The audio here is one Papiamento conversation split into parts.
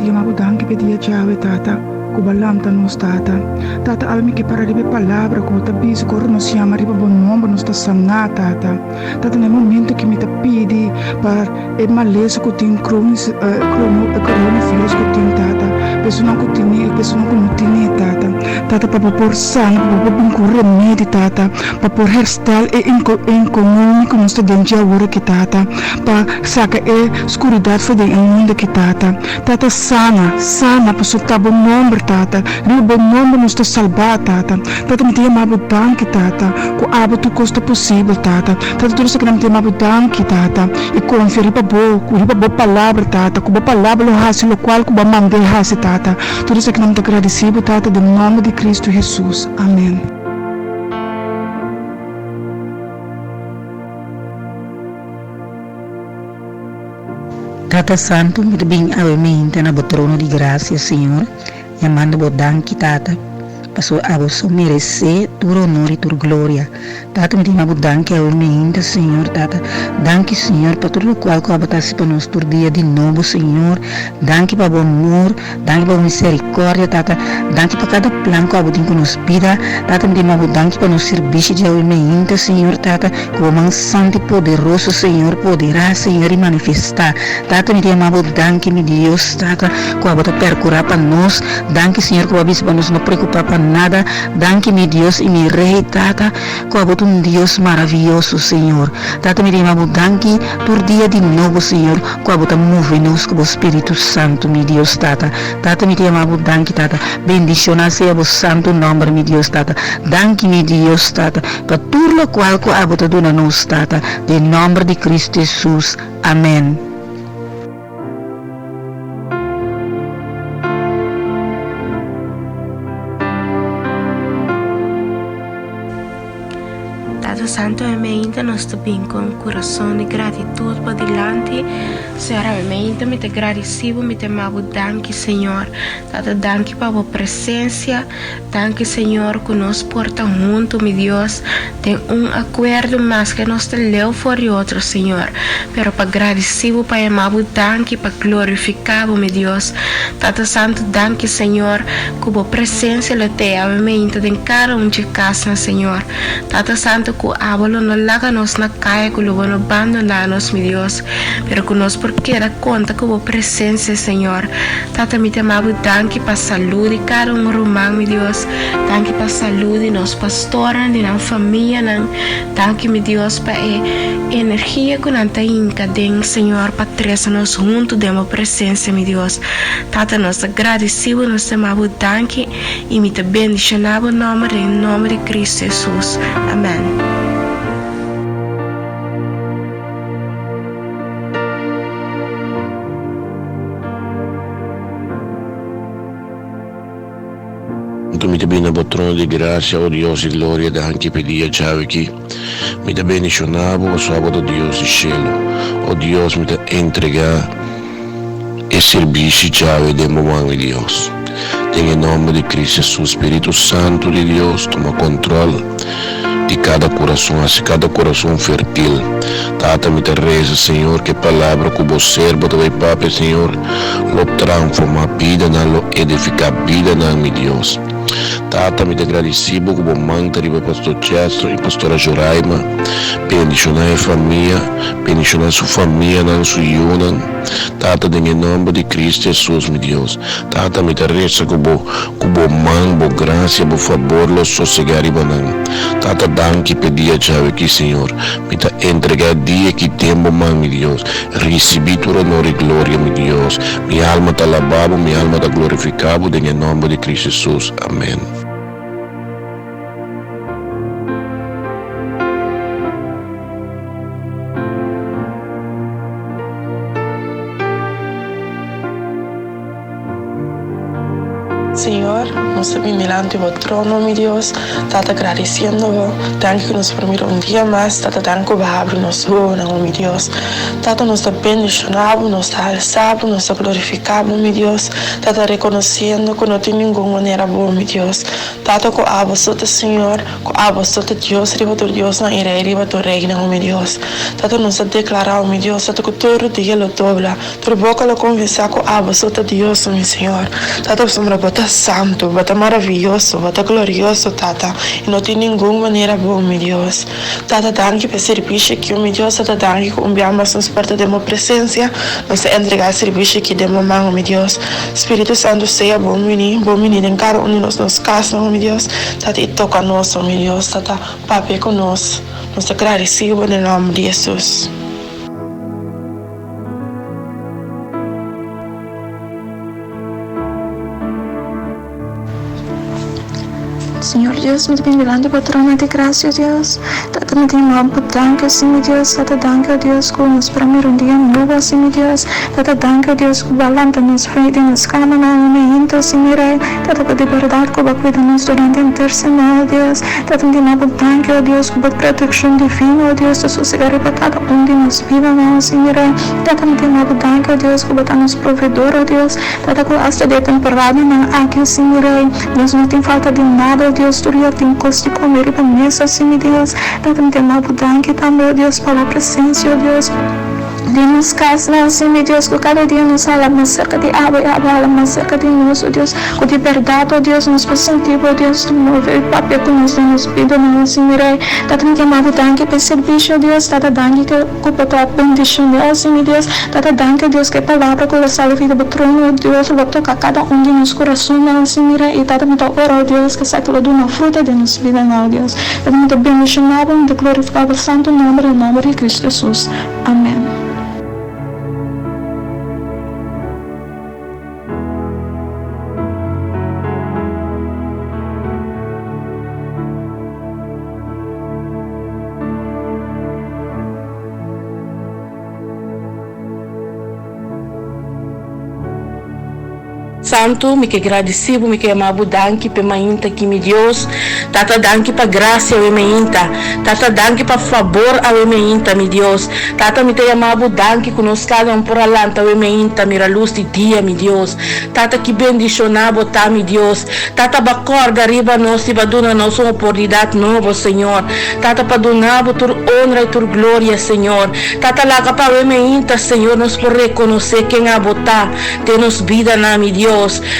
yama Bo danki p'e dia djawe, Tata, ku Bo a lanta nos, Tata. Tata, awe mi ke para riba e palabra ku Bo ta bisa ku ora nos yama riba Bo nomber nos ta saná, Tata. Tata, na e momento ku mi ta pidi pa e malesa ku tin coronavirus ku tin, Tata, personan ku tine i personan ku no tine, Tata. Tata, pa Bo por sana, pa Bo por bin ku remedi, Tata, pa por herstel e economia ku nos ta den dje awor aki, Tata, pa saka e skuridat for den e mundu aki, Tata. Tata, sana, sana, pasobra ta Bo nomber, Tata. Riba Bo nomber nos ta salbá, Tata. Tata, mi ta yama Bo danki, Tata, ku abo tur kos ta posibel, Tata. Tata, tur esaki nan mi ta yama Bo danki, Tata, i konfia riba Bo, ku riba Bo palabra, Tata, ku Bo palabra lo hasi lokual ku Bo a mand'é hasi, Tata. Tur esaki nan mi ta gradisí Bo, Tata, den nomber di Kristu Hesus. Amen. Tata Santu, mi ta bin awe meinta na Bo trono di grasia, Señor, yamando Bo danki, Tata, pasobra abo so meresé tur honor i tur gloria. Tata, mi ta yama Bo danki awe meinta, Señor, Tata. Danki, Señor, pa tur lokual ku abo ta hasi pa nos tur dia di nobo, Señor. Danki pa Bo amor. Danki pa bo misericordia, Tata. Danki pa cada plan cu abo tin cu nos bida. Tata, mi ta yama bo danki pa nos sirbishi djawe meinta, Señor, Tata. Cu bo man santo y poderoso, Señor, podera, Señor, y manifesta. Tata, mi ta yama bo danki, mi Dios, Tata, cu abo ta percura pa nos. Danki, Señor, cu bo a bisa pa nos no preocupa pa nada. Danki, mi Dios y mi Rey, Tata, cu abo ta un Dios maraviyoso, Señor. Tata, mi ta yama bo danki tur dia di nobo, Señor. Ku abo ta move nos ku bo Spiritu Santu, mi Dios Tata. Tata, mi ta yama bo danki, Tata. Bendishoná sea bo santu nòmber, mi Dios Tata. Danki, mi Dios Tata, pa tur lokual ku abo ta duna nos, Tata. Den nòmber di Kristu Hesus. Amèn. Tata Santo Ameinte nos ta bin cu un curason di gratitud bo dilanti Señor Ameinte mi ta gradici bo mi ta yama bo danki Señor Tata danki pa bo presencia danki Señor cu nos por ta hunto mi Dios den un acuerdo maske nos ta leu for di otro Señor pero pa gradici bo pa yama bo danki pa glorifica bo mi Dios Tata Santo danki Señor Ku bo presensia lo te awe meinta den kada un dje kasnan, Señor. Tata Santu, ku abo lo no laga nos na kaya, ku lo bo no bandoná nos, mi Dios, pero ku nos por keda konta ku bo presensia, Señor. Tata, mi ta yama bo danki pa salú di kada un ruman, mi Dios. Danki pa salú di nos pastornan, di nan famianan. Danki, mi Dios, pa e energia ku nan ta hinka den, Señor, pa trese nos huntu den bo presensia, mi Dios. Tata nos ta gradeci bo, nos ta yama bo danki y mi ta bendiciona bo nomber den nomber di Cristo Jesus. Amen. Anto mi ta bini na bo trono di gracia, o Dios di gloria, danki p'e dia djawe aki. Mi ta bendiciona bo pasobra bo ta Dios di shelu. O Dios, mi ta entrega. E sirbishi djawe den bo man, mi Dios. Den e nomber di Cristo Jesus, Spiritu Santu di Dios, tuma control di cada curason, haci cada curason fertil. Tata, mi ta reza, Señor, cu e palabra cu bo servo ta bay papia, Señor, lo tranforma bidanan, lo edifica bidanan, mi Dios. Tata, mi ta gradici bo cu bo man ta riba Pastor Chester y Pastora Joraima. Bendiciona e famia, bendiciona su famianan, su yunan. Tata, den e nomber di Cristo Jesus, mi Dios. Tata, mi ta reza cu bo, cu bo man, bo gracia, bo fabor lo sosega riba nan. Tata, danki p'e dia djawe aki, Señor. Mi ta entrega e dia aki den bo man, mi Dios. Ricibi tur honor y gloria, mi Dios. Mi alma ta alaba bo, mi alma ta glorifica bo den e nomber di Cristo Jesus. Amen. Señor, nos ta bin dilanti bo trono, mi Dios, Tata gradiciendo bo, danki cu nos por mira un dia mas, Tata danki cu bo a habri nos wowonan, o mi Dios. Tata nos ta bendiciona bo, nos ta alsa bo, nos ta glorifica bo, mi Dios, Tata reconociendo cu no tin ningun manera bo, mi Dios. Tata cu abo so ta Señor, cu abo so ta Dios riba tur diosnan y Rey riba tur reynan, o mi Dios. Tata nos ta declara, o mi Dios, Tata cu tur rodia lo dobla, Tur boka lo konfesá ku abo so ta Dios, mi Señor. Tata, pasobra bo ta santu, bo ta maravioso, bo ta glorioso, Tata, i no tin ningun manera bo, mi Dios. Tata, danki pa e sirbishi aki, mi Dios. Tata, danki ku un bia mas nos por ta den bo presensia. Nos ta entregá e sirbishi aki den bo man, mi Dios. Spiritu Santu, sea bon bini, bon bini den kada un di nos, nos kasnan, mi Dios. Tata, i toka nos, mi Dios. Tata, papia ku nos. Nos ta gradisí bo den nòmber di Hesus. Señor Dios, mi ta bin dilanti bo trono di gracia, Dios. Tata, mi ta yama bo danki, o si mi Dios. Tata, danki, o Dios, ku nos por a mira un dia nobo, o si mi Dios. Tata, danki, o Dios, ku bo a lanta nos for di nos kamanan un mainta, o si mi Rei. Tata, ku di bèrdat ku bo a kuida nos durante henter semana, o Dios. Tata, mi ta yama bo danki, o Dios, ku bo protekshon divino, o Dios, ta sosegá riba kada un di nos bidanan, o si mi Rei. Tata, mi ta yama bo danki, o Dios, ku bo ta nos proveedor, o Dios. Tata ku asta di e temporadanan aki, o si mi Rei, nos no tin falta di nada, o Dios, tur dia tin kos di kome riba mesa, o si mi Dios. Tata, mi ta yama bo danki tambe, o Dios, pa bo presensia, o Dios, den nos kasnan, o si mi Dios, ku kada dia nos hala mas serka di abo i abo hala mas serka di nos, o Dios, ku di bèrdat, o Dios, nos por sinti bo, o Dios, ta move i papia ku nos den nos bidanan, o si mi Rei. Tata, mi ta yama bo danki pa e servisio, o Dios. Tata, danki ku. Ku bo ta bendishoná, si mi Dios. Tata, danki, o Dios, ku e palabra ku lo sali for di bo trono, o Dios, lo toka kada un di nos kurasonnan, si mi Rei. Tata, mi ta ora, o Dios, ku esaki lo duna fruta den nos bidanan, o Dios. Tata, mi ta bendishoná bo, mi ta glorifiká bo santu nòmber, den nòmber di Kristu Hesus. Amèn. Santu, mi ke gradisí bo, mi ke yama bo danki p'e mainta ki mi Dios. Tata danki pa grasia awe mainta. Tata danki pa fabor awe mainta mi Dios. Tata mi ta yama bo danki ku nos kada un por a lanta awe mainta mira lus di dia mi Dios. Tata ki bendishoná bo ta mi Dios. Tata ba kòrda riba nos i ba duna nos un opornidat nobo, Señor. Tata pa duna Bo tur onra i tur gloria, Señor. Tata laga pa awe meinta, Señor, nos por rekonosé ken Abo ta den nos bidanan, mi Dios.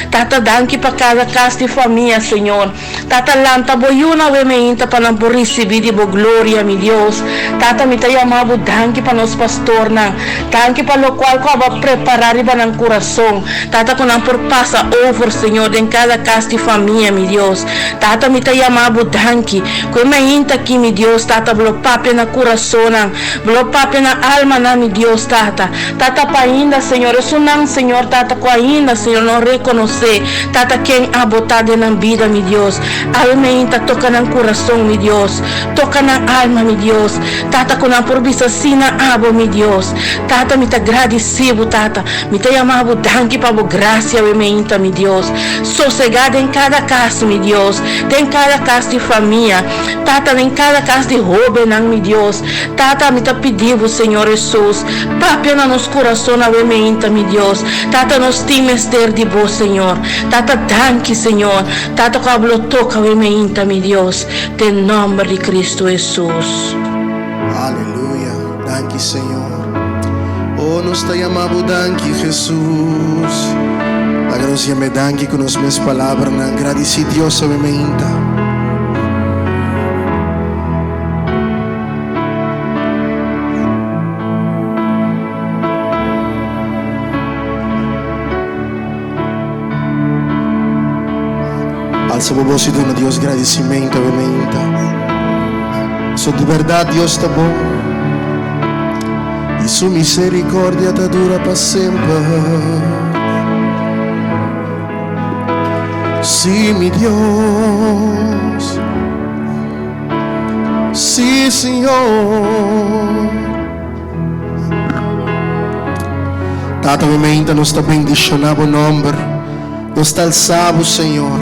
Tata danki pa kada kas di famia, Señor. Tata lanta Bo yunan awe meinta pa nan por risibí di Bo gloria, mi Dios. Tata mi ta yama Bo danki pa nos pastornan. Danki pa lokual ku Abo a prepará riba nan kurason. Tata ku nan por pasa over, Señor, den kada kas di famia, mi Dios. Tata, mi ta yama Bo danki, ku e mainta aki, mi Dios, Tata, Bo lo papia na kurasonnan, Bo lo papia na almanan, mi Dios, Tata. Tata, pa ainda, Señor, esunnan, Señor, Tata, ku ainda, Señor, no rekonosé, Tata, ken Abo ta den nan bida, mi Dios. Awe mainta toka nan kurason, mi Dios. Toka nan alma, mi Dios. Tata, ku nan por bisa sí na Abo, mi Dios. Tata, mi ta gradisí Bo, Tata. Mi ta yama bo danki pa bo gracia we meinta mi Dios. Sosega den cada cas mi Dios, den cada cas di famia, Tata den cada cas di hobennan mi Dios. Tata mi ta pidi bo Señor Jesus, papia na nos curason awe meinta mi Dios. Tata nos tin mester di bo Señor. Tata danki Señor. Tata cu abo lo toca we meinta mi Dios. Den nomber di Cristo Jesus. Aleluya. Danki Señor. Oh, nos ta yama bo danki, Jesus. Laga nos yam'e danki ku nos mes palabranan. Gradisí Dios awe meinta. Alsa bo bos i duna Dios gradisimentu awe meinta. So di bèrdat Dios ta bon i su miserikòrdia ta dura pa semper. Sí, mi Dios, sí, Señor. Tata, mi meinta nos ta bendishoná bo nòmber. Nos ta alsa Bo, Señor.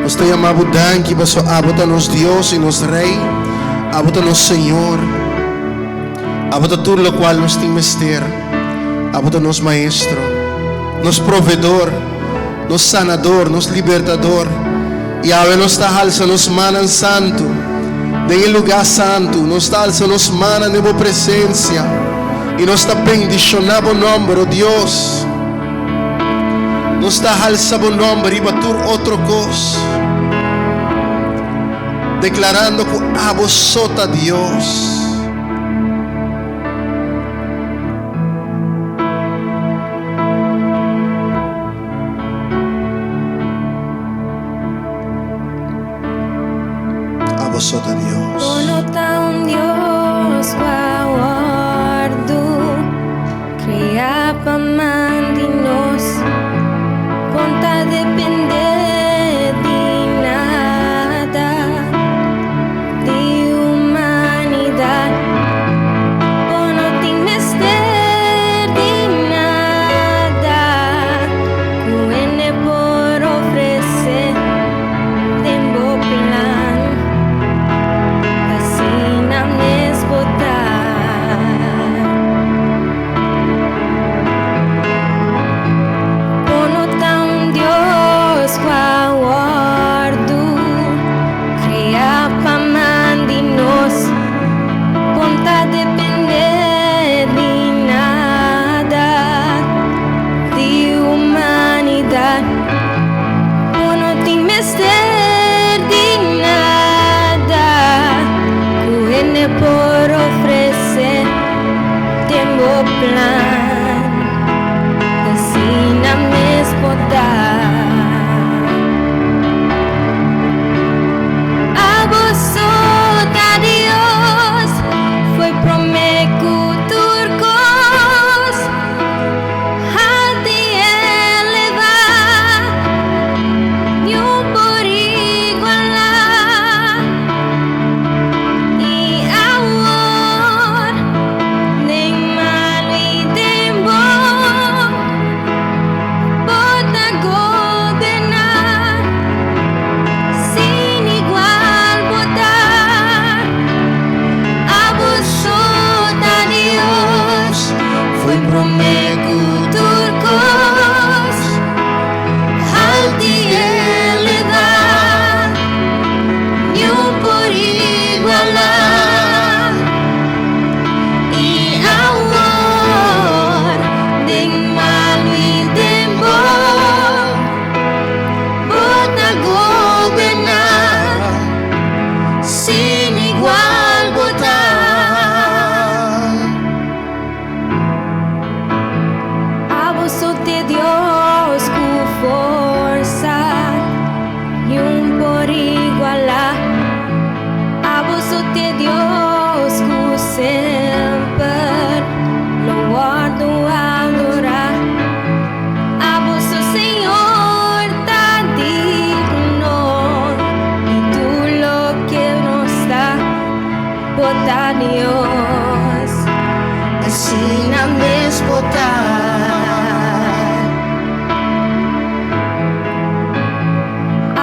Nos ta yama Bo danki paso Abo ta nos Dios i nos Rei. Abo ta nos Señor. Abo ta tur lokual nos tin mester. Abo ta nos Maestro, nos Proveedor, nos Sanador, nos Libertador. I awe nos ta halsa nos mannan santu den e lugá santu. Nos ta halsa nos mannan den Bo presensia i nos ta bendishoná Bo nòmber, o Dios. Nos ta halsa Bo nòmber riba tur otro kos, deklarando ku Abo so ta Dios. Abo so ta Dios. Bo no ta un Dios ku a wòrdu kreá pa man di nos. Bo n ta dependé di nada di humanidat. Bo no tin mester di nada ku hende por ofresé den bo plan. T'asina mes bo ta. Bo no ta un Dios ku a wòrdu kreá pa man di nos. Bo n ta dependé di nada di humanidat. Bo no tin mester di nada ku hende por ofresé den bo plan. T'asina mes bo ta. Abo so ta Dios, foi promé ku tur kos. Halti elevá, niun por igualá. I awor, den malu i den bon, bo ta goberná. Sin igual bo ta. Abo so ta Dios, foi promé ku tur kos. Halti elevá, niun por igualá. I awor, den malu i den bon, bo ta goberná. Sin igual bo ta. Abo so t'e Dios ku forsa, niun por igualá. Abo so t'e Dios ku semper lo wòrdu adorá. Abo so Señor ta digno di tur loke nos ta, bo ta Dios. Asina mes bo ta.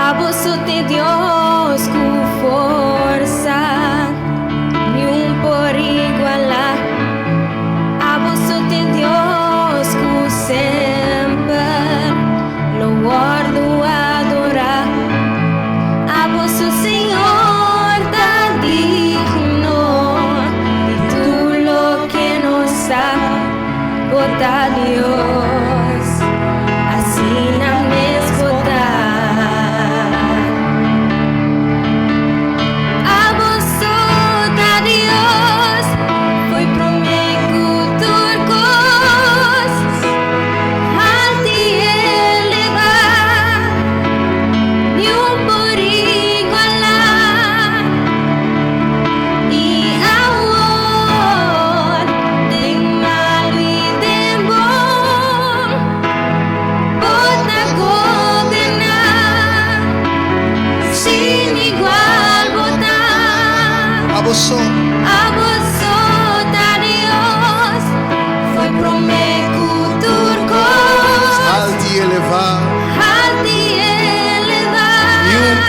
Abo so t'e Dios ku forsa, niun por igualá. Abo so t'e Dios ku semper lo wòrdu adorá. Abo so Señor ta digno di tur loke nos ta, bo ta Dios.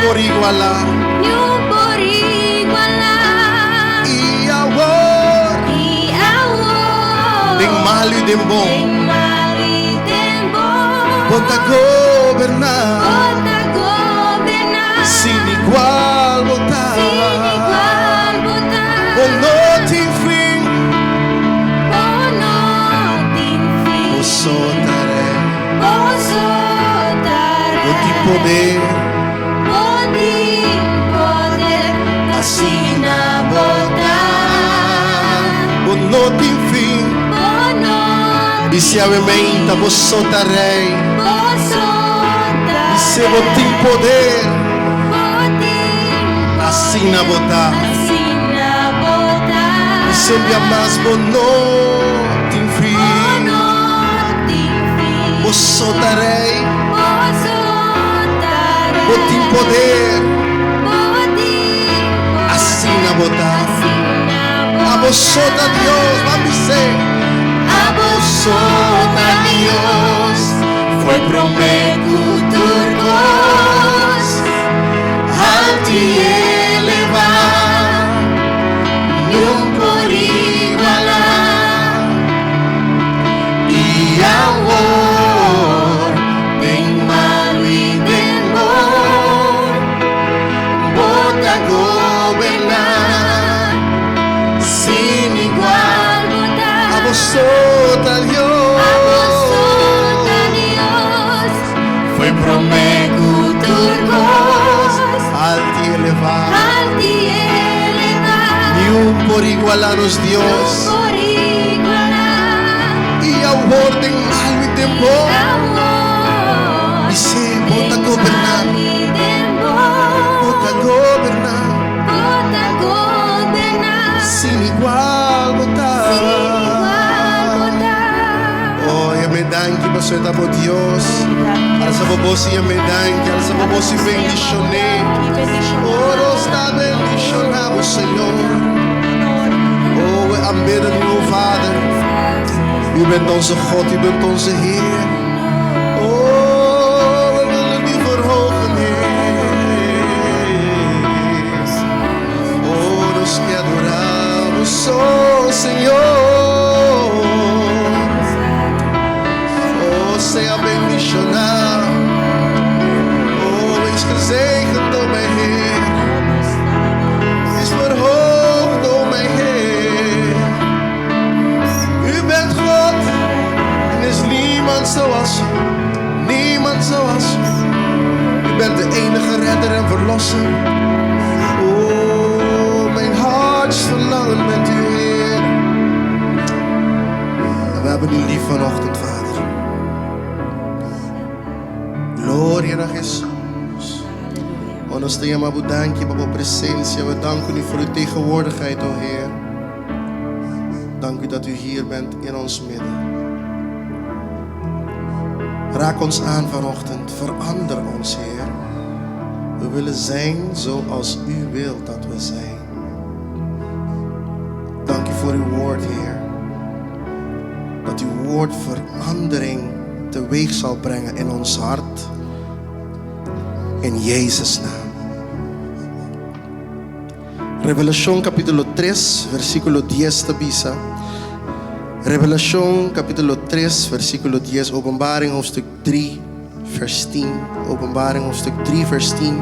por igualá. Niun por igualá. I awor. I awor. Den malu i den bon. Den malu i den bon. Bo ta goberná. Bo ta goberná. Sin igual bo ta. Sin igual bo ta. Bo no tin fin. Bo no tin fin. Bo so ta rei. Bo so ta rei. Bo tin poder. Bo tin poder. Asina bo ta. Bo no tin fin. Bo no tin Bis'é awe meinta bo so ta rei. Bo so ta rei. Bis'é bo tin poder. Bo tin poder. Asina bo ta. Asina bo ta. Bis'é bia mas bo no tin fin. Bo no tin fin. Bo so ta rei. Bo so ta rei. Bo tin poder. Bo tin poder. Asina bo ta. Asina bo ta. Abo so ta Dios, ban bis'é. Abo so ta Dios. Foi promé ku tur kos. Altu i elevá. Niun por igualá. I awor, den malu i den bon, bo ta goberná. Sin igual bo ta. Abo so ta Dios. Abo so ta Dios. Foi promé ku tur kos. Altu i elevá. Altu i elevá. Niun por igualá nos Dios. Niun por igualá. I awor den malu i den bon. I awor. Bis'é bo ta goberná. Den malu i den bon. Bo ta goberná. Bo ta goberná. Sin igual bo ta. Sin igual bo ta. Oh, yam'é danki pasobra e ta bo Dios. Alsa bo bos i yam'é danki. Alsa bo bos i bendishon'é. Oh, nos ta bendishoná bo, Señor. Oh, we aanbidden u, o Vader. U bent onze God, u bent onze Heer. Oh, we willen u verhogen, Heer. Oh, nos ke adorá bo so, Señor. Oh, sea bendishoná. Oh, wees gezegend, o mijn Heer. Wees verhoogd, o mijn Heer. U bent God en er is niemand zoals u. Niemand zoals u. U bent de enige redder en verlosser. Oh, mijn hartsverlangen bent u, Heer. En we hebben u lief vanochtend, Vader. Gloria na Jesus. O nos ta yama bo danki pa bo presensia. We danken u voor uw tegenwoordigheid, o Heer. Dank u dat u hier bent in ons midden. Raak ons aan vanochtend. Verander ons, Heer. We willen zijn zoals u wilt dat we zijn. Dank u voor uw woord, Heer. Dat uw woord verandering teweeg zal brengen in ons hart. In Jezus' naam. Revelashon kapítulo 3, versíkulo 10 ta bisa. Revelashon kapítulo 3, versíkulo 10, Openbaring hoofdstuk 3, vers 10. Openbaring hoofdstuk 3, vers 10.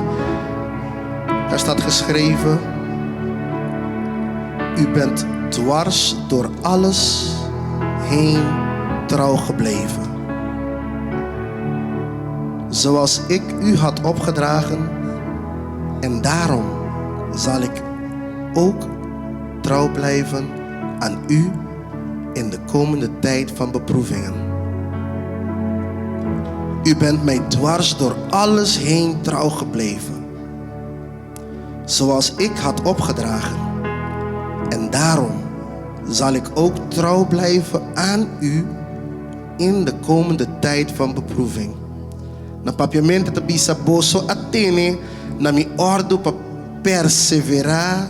Daar staat geschreven: U bent dwars door alles heen trouw gebleven. Zoals ik u had opgedragen, en daarom zal ik ook trouw blijven aan u in de komende tijd van beproevingen. U bent mij dwars door alles heen trouw gebleven, zoals ik had opgedragen. En daarom zal ik ook trouw blijven aan u in de komende tijd van beproeving. Na papiamento ta bisa boso a tene na mi òrdu pa perseverá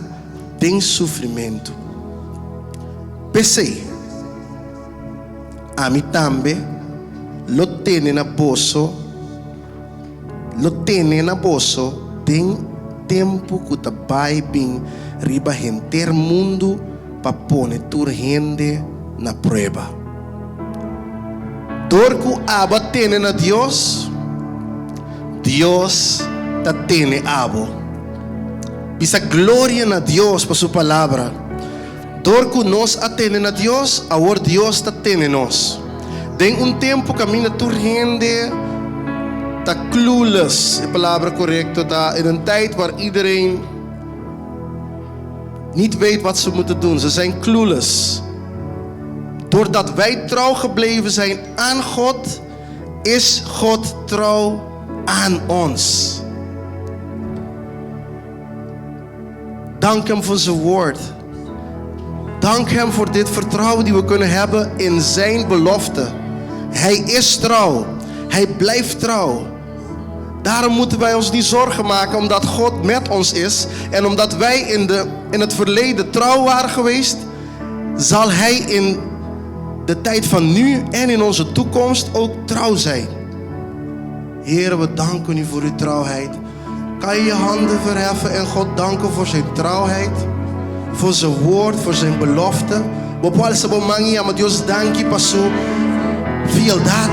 den sufrimentu. P'esei, ami tambe lo tene na boso, lo tene na boso. den tempu ku ta bai bin riba henter mundu pa pone tur hende na prueba. Dor ku abo a tene na Dios, Dios ta tene abo. Bisa gloria na Dios pa su palabra. Dor ku nos a tene na Dios, awor Dios ta tene nos. Den un tempu kaminda tur hende ta clueless, e palabra korekto ta in een tijd waar iedereen niet weet wat ze moeten doen, ze zijn clueless. Doordat wij trouw gebleven zijn aan God, is God trouw aan ons. Dank Hem voor Zijn woord. Dank Hem voor dit vertrouwen die we kunnen hebben in Zijn belofte. Hij is trouw. Hij blijft trouw. Daarom moeten wij ons niet zorgen maken omdat God met ons is en omdat wij in, de, in het verleden trouw waren geweest, zal Hij in de tijd van nu en in onze toekomst ook trouw zijn. Heer, we danken u voor uw trouwheid. Kan je je handen verheffen en God danken voor zijn trouwheid? Voor zijn woord, voor zijn belofte. Bo por alsa bo man i yama Dios danki pa su fieldat,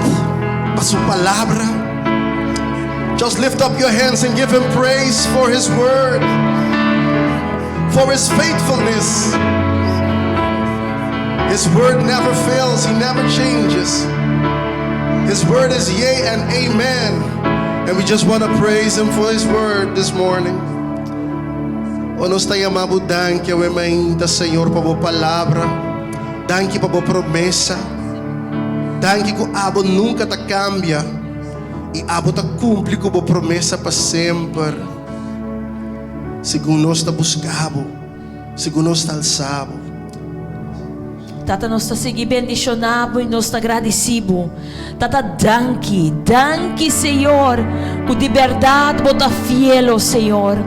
pa su palabra. Just lift up your hands and give him praise for his word, for his faithfulness. His word never fails, he never changes. His word is yea and amen. And we just want to praise him for his word this morning. O nos ta yama bo danki awe mainta, Señor, pa bo palabra. Danki pa bo promesa. Danki ku abo nunka ta kambia i abo ta kumpli ku bo promesa pa semper. Segun nos ta buska bo, segun nos ta alsa bo. Tata nos ta sigui bendiciona bo y nos ta gradici bo. Tata danki, danki Señor cu di berdad bo ta fiel o Señor.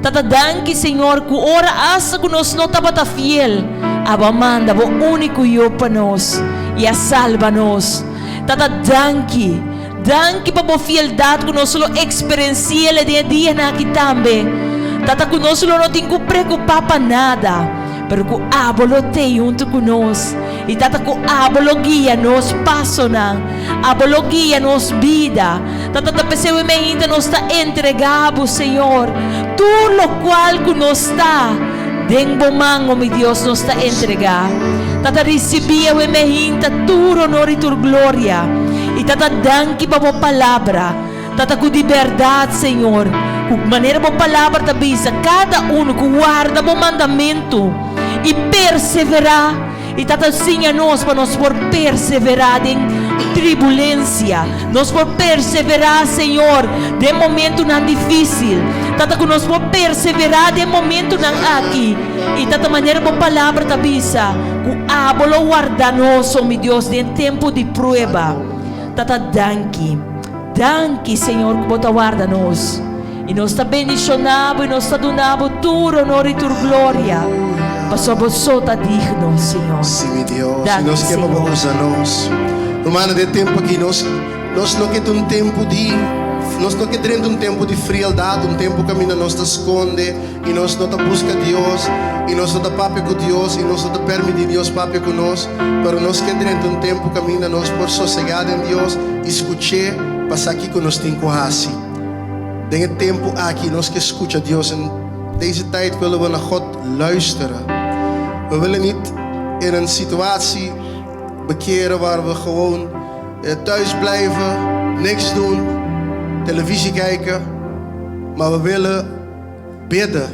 Tata danki Señor cu ora hasta cu nos no tabata fiel abo a manda bo unico Yu pa nos y a salba nos. Tata danki, danki pa bo fieldad cu nos lo experenciele den e dianan aki tambe. Tata cu nos lo no tin cu preocupa pa nada. Pero ku abo lo tei huntu ku nos, i Tata ku abo lo guia nos pasonan, abo lo guia nos bida. Tata ta p'esei we meinta nos ta entregá bo, Señor, tur lokual ku nos ta den bo man, o mi Dios, nos ta entregá. Tata risibí awe meinta tur honor i tur gloria. I Tata danki pa bo palabra. Tata ku di bèrdat, Señor, ku manera bo palabra ta bisa, kada unu ku warda bo mandamentu i perseverá, i Tata siña nos pa nos por perseverá den tribulensia, nos por perseverá, Señor, den momentunan difísil, Tata ku nos por perseverá den momentunan aki, i Tata manera bo palabra ta bisa, ku abo lo warda nos, o mi Dios, den tempu di prueba. Tata danki. Danki Señor ku bo ta warda nos i nos ta bendishoná bo i nos ta duna bo tur honor i tur gloria pasobra bo so ta digno Señor. Sí mi Dios, i Danki nos ke pa bo Señor. usa nos. Rumannan, den e tempu aki nos nos no ke ta un tempu di nos no ke drenta un tempu di frialdad, un tempu kaminda nos ta skonde i nos no ta buska Dios i nos no ta papia ku Dios i nos no ta permití Dios papia ku nos. Pero nos ke drenta un tempu kaminda nos por sosegá den Dios i skuch'é pa sa kiko nos tin ku hasi. Den e tempu aki nos ke skucha Dios. In deze tijd willen we naar God luisteren. We willen niet in een situatie bekeren waar we gewoon thuis blijven, niks doen, televisie kijken. Maar we willen bidden,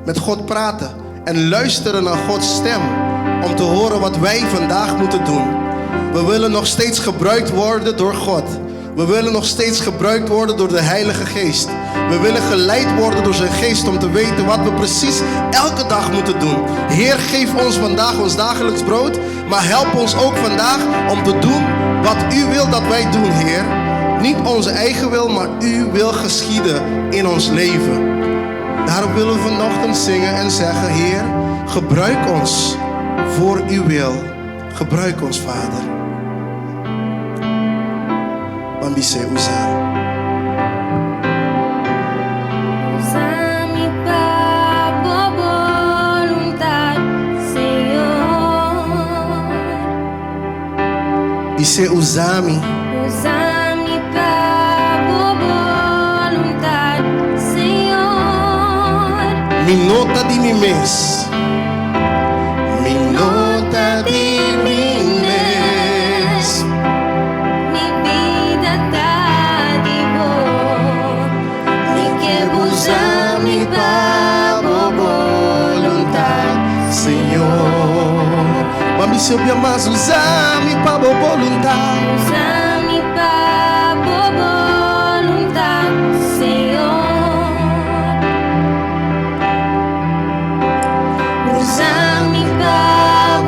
met God praten en luisteren naar Gods stem om te horen wat wij vandaag moeten doen. We willen nog steeds gebruikt worden door God. We willen nog steeds gebruikt worden door de Heilige Geest. We willen geleid worden door zijn geest om te weten wat we precies elke dag moeten doen. Heer, geef ons vandaag ons dagelijks brood, maar help ons ook vandaag om te doen wat u wil dat wij doen, Heer. Niet onze eigen wil, maar uw wil geschieden in ons leven. Daarom willen we vanochtend zingen en zeggen, Heer, gebruik ons voor uw wil. Gebruik ons, Vader. Ban bis'é usa. Bis'é, Usa mi. Usa mi pa bo boluntat, Señor. Mi no ta di mi mes. Mi no ta di mi mes. Mi bida ta di bo. Mi ke usa mi pa bo boluntat, Señor. Ban bis'é un bia mas, Usa mi pa bo boluntat. Usa mi pa bo boluntat, Señor. Usa mi pa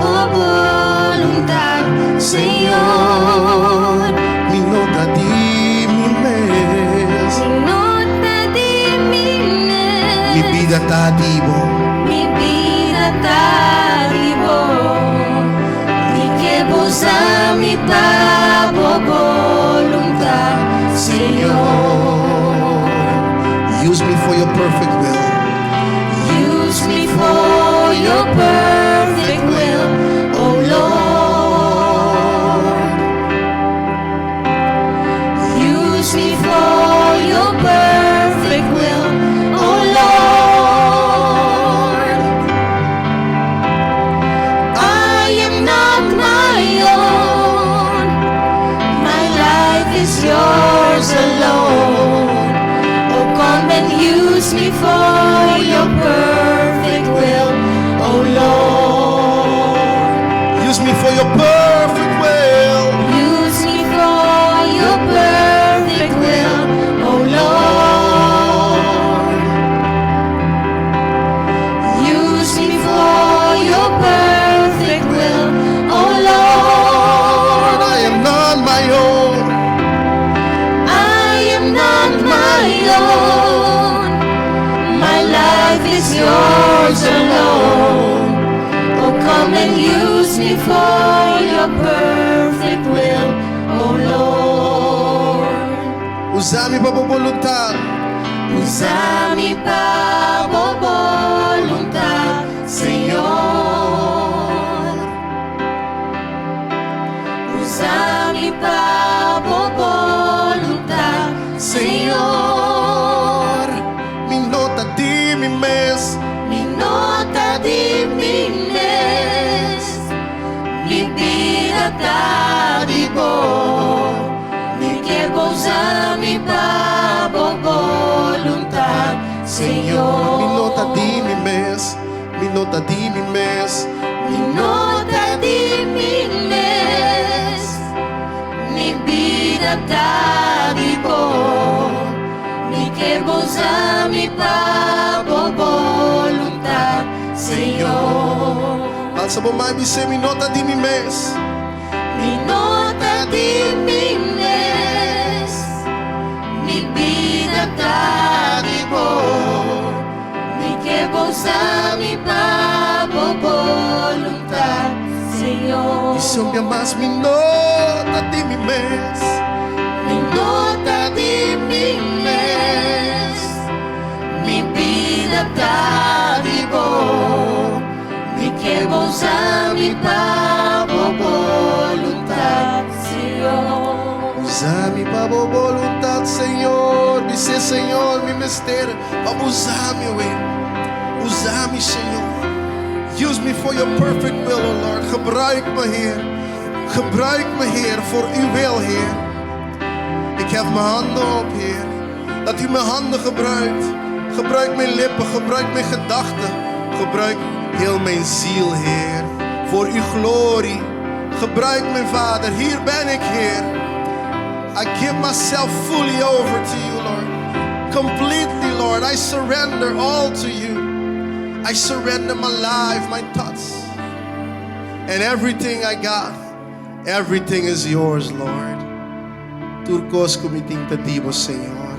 bo boluntat, Señor. Mi no ta di mi mes. Mi no ta di mi mes. Mi bida ta di bo. Mi bida ta di bo. Mi ke bo usa mi pa bo boluntat, Señor. Use me for your perfect will. Use me for your perfect will, oh Lord. Use me for your perfect will, oh Lord. I am not my own. My life is yours alone. Oh, come and use me for your perfect will, oh Lord. Use me for your perfect will. Use me for your perfect will, oh Lord. Use me for your perfect will, oh Lord. I am not my own. I am not my own. My life is yours alone. Oh, come and use me for your perfect will, oh Lord. Usa mi pa bo boluntat. Usa mi pa bo boluntat, Señor. Usa mi pa bo boluntat, Señor. Mi no ta di mi mes. Mi no ta di mi mes. Mi bida ta di bo. Mi ke bo usa mi pa bo boluntat, Señor. Mi no ta di mi mes. Mi no ta di mi mes. Mi no ta di mi mes. Mi bida ta di bo. Mi ke bo usa mi pa bo boluntat, Señor. Alsa bo man bis'é mi no ta di mi mes. Mi no ta di mi mes. Mi bida ta di bo. Mi ke bo usa mi pa bo boluntat, Señor. Bis'é un bia mas mi no ta di mi mes. Mi no ta di mi mes. Mi bida ta di bo. Mi ke bo usa mi pa bo boluntat, Señor. Usa mi pa bo boluntat, Señor. Bis'é Señor, mi mester pa usa mi, we. Usa mi, Señor. Use me for your perfect will, oh Lord. Gebruik me, Heer. Gebruik me, Heer, voor uw wil, Heer. Ik hef mijn handen op, Heer. Dat u mijn handen gebruikt. Gebruik mijn lippen, gebruik mijn gedachten. Gebruik heel mijn ziel, Heer. Voor uw glorie. Gebruik mijn Vader. Hier ben ik, Heer. I give myself fully over to you, Lord. Completely, Lord. I surrender all to you. I surrender my life, my thoughts, and everything I got. Everything is yours, Lord. Tur kos ku mi tin ta di bo, Señor.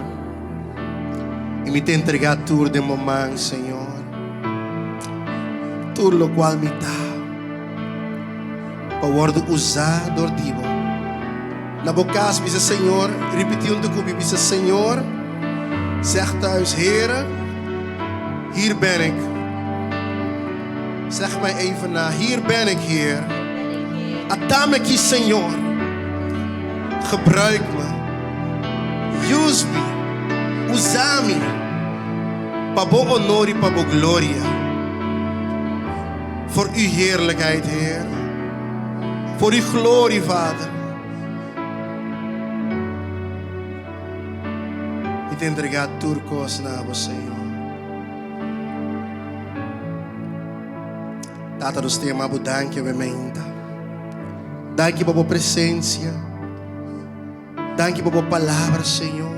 I mi ta entregá tur den bo man, Señor. Tur lokual mi ta. Pa wòrdu usá dor di bo. Na bo kas, bisa Señor, ripití huntu ku mi, bisa Señor, zeg thuis, Here, hier ben ik. Zeg mij even na, hier ben ik, Heer. At'ami aki, Señor. Gebruik me. Use me. Usa mi. Pa bo honor i pa bo gloria. Voor uw heerlijkheid, Heer. Voor uw glorie, Vader. Mi ta entregá tur kos na bo, Señor. Tata, nos ta yama bo danki awe mainta. Danki pa bo presensia. Danki pa bo palabra, Señor.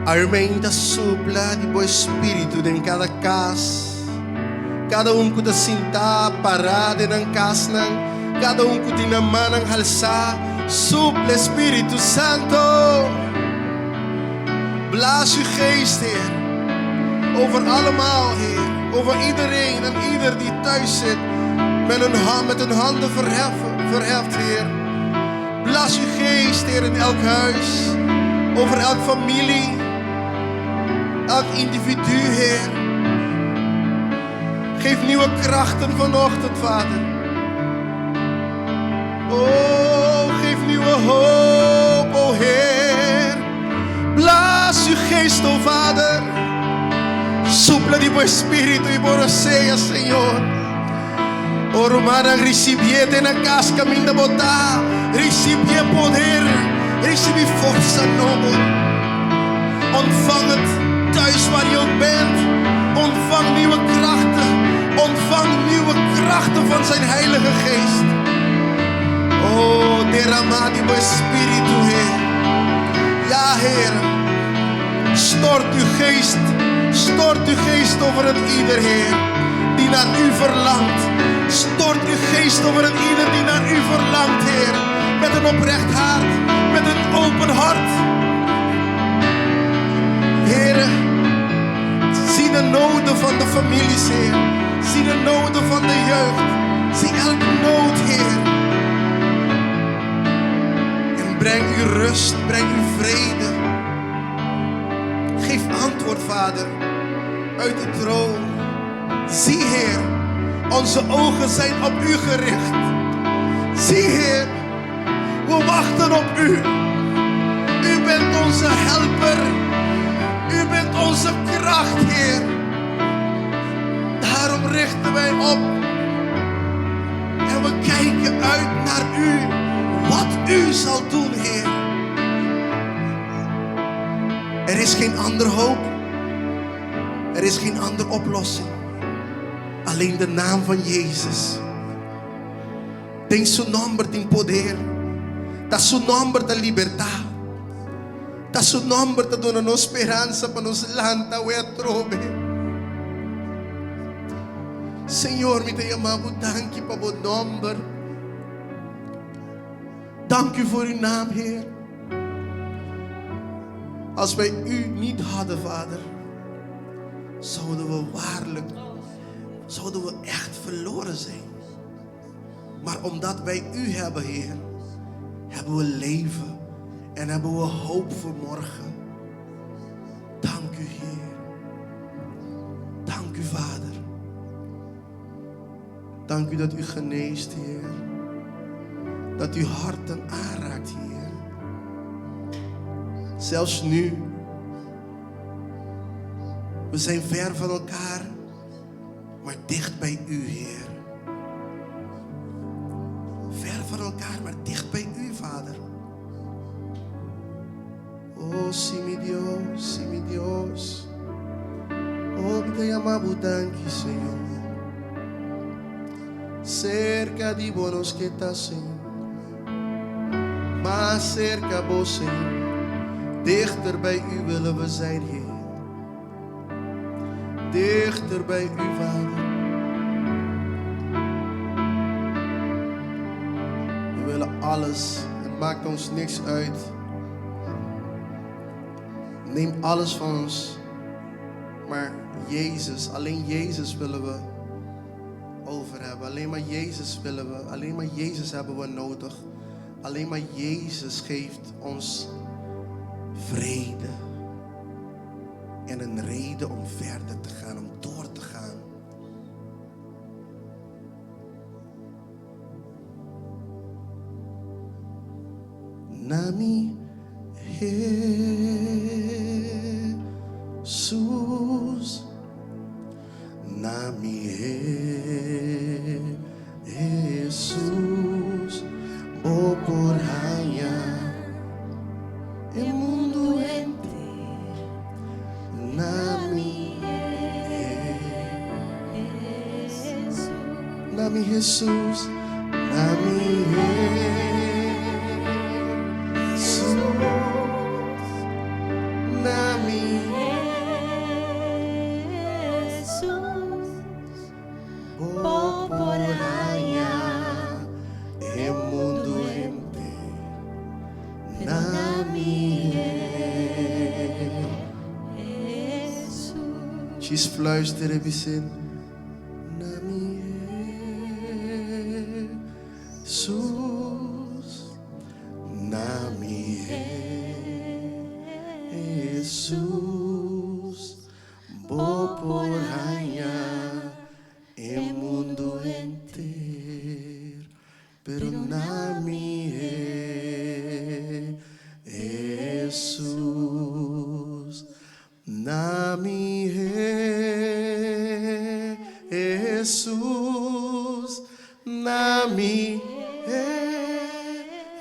Awe mainta supla di bo Espíritu den kada kas. Kada un ku ta sintá, pará den nan kasnan, kada un ku tin nan mannan halsá, supla Espíritu Santo. Blaas uw geest, Heer, over allemaal, Heer, over iedereen en ieder die thuis zit met hun, met hun handen verheffen, verheft, Heer. Blaas uw geest, Heer, in elk huis, over elk familie, elk individu, Heer. Geef nieuwe krachten vanochtend, Vader. Oh, geef nieuwe hoop, oh Heer. Blaas uw geest, oh Vader. Supla di bo espíritu i bo rosea, Señor. O rumannan, risibié den nan kas kaminda bo ta. Risibié poder, risibí forsa nobo. Ontvang het thuis waar je ook bent. Ontvang nieuwe krachten. Ontvang nieuwe krachten van zijn Heilige Geest. Oh, derramá di bo Espíritu, Heer. Ja, Heer. Stort uw geest. Stort uw geest over een ieder, Heer. Die naar u verlangt. Stort uw geest over een ieder die naar u verlangt, Heer. Met een oprecht hart. Met een open hart. Heer, zie de noden van de families, Heer. Zie de noden van de jeugd. Zie elke nood, Heer. En breng uw rust, breng uw vrede. Geef antwoord, Vader, uit de troon. Zie, Heer, onze ogen zijn op u gericht. Zie, Heer, we wachten op u. U bent onze helper. U bent onze kracht, Heer. Daarom richten wij op. En we kijken uit naar u. Wat u zal doen, Heer. Er is geen ander hoop. Er is geen andere oplossing. Alleen de naam van Jezus. Den su nòmber tin poder. Ta su nòmber ta libertá. Ta su nòmber ta duna nos speransa pa nos lanta awe atrobe. Señor, mi ta yama bo danki pa bo nòmber. Dank u voor uw naam, Heer. Als wij u niet hadden, Vader, zouden we waarlijk, zouden we echt verloren zijn. Maar omdat wij u hebben, Heer, hebben we leven en hebben we hoop voor morgen. Dank u, Heer. Dank u, Vader. Dank u dat u geneest, Heer. Dat u harten aanraakt, Heer. Zelfs nu. We zijn ver van elkaar, maar dicht bij u, Heer. Ver van elkaar, maar dicht bij u, Vader. Oh, sí, mi Dios, sí, mi Dios. Oh, mi ta yama bo danki, Señor. Serka di bo nos ke ta, Señor. Mas serka bo, Señor. Dichter bij u willen we zijn, Heer. Dichter bij u, Vader. We willen alles. Het maakt ons niks uit. Neem alles van ons. Maar Jezus, alleen Jezus willen we over hebben. Alleen maar Jezus willen we. Alleen maar Jezus hebben we nodig. Alleen maar Jezus geeft ons vrede. En een reden om verder te gaan, om door te gaan. Na mi Hesus, na mi Hesus, bo por haña e mundu henter. Na mi Hesus, na mi Hesus, na mi Hesus, na mi Hesus, bo por haña e mundu henter. Na mi Hesus. Djis fluister e bis'é, Na mi Hesus, na mi Hesus, bo por haña e mundu henter. Pero na mi Hesus, na mi Hesus, na mi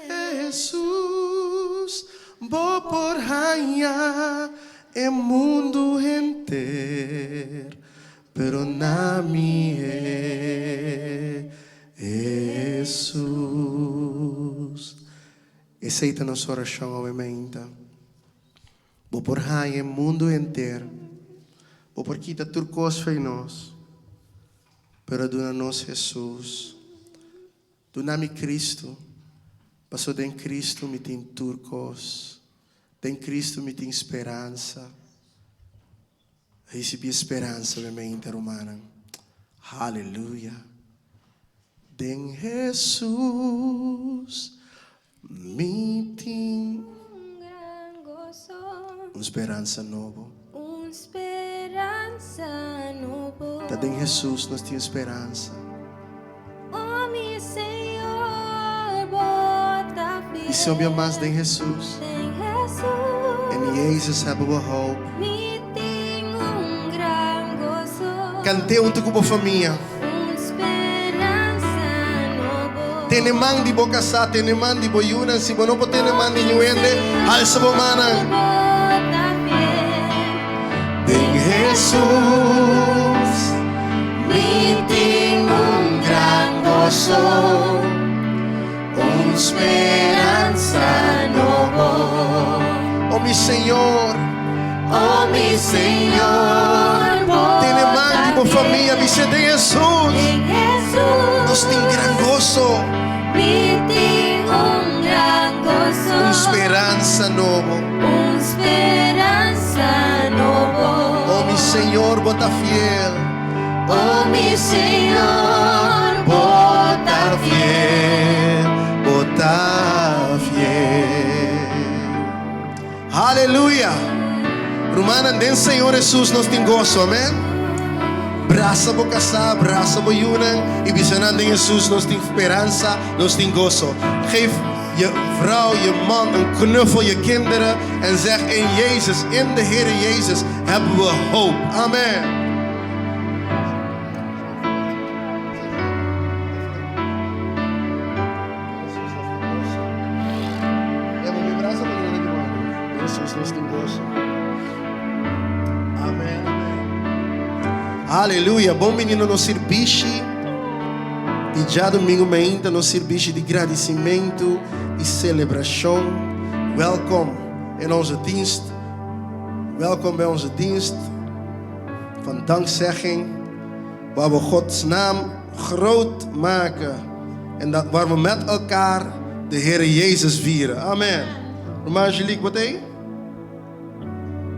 Hesus, bo por haña e mundu henter, pero na mi Hesus. Esei ta nos orashon awe meinta. Bo por haña e mundu henter, bo por kita tur kos fei nos, pero duna nos Hesus. Duna mi Cristo, paso den Cristo mi tin tur kos. Den Cristo mi tin speransa. Ricibi e speransa mi mente rumannan. Haleluya. Den Hesus mi tin Un gran goso. un speransa nobo. Un speransa nobo. Ta den Hesus nos tin speransa. Oh mi Señor, bo ta fiel. I si un bia mas den Hesus. Den Hesus. In Jezus hebben we hoop. Mi tin un gran goso. Kant'é huntu ku bo famia. Un speransa nobo. Tene man di bo kasá, tene man di bo yunan. Si bo no por tene man di niun hende, halsa bo mannan. Bo ta fiel. Den Hesus mi tin un gran goso, un speransa nobo. Oh mi Señor, oh mi Señor, tene man di bo famia, bis'é den Hesus nos tin gran goso, Mi tin un gran goso, un speransa nobo. Un speransa nobo. Oh mi Señor, bo ta fiel. Oh mi Señor, bo ta fiel, bo ta fiel. Haleluya! Rumannan, den Señor Hesus nos tin goso, amen. Brasa bo kasá, brasa bo yunan i bisa nan den Hesus nos tin speransa, nos tin goso. Geef je vrouw, je man een knuffel, je kinderen en zeg in Jezus, in de Heere Jezus hebben we hoop. Amen. Aleluya! Bon bini na nos sirbishi di djadumingu mainta, nos sirbishi di gradisimentu i selebrashon. Welkom in onze dienst. Welkom bij onze dienst van dankzegging, waar we Gods naam groot maken en dat, waar we met elkaar de Heer Jezus vieren. Amen. Ruman Angelique, wat é?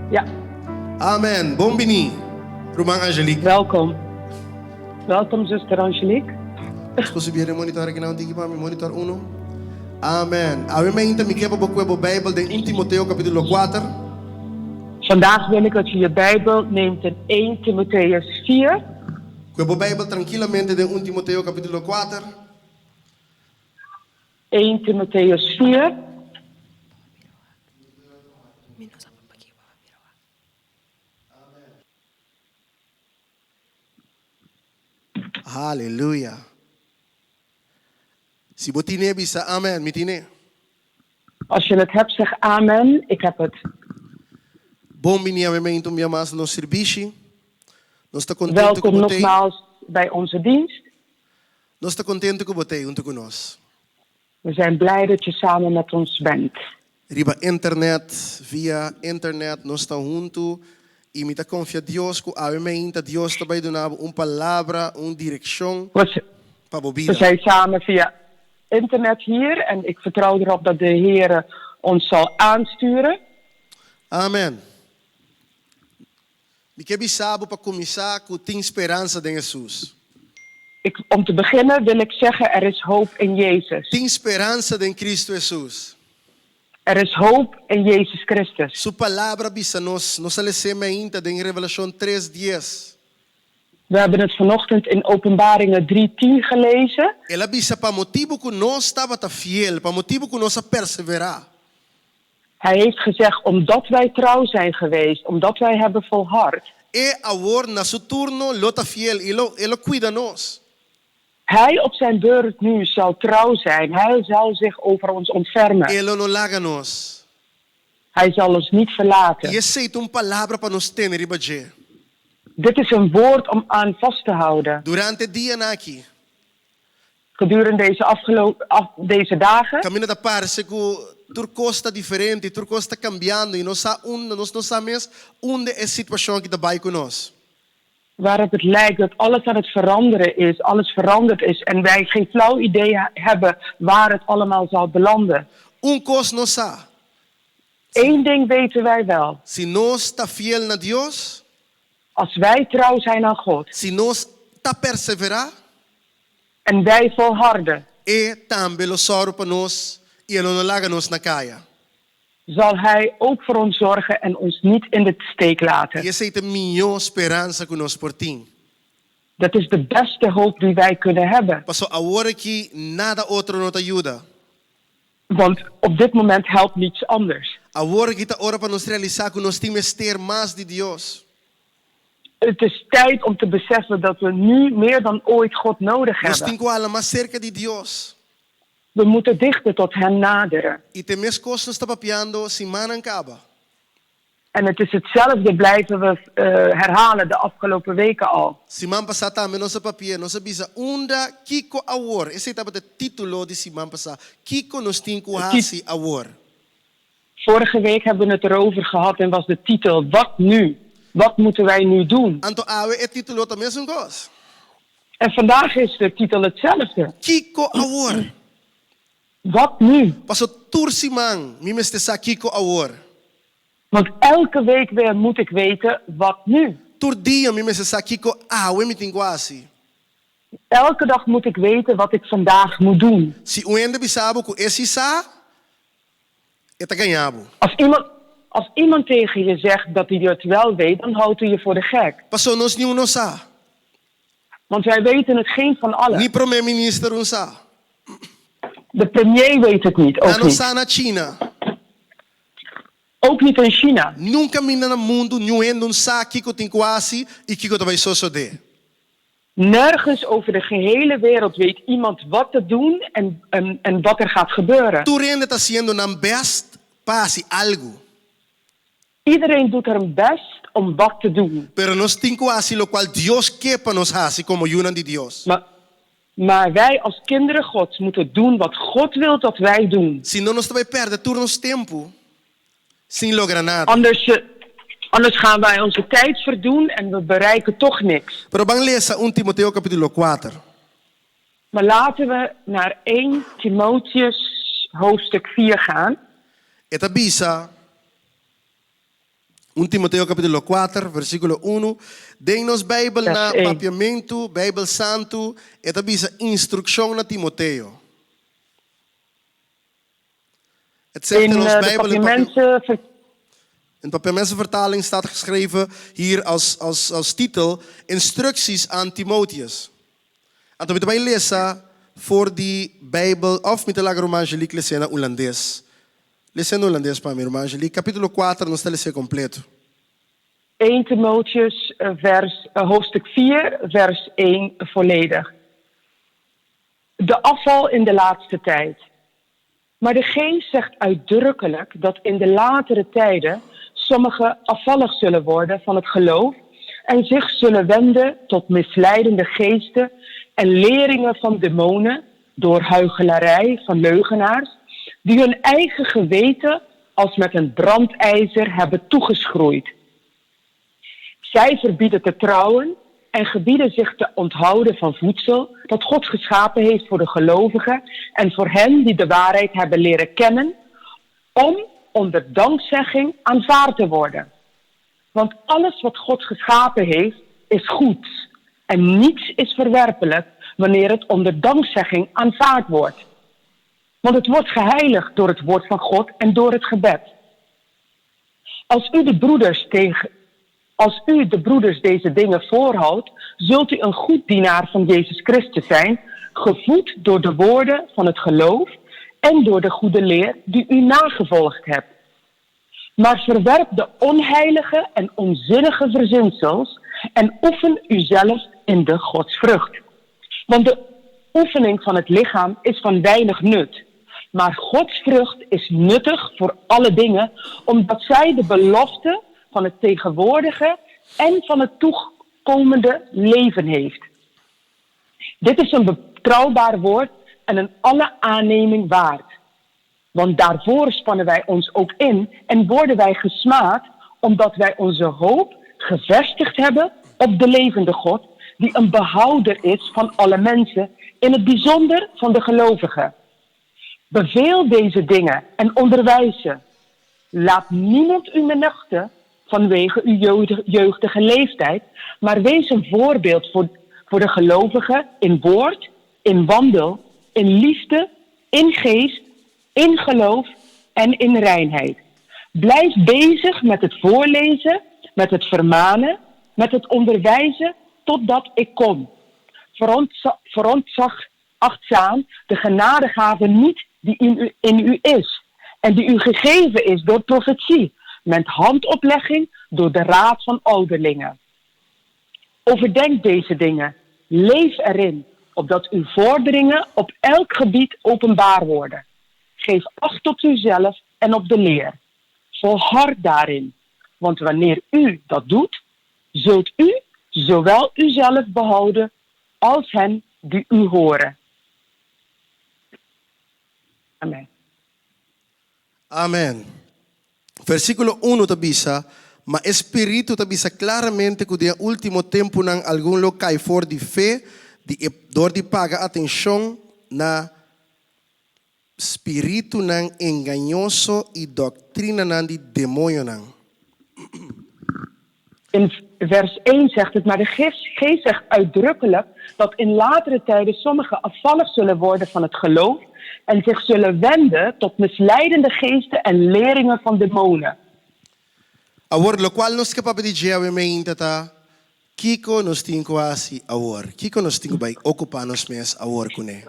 Ja. Amen. Bon bini, Ruman Angelique. Welkom. Welkom, zuster Angelique. Posibile monitor aki nan tiki pa mi, monitor uno. Amen. Awe mainta mi ke pa bo kue bo Bijbel den 1 Timoteo capítulo 4. Vandaag wil ik dat je je Bijbel neemt in 1 Timotheüs 4. Kue bo Bijbel trankilamente den 1 Timoteo capítulo 4. 1 Timotheüs 4. Haleluya. Si bo tin'é, bisa, Amen, mi tin'é. Als je het hebt, zeg amen, ik heb het. Bon bini awe meinta un bia mas na nos sirbishi. Nos ta kontentu ku Welkom bo t'ei. nogmaals bij onze dienst. Nos ta kontentu ku bo t'ei huntu ku nos. We zijn blij dat je samen met ons bent. Riba internet, via internet nos ta huntu i mi ta konfia Dios ku awe meinta Dios ta bai duna bo un palabra, un direkshon pa bo We bida. zijn samen via internet hier en ik vertrouw erop dat de Heere ons zal aansturen. Amen. Mi ke bisa bo pa kuminsá ku tin speransa den Hesus. Ik, om te beginnen wil ik zeggen, er is hoop in Jezus. Tin speransa den Kristu Hesus. Er is hoop in Jezus Christus. Su Palabra bisa nos, nos a les'é mainta den Revelashon tres dies. We hebben het vanochtend in Openbaringen drie tien gelezen. El a bisa pa motibu ku nos tabata fiel, pa motibu ku nos a perseverá. Hij heeft gezegd, omdat wij trouw zijn geweest, omdat wij hebben volhard. E awor na su turno lo ta fiel i lo e lo kuida nos. Hij op zijn beurt nu zal trouw zijn, hij zal zich over ons ontfermen. E lo no laga nos. Hij zal ons niet verlaten. I esei ta un palabra pa nos tene riba dje. Dit is een woord om aan vast te houden. Durante e dianan aki. Gedurende deze afgelo af deze dagen. Kaminda ta parse ku tur kos ta diferente i tur kos ta kambiando i nos sa unda, nos no sa mes unda e situashon aki ta bai ku nos. Waarop het lijkt dat alles aan het veranderen is, alles veranderd is en wij geen flauw idee hebben waar het allemaal zal belanden. Un kos nos sa. Eén ding weten wij wel. Si nos ta fiel na Dios. Als wij trouw zijn aan God. Si nos ta perseverá. En wij volharden. E tambe lo sòru pa nos i e lo no laga nos na kaya. Zal Hij ook voor ons zorgen en ons niet in de steek laten. I esei ta e mihó speransa ku nos por tin. Dat is de beste hoop die wij kunnen hebben. Paso awor aki nada otro no ta yuda. Want op dit moment helpt niets anders. Awor aki ta ora pa nos realisá ku nos tin mester mas di Dios. Het is tijd om te beseffen dat we nu meer dan ooit God nodig Nos hebben. tin ku hala mas serka di Dios. We moeten dichter tot Hem naderen. I te mes kos nos ta papiando simannan kaba. En het is hetzelfde blijven we herhalen de afgelopen weken al. Siman pasá tambe nos a papia, nos a bisa unda kiko awor. Esei tabata e título di siman pasá, Kiko nos tin ku hasi awor? Vorige week hebben we het erover gehad en was de titel Wat nu? Wat moeten wij nu doen? Anto awe e título ta mesun kos. En vandaag is de titel hetzelfde. Kiko awor? Wat nu? Paso tur siman mi mester sa kiko awor. Want elke week weer moet ik weten, wat nu? Tur dia mi mester sa kiko awe mi tin ku hasi. Elke dag moet ik weten wat ik vandaag moet doen. Si un hende bisa bo ku e si sa, e ta gaña bo. Als iemand, als iemand tegen je zegt dat hij het wel weet, dan houdt hij je voor de gek. Paso nos niun no sa. Want wij weten het geen van allen. Ni prome minister un sa. De premier weet het niet, ook Nan no niet. sa na China. Ook niet in China. Niun kaminda na mundu niun hende un sa kiko tin ku hasi i kiko ta bai sosodé. Nergens over de gehele wereld weet iemand wat te doen en, en, en wat er gaat gebeuren. Tur hende ta hasiendo nan bèst pa hasi algu. Iedereen doet haar best om wat te doen. Pero nos tin ku hasi lokual Dios ke pa nos hasi komo yunan di Dios. Maar, maar wij als kinderen Gods moeten doen wat God wil dat wij doen. Si no nos ta bai pèrdè tur nos tempu sin logra nada. Anders, eh, anders gaan wij onze tijd verdoen en we bereiken toch niks. Pero ban lesa un Timoteo kapítulo kuater. Maar laten we naar 1 Timotheus hoofdstuk 4 gaan. E ta bisa, Un Timoteo kapítulo kuater, versíkulo unu, Den nos Beibel na Vers 1. Papiamentu, Beibel Santu, e ta bisa instrukshon na Timoteo. Het zegt in In ons eh, de Bijbel, in Papi- Papiamentse ver- in Papiamentse vertaling staat geschreven hier als, als, als titel Instructies aan Timotheus. Anto mi ta bai lesa for di Bijbel of mi ta laga Ruman Angelique les'é na Hulandes. Les'é na Hulandes pa mi, Ruman Angelique. Capítulo kuater nos ta les'é completo. 1 Timotheus vers, hoofdstuk 4, vers 1 volledig. De afval in de laatste tijd. Maar de Geest zegt uitdrukkelijk dat in de latere tijden sommigen afvallig zullen worden van het geloof en zich zullen wenden tot misleidende geesten en leringen van demonen door huichelarij van leugenaars, die hun eigen geweten als met een brandijzer hebben toegeschroeid. Zij verbieden te trouwen en gebieden zich te onthouden van voedsel dat God geschapen heeft voor de gelovigen en voor hen die de waarheid hebben leren kennen, om onder dankzegging aanvaard te worden. Want alles wat God geschapen heeft, is goed. En niets is verwerpelijk wanneer het onder dankzegging aanvaard wordt. Want het wordt geheiligd door het woord van God en door het gebed. Als u de broeders tegen, als u de broeders deze dingen voorhoudt, zult u een goed dienaar van Jezus Christus zijn, gevoed door de woorden van het geloof en door de goede leer die u nagevolgd hebt. Maar verwerp de onheilige en onzinnige verzinsels en oefen uzelf in de godsvrucht. Want de oefening van het lichaam is van weinig nut. Maar Gods vrucht is nuttig voor alle dingen, omdat zij de belofte van het tegenwoordige en van het toekomende leven heeft. Dit is een betrouwbaar woord en een alle aanneming waard. Want daarvoor spannen wij ons ook in en worden wij gesmaad, omdat wij onze hoop gevestigd hebben op de levende God, die een behouder is van alle mensen, in het bijzonder van de gelovigen. Beveel deze dingen en onderwijs ze. Laat niemand u minachten vanwege uw jeugdige leeftijd, maar wees een voorbeeld voor, voor de gelovigen in woord, in wandel, in liefde, in geest, in geloof en in reinheid. Blijf bezig met het voorlezen, met het vermanen, met het onderwijzen, totdat ik kom. Verontzag achtzaam de genadegave niet die in u, in u is en die u gegeven is door profetie, met handoplegging door de raad van ouderlingen. Overdenk deze dingen, leef erin, opdat uw vorderingen op elk gebied openbaar worden. Geef acht op uzelf en op de leer. Volhard daarin, want wanneer u dat doet, zult u zowel uzelf behouden als hen die u horen. Amen. Amen. Versíkulo 1 ta bisa, Ma e Spiritu ta bisa klaramente ku den e último tempunan algun lo kai for di fe di e dor di paga atenshon na spiritunan engañoso i doktrinanan di demoñonan. In vers 1 zegt het, maar de Geest zegt uitdrukkelijk dat in latere tijden sommigen afvallig zullen worden van het geloof en zich zullen wenden tot misleidende geesten en leringen van demonen. Awor, lokual nos ke papia di dje awe meinta ta, Kiko nos tin ku hasi awor? Kiko nos tin ku bai okupá nos mes awor kuné?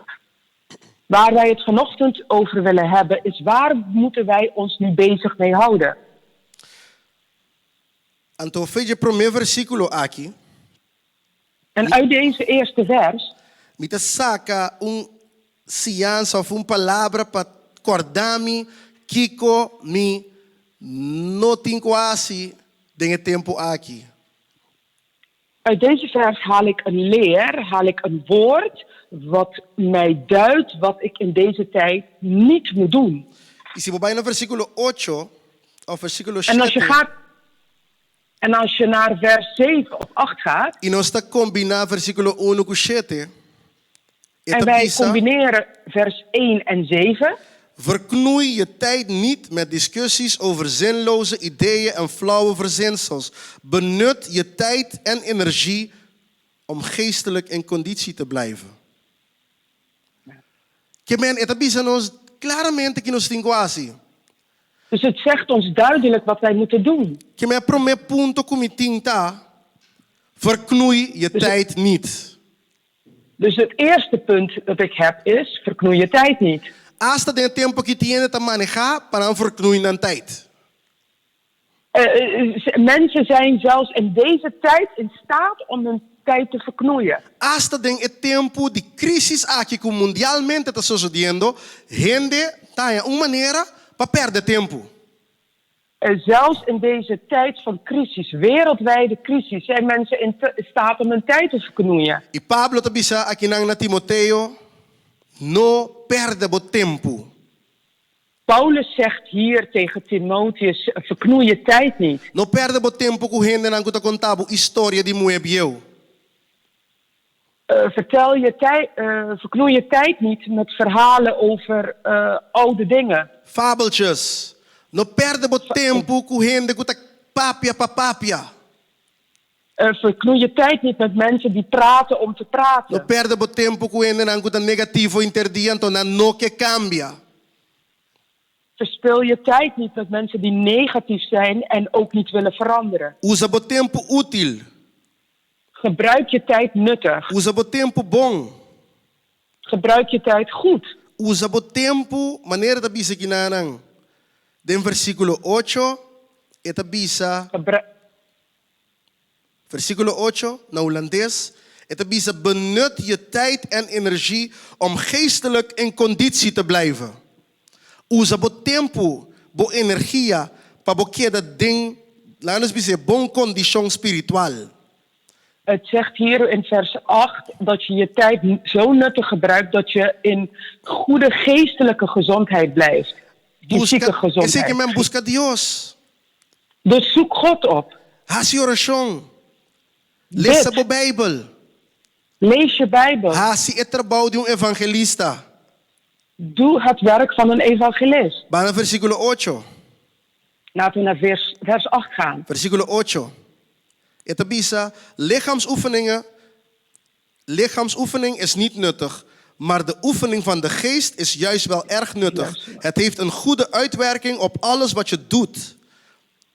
Waar wij het vanochtend over willen hebben is waar moeten wij ons nu bezig mee houden? Anto fe dje promé versíkulo aki. En uit deze eerste vers. Mi ta saka un siñansa òf un palabra pa kòrda mi kiko mi no tin ku hasi den e tempu aki. Uit deze vers haal ik een leer, haal ik een woord wat mij duidt wat ik in deze tijd niet moet doen. I si bo bai na versíkulo ocho òf versíkulo En als je shete. gaat, en als je naar vers 7 of 8 gaat. I nos ta kombiná versíkulo unu ku shete, e En ta wij bisa. combineren vers 1 en 7. Verknoei je tijd niet met discussies over zinloze ideeën en flauwe verzinsels. Benut je tijd en energie om geestelijk in conditie te blijven. Ke men, e ta bisa nos klaramente ki nos tin ku hasi. Dus het zegt ons duidelijk wat wij moeten doen. Ke men, e promé punto ku mi tin ta, verknoei je Dus tijd niet. Dus het eerste punt dat ik heb is, verknoei je tijd niet. Asta den e tempu aki tin hende ta manehá pa nan verknoei nan tijd. Mensen zijn zelfs in deze tijd in staat om hun tijd te verknoeien. Asta den e tempu di krísis aki ku mundialmente ta sosodiendo, hende ta haña un manera pa pèrdè tempu. Zelfs in deze tijd van crisis, wereldwijde crisis, zijn mensen in staat om hun tijd te verknoeien. I Pablo ta bisa akinan na Timoteo, No pèrdè bo tempu. Paulus zegt hier tegen Timotheus, Verknoei je tijd niet. No pèrdè bo tempu ku hendenan ku ta konta bo istoria di muhé bieu. Vertel je tijd, verknoei je tijd niet met verhalen over oude dingen. Fabeltjes. No pèrdè bo tempu ku hende ku ta papia pa papia. Verknoei je tijd niet met mensen die praten om te praten. No pèrdè bo tempu ku hendenan ku ta negativo inter dia anto nan no ke kambia. Verspil je tijd niet met mensen die negatief zijn en ook niet willen veranderen. Usa bo tempu útil. Gebruik je tijd nuttig. Usa bo tempu bon. Gebruik je tijd goed. Usa bo tempu manera ta bisa kinanan. Den versíkulo ocho e ta bisa. Versíkulo ocho, na hulandes, e ta bisa, Benut je tijd en energie om geestelijk in conditie te blijven. Usa bo tempu, bo energia pa bo keda den, laga nos bis'é, bon kondishon spiritual. Het zegt hier in vers 8 dat je je tijd zo nuttig gebruikt dat je in goede geestelijke gezondheid blijft. Fysieke Buska, esei gezondheid. ke men buska Dios. Dus zoek God op. Hasi orashon. Lesa Bid. bo Beibel. Lees je Bijbel. Hasi e trabou di un evangelista. Doe het werk van een evangelist. Ban na versíkulo ocho. Laten we naar vers, vers 8 gaan. Versíkulo ocho. E ta bisa, Lichaamsoefeningen, lichaamsoefening is niet nuttig, maar de oefening van de geest is juist wel erg nuttig. Het heeft een goede uitwerking op alles wat je doet.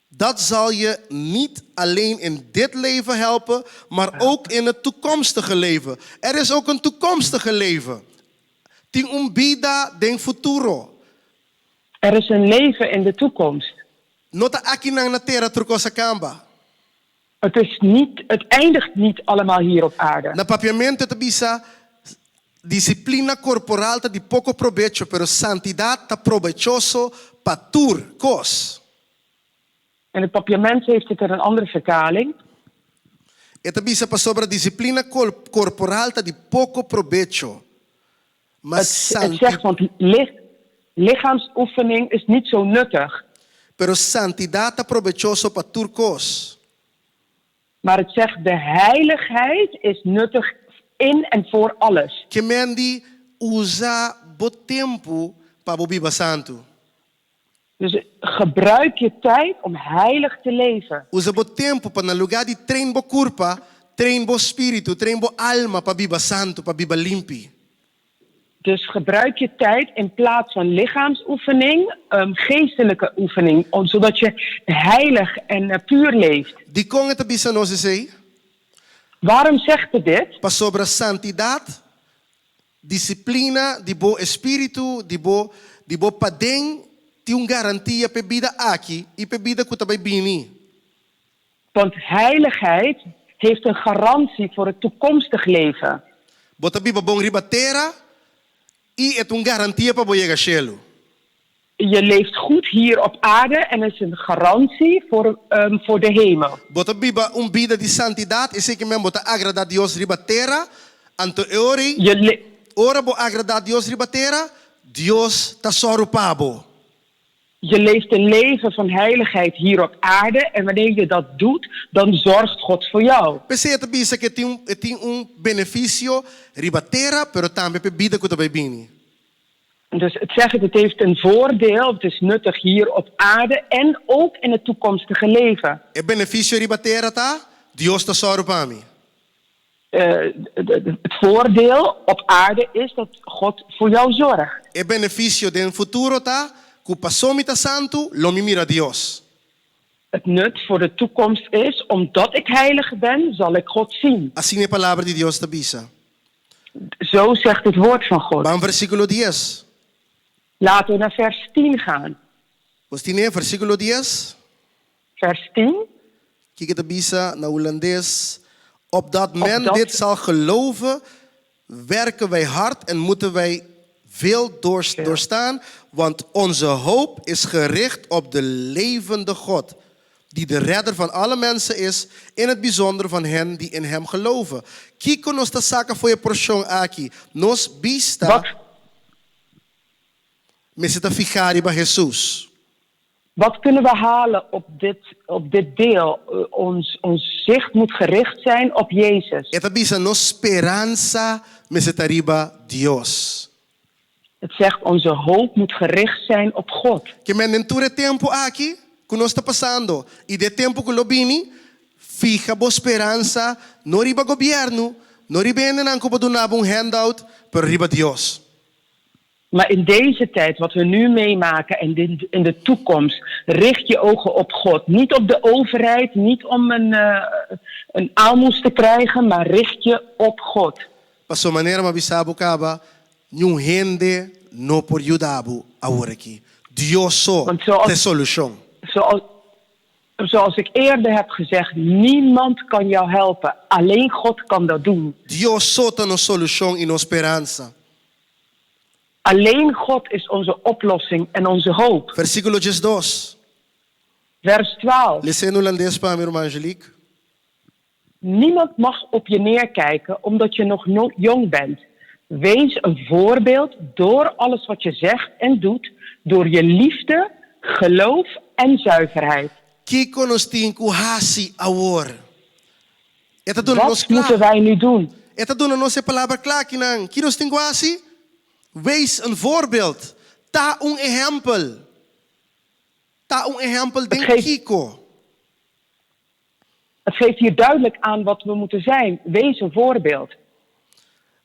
Dat zal je niet alleen in dit leven helpen, maar ook in het toekomstige leven. Er is ook een toekomstige leven. Tin un bida den futuro. Er is een leven in de toekomst. No ta akinan na tera tur kos a kamba. Het, is niet, het eindigt niet allemaal hier op aarde. Na papiamento ta bisa, Disiplina korporal ta di poko probecho, pero santidat ta probechoso pa tur kos. In het Papiaments heeft het er een andere vertaling. E ta bisa pasobra disiplina korporal ta di poko probecho, ma Het, het zegt, want lichaamsoefening is niet zo nuttig. Pero santidat ta probechoso pa tur kos. Maar het zegt, de heiligheid is nuttig in en voor alles. Ke men di usa bo tempu pa bo biba santu. Dus gebruik je tijd om heilig te leven. Usa bo tempu pa na lugá di train bo kurpa, train bo spiritu, train bo alma pa biba santu, pa biba limpi. Dus gebruik je tijd in plaats van lichaamsoefening, geestelijke oefening, zodat je heilig en puur leeft. Dikon e ta bisa nos esei? Waarom zegt het dit? Pasobra santidat, disiplina di bo espíritu, di bo di bo paden tin un garantia p'e bida aki i p'e bida ku ta bai bini. Want heiligheid heeft een garantie voor het toekomstig leven. Bo ta biba bon riba tera i e ta un garantia pa bo yega shelu. Je leeft goed hier op aarde en is een garantie voor, voor de hemel. Bo ta biba un bida di santidat, esei ke men bo ta agradá Dios riba tera, anto e ora ei, Je le ora bo agradá Dios riba tera, Dios ta sòru pa bo. Je leeft een leven van heiligheid hier op aarde en wanneer je dat doet, dan zorgt God voor jou. P'esei e ta bisa ku e tin e tin un benefisio riba tera, pero tambe p'e bida ku ta bai bini. Dus het zegt, het heeft een voordeel, het is nuttig hier op aarde en ook in het toekomstige leven. E benefisio riba tera ta, Dios ta sòru pa mi. Het voordeel op aarde is dat God voor jou zorgt. E benefisio den futuro ta, ku paso mi ta santu, lo mi mira Dios. Het nut voor de toekomst is, omdat ik heilig ben, zal ik God zien. Asina e Palabra di Dios ta bisa. Zo zegt het woord van God. Ban versíkulo dies. Laten we naar vers 10 gaan. Nos tin e versíkulo dies. Vers 10. Kiko ta bisa na hulandes? Opdat men Opdat- dit zal geloven, werken wij hard en moeten wij veel doorstaan, want onze hoop is gericht op de levende God, die de redder van alle mensen is, in het bijzonder van hen die in hem geloven. Kiko nos ta saka for di e porshon aki? Nos bista Wat, mester ta fihá riba Hesus. Wat kunnen we halen op dit, op dit deel? Ons zicht moet gericht zijn op Jezus. E ta bisa nos speransa mester ta riba Dios. Het zegt onze hoop moet gericht zijn op God. Ke men den tur e tempu aki ku nos ta pasando i den e tempu ku lo bini, fiha bo speransa no riba gobièrnu, no riba hendenan ku por duna bo un handout, pero riba Dios. Maar in deze tijd, wat we nu meemaken en in de toekomst, richt je ogen op God. Niet op de overheid, niet om een aalmoes te krijgen, maar richt je op God. Paso manera m'a bisa bo kaba, niun hende no por yuda bo awor aki. Dios so Want zoals- ta e solushon. Zoals ik eerder heb gezegd, niemand kan jou helpen. Alleen God kan dat doen. Dios so ta nos solushon i nos speransa. Alleen God is onze oplossing en onze hoop. Versíkulo 12. Vers 12. Les'é na hulandes pa mi, ruman Angelique. Niemand mag op je neerkijken omdat je nog jong bent. Wees een voorbeeld door alles wat je zegt en doet, door je liefde, geloof en zuiverheid. Kiko nos tin ku hasi awor? E ta duna Wat nos kla. moeten wij nu doen? E ta duna nos e palabra kla akinan. Ki nos tin ku hasi? Wees een voorbeeld. Ta un ehèmpel. Ta un ehèmpel den Het geeft- kiko? Het geeft hier duidelijk aan wat we moeten zijn. Wees een voorbeeld.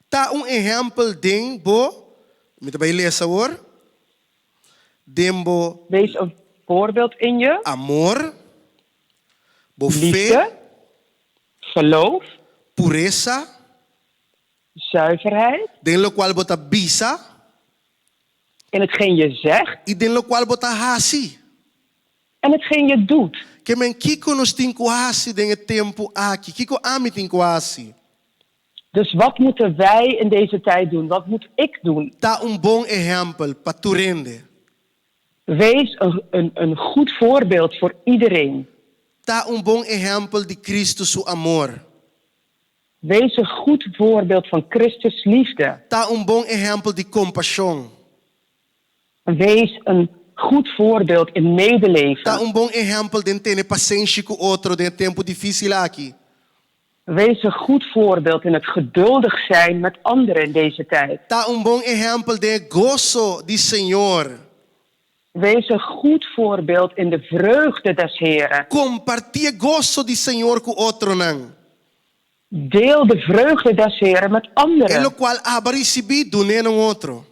Ta un ehèmpel den bo, mi ta bai lesa awor, den bo Wees een voorbeeld in je amor, bo fe, liefde, geloof, puresa, zuiverheid, den lokual bo ta bisa in hetgeen je zegt i den lokual bo ta hasi. en hetgeen je doet. Ke men kiko nos tin ku hasi den e tempu aki? Kiko ami tin ku hasi? Dus wat moeten wij in deze tijd doen? Wat moet ik doen? Ta un bon ehèmpel pa tur hende. Wees een goed voorbeeld voor iedereen. Ta un bon ehèmpel di Kristu su amor. Wees een goed voorbeeld van Christus liefde. Ta un bon ehèmpel di kompashon. Wees een goed voorbeeld in medeleven. Ta un bon ehèmpel den tene pasenshi ku otro den e tempu difísil aki. Wees een goed voorbeeld in het geduldig zijn met anderen in deze tijd. Ta un bon ehèmpel den goso di Señor. Wees een goed voorbeeld in de vreugde des Heren. Kompartí e goso di Señor ku otronan. Deel de vreugde des Heren met E anderen. lokual abo a risibí, dun'é na un otro.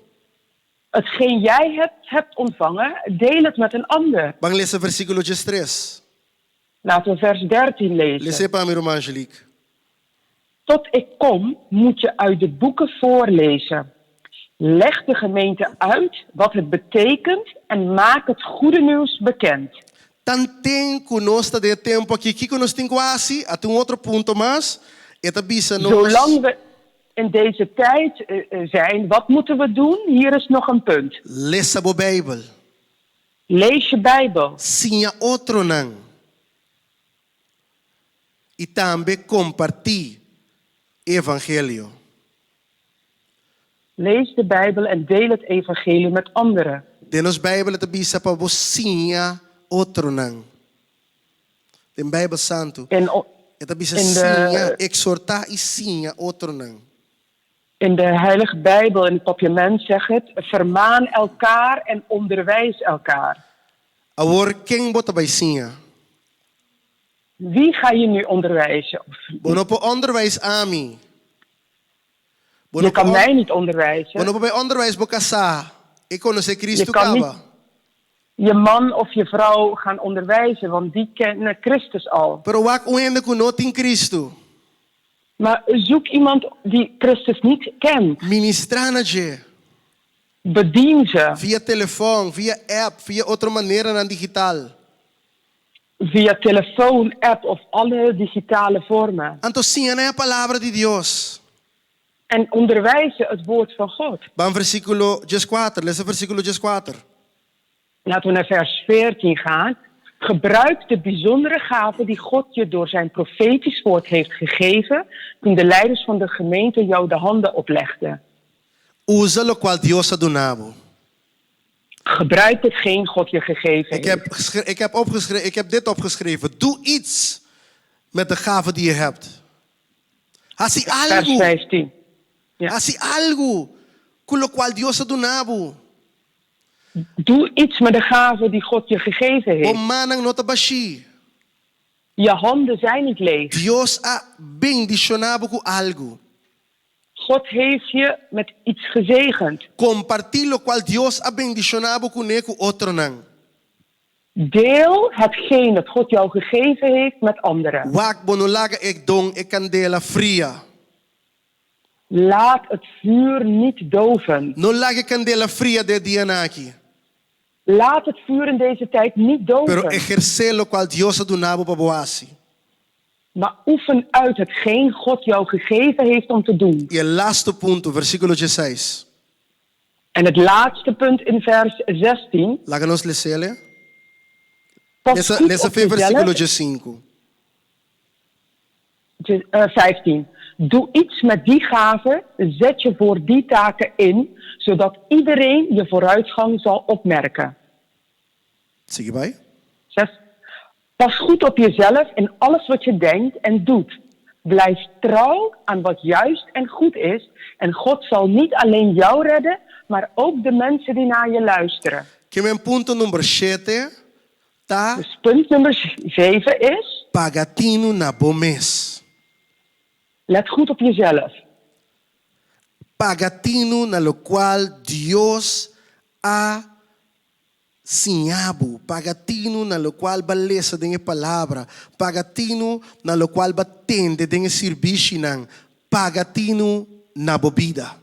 Hetgeen jij hebt ontvangen, deel het met een ander. Ban lesa versíkulo 13. Laten we vers 13 lezen. Les'é pa mi, ruman Angelique. Tot ik kom, moet je uit de boeken voorlezen. Leg de gemeente uit wat het betekent en maak het goede nieuws bekend. Tanten ku nos ta den e tempu aki, kiko nos tin ku hasi? Ata un otro punto mas, e ta bisa nos. Zolang we in deze tijd zijn, wat moeten we doen? Hier is nog een punt. Lesa bo Beibel. Lees je Bijbel. Siña otronan. I tambe kompartí e evangelio. Lees de Bijbel en deel het evangelie met anderen. Den nos Beibel e ta bisa pa bo siña otronan. Den Beibel Santu In o- e ta bisa in de- siña, eksortá i siña otronan. In de Heilige Bijbel, in het Papiament zegt het, vermaan elkaar en onderwijs elkaar. Awor ken bo ta bai siña? Wie ga je nu onderwijzen? Bo no por onderwijs ami. Bo no Je kan por mij niet onderwijzen. Bo no por bai onderwijs bo kasá. E konosé Cristo Je kan kaba. niet je man of je vrouw gaan onderwijzen, want die kennen Christus al. Pero wak un hende ku no tin Cristo. Maar zoek iemand die Christus niet kent. Ministrá na dje. Bedien ze. Via telefòn, via app, via otro maneranan digital. Via telefoon, app of alle digitale vormen. Anto siña nan e palabra di Dios. En onderwijs ze het woord van God. Ban versíkulo dieskuater, lesa versíkulo dieskuater. Laten we naar vers 14 gaan. Gebruik de bijzondere gave die God je door zijn profetisch woord heeft gegeven toen de leiders van de gemeente jou de handen oplegden. Usa lokual Dios a duna bo. Gebruik hetgeen God je gegeven Ik heb, heeft. ik heb, opgeschreven, ik heb dit opgeschreven. Doe iets met de gave die je hebt. Hasi Vers algu. 15. Ja. Hasi algu ku lokual Dios a duna bo. Doe iets met de gave die God je gegeven Bo heeft. mannan no ta bashí. Je handen zijn niet leeg. Dios a bendishoná bo ku algu. God heeft je met iets gezegend. Kompartí lokual Dios a bendishoná bo kuné ku otronan. Deel hetgeen dat God jou gegeven heeft met anderen. Wak bo no laga e don e kandela fria. Laat het vuur niet doven. No laga e kandela fria den e dianan aki. Laat het vuur in deze tijd niet Pero doven. ehersé lokual Dios a duna bo pa bo hasi. Maar oefen uit hetgeen God jou gegeven heeft om te doen. I e lastu punto, versíkulo diesseis. En het laatste punt in vers 16. Laga nos les'é. Pas Lesa, goed lesa op fe versíkulo jezelf. diesinku. 15. Doe iets met die gave, zet je voor die taken in, zodat iedereen je vooruitgang zal opmerken. Sigui bai. 6. Pas goed op jezelf in alles wat je denkt en doet. Blijf trouw aan wat juist en goed is. En God zal niet alleen jou redden, maar ook de mensen die naar je luisteren. Ke men punto number shete ta. Dus punt nummer 7 is. Paga tinu na bo mes. Let goed op jezelf. Paga tinu na lokual Dios a siña bo. Paga tinu na lokual b'a lesa den e palabra. Paga tinu na lokual b'a tende den e sirbishinan. Paga tinu na bo bida.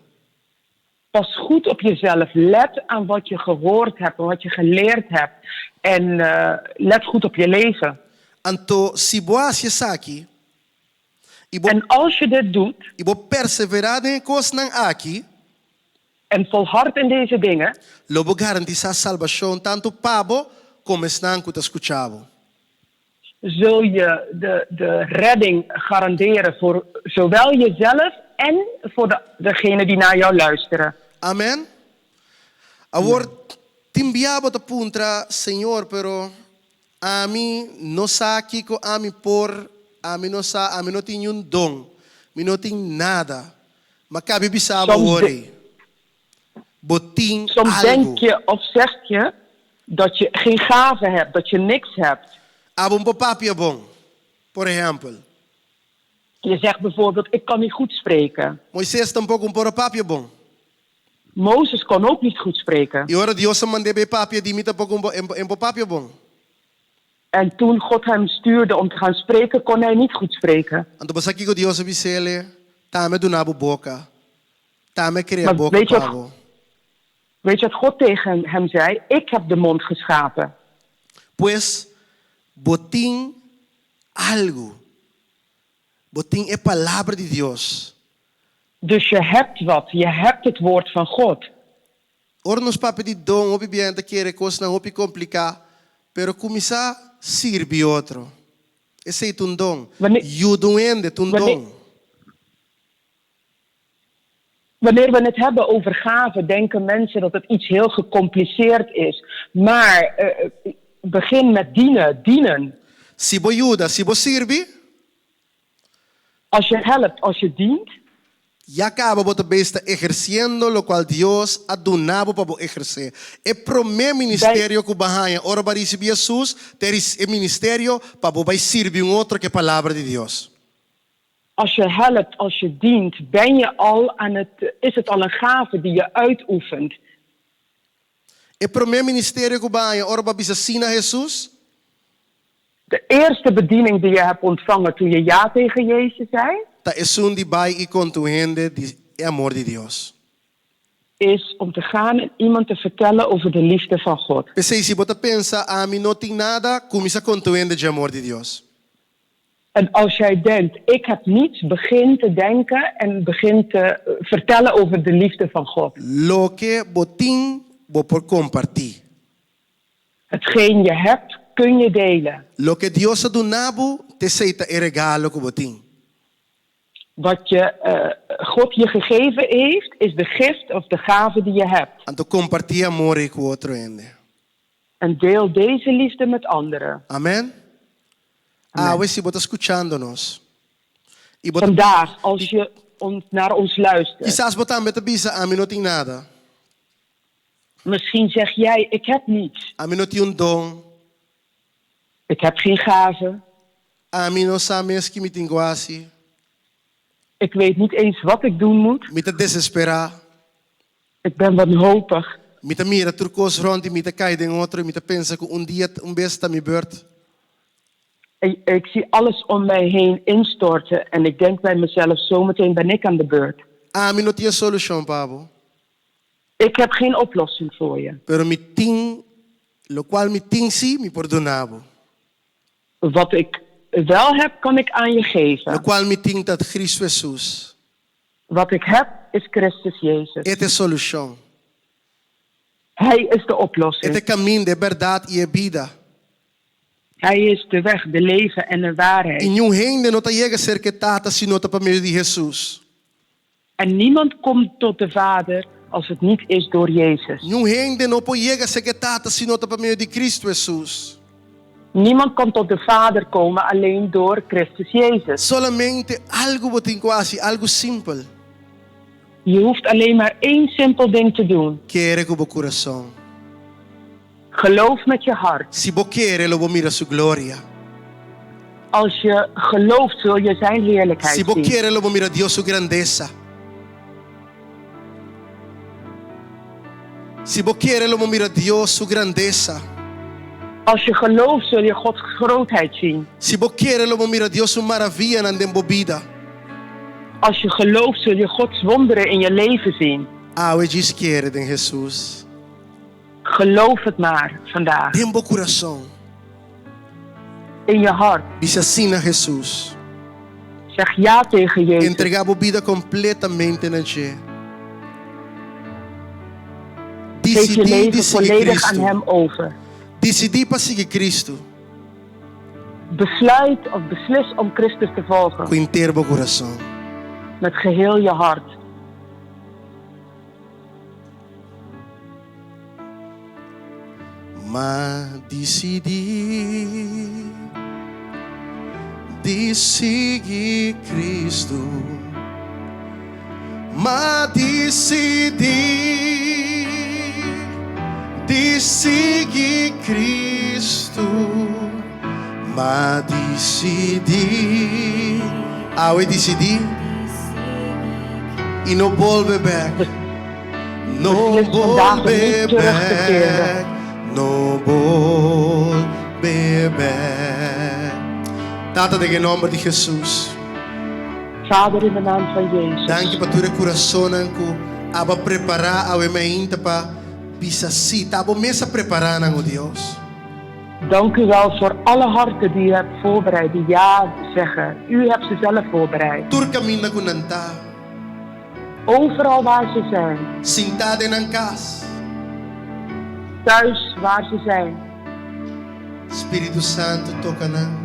Pas goed op jezelf. Let aan wat je gehoord hebt en wat je geleerd hebt. En eh, let goed op je leven. Anto si bo hasi esaki, i bo, En als je dit doet, i bo perseverá den e kosnan aki, en volhard in deze dingen, lo bo garantisá salbashon tantu pa bo komo esnan ku ta skucha bo. zul je de, de redding garanderen voor zowel jezelf en voor de, degene die naar jou luisteren. Amen. Awor tin bia bo ta puntra, Señor, pero ami no sa kiko ami por, ami no sa, ami no tin niun don, mi no tin nada. Ma kabi bisa bo Soms awor de- ei, bo tin Soms algu. denk je of zeg je dat je geen gave hebt, dat je niks hebt. Abo no por papia bon, por ehèmpel. Je zegt bijvoorbeeld, ik kan niet goed spreken. Moises tampoko no por a papia bon. Mozes kon ook niet goed spreken. I ora Dios a mand'é bai papia, e di, Mi tampoko N por papia bon. En toen God hem stuurde om te gaan spreken, kon hij niet goed spreken. Anto bo sa kiko Dios a bis'é, T'ami a duna bo boka. T'ami a krea Maar boka weet je pa wat, bo. weet je wat God tegen hem zei? Ik heb de mond geschapen. Pues, bo tin algu. Bo tin e palabra di Dios. Dus je hebt wat, je hebt het woord van God. Ora nos papia di don, hopi bia hende ta kere kosnan hopi kompliká, pero kuminsá sirbi otro. Esei ta un don. Wanneer, Yuda un hende ta un wanneer, don. wanneer we het hebben over gaven, denken mensen dat het iets heel gecompliceerd is. Maar eh, begin met dienen, dienen. Si bo yuda, si bo sirbi. Als je helpt, als je dient. Ya kaba bo ta bezig ta ehersiendo lokual Dios a duna bo pa bo ehersé. E promé Bij, ministerio ku bo a haña ora bo a risibí Hesus ta e ministerio pa bo bai sirbi un otro ku e Palabra di Dios. Als je helpt, als je dient, ben je al aan het, is het al een gave die je uitoefent. E promé ministerio ku bo a haña ora bo a bisa sí na Hesus. De eerste bediening die je hebt ontvangen toen je ja tegen Jezus zei, Ta esun di bai i konta un hende di e amor di Dios. Is om te gaan en iemand te vertellen over de liefde van God. P'esei, si bo ta pensa, Ami no tin nada, kuminsá konta un hende dje amor di Dios. En als jij denkt, ik heb niets, begin te denken en begin te vertellen over de liefde van God. Loke bo tin, bo por kompartí. Hetgeen je hebt, kun je delen. Loke Dios a duna bo, t'esei ta e regalo ku bo tin. Wat je God je gegeven heeft, is de gift of de gave die je hebt. Anto kompartí e amor ei ku otro hende. En deel deze liefde met anderen. Amen. Awe si bo ta skuchando nos i bo ta. Vandaag, als je naar ons luistert. Kisas bo tambe ta bisa, Ami no tin nada. Misschien zeg jij, Ik heb niets. Ami no tin un don. Ik heb geen gave. Ami no sa mes ki mi tin ku hasi. Ik weet niet eens wat ik doen moet. Mi ta desesperá. Ik ben wanhopig. Mi ta mira tur kos rònt i mi ta kai den otro i mi ta pensa ku un dia un bes ta mi beurt. Ik zie alles om mij heen instorten en ik denk bij mezelf, zometeen ben ik aan de beurt. Ami no tin e solushon pa bo. Ik heb geen oplossing voor je. Pero mi tin lokual mi tin sí mi por duna bo. Wat ik wel heb kan ik aan je geven. Lokual mi tin ta Cristo Hesus. Wat ik heb is Christus Jezus. E ta e solushon. Hij is de oplossing. E ta e kaminda, e bèrdat i e bida. Hij is de weg, de leven en de waarheid. I niun hende no ta yega serka e Tata si no ta pa medio di Hesus. En niemand komt tot de Vader als het niet is door Jezus. Niun hende no por yega serka e Tata si no ta pa medio di Cristo Hesus. Niemand kan tot de Vader komen alleen door Christus Jezus. Solamente algu bo tin ku hasi, algu simpel. Je hoeft alleen maar één simpel ding te doen. Kere ku bo kurason. Geloof met je hart. Si bo kere, lo bo mira su gloria. Als je gelooft, zul je zijn heerlijkheid Si bo zien. kere, lo bo mira Dios su grandesa. Si bo kere, lo bo mira Dios su grandesa. Als je gelooft, zul je Gods grootheid zien. Si bo kere, lo bo mira Dios su maravianan den bo bida. Als je gelooft, zul je Gods wonderen in je leven zien. Awe djis kere den Hesus. Geloof het maar vandaag. Den bo kurason. In je hart. Bisa sí na Hesus. Zeg ja tegen Jezus. Entregá bo bida kompletamente na dje. Geef je Disidí di leven sigui volledig aan Kristu. Hem over. Disidí pa sigui Kristu. Besluit of beslis om Christus te volgen. Ku henter bo kurason. Met geheel je hart. M'a disidí di sigui Cristo. M'a disidí di sigui Cristo. M'a disidí. Awe disidí i no bolbe bèk. No Beslis vandaag om bolbe niet terug te keren. bèk, no bolbe bèk. Tata, den e nòmber di Hesus. Vader, in de naam van Jezus. Danki pa tur e kurasonnan ku abo a prepará awe mainta pa bisa sí. Ta abo mes a prepará nan, o Dios. Dank u wel voor alle harten die u hebt voorbereid, die ja zeggen. U hebt ze zelf voorbereid. Tur kaminda ku nan ta. Overal waar ze zijn. Sintá den nan kas. Thuis waar ze zijn. Spiritu Santu toka nan.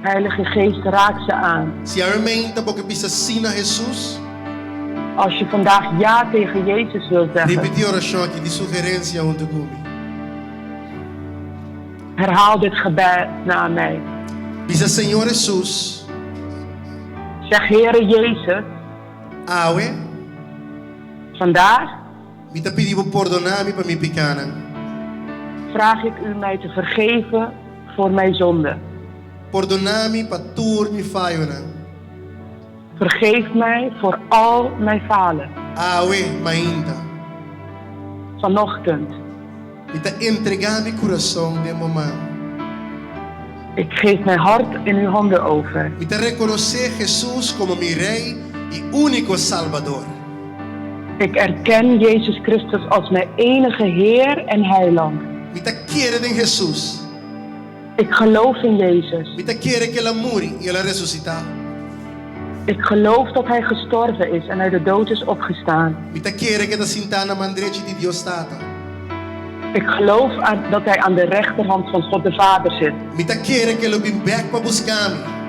Heilige Geest raak ze aan. Si awe meinta bo ke bisa sí na Hesus. Als je vandaag ja tegen Jezus wilt zeggen. Ripití e orashon aki di sugerensia huntu ku mi. Herhaal dit gebed na mij. Bisa Señor Hesus. Zeg Heere Jezus. Awe. Vandaag. Mi ta pidi bo pordoná mi pa mi pikánan. Vraag ik u mij te vergeven voor mijn zonde. Pordoná mi pa tur mi fayonan. Vergeef mij voor al mijn falen. Awe, mainta. Vanochtend. Mi ta entregá mi kurason den bo man. Ik geef mijn hart in uw handen over. Mi ta rekonosé Hesus komo mi Rei i úniko Salbador. Ik erken Jezus Christus als mijn enige Heer en Heiland. Mi ta kere den Hesus. Ik geloof in Jezus. Mi ta kere ku El a muri i El a resusitá. Ik geloof dat Hij gestorven is en uit de dood is opgestaan. Mi ta kere ku E ta sintá na man drechi di Dios Tata. Ik geloof aan dat Hij aan de rechterhand van God de Vader zit. Mi ta kere ku E lo bin bèk pa buska mi.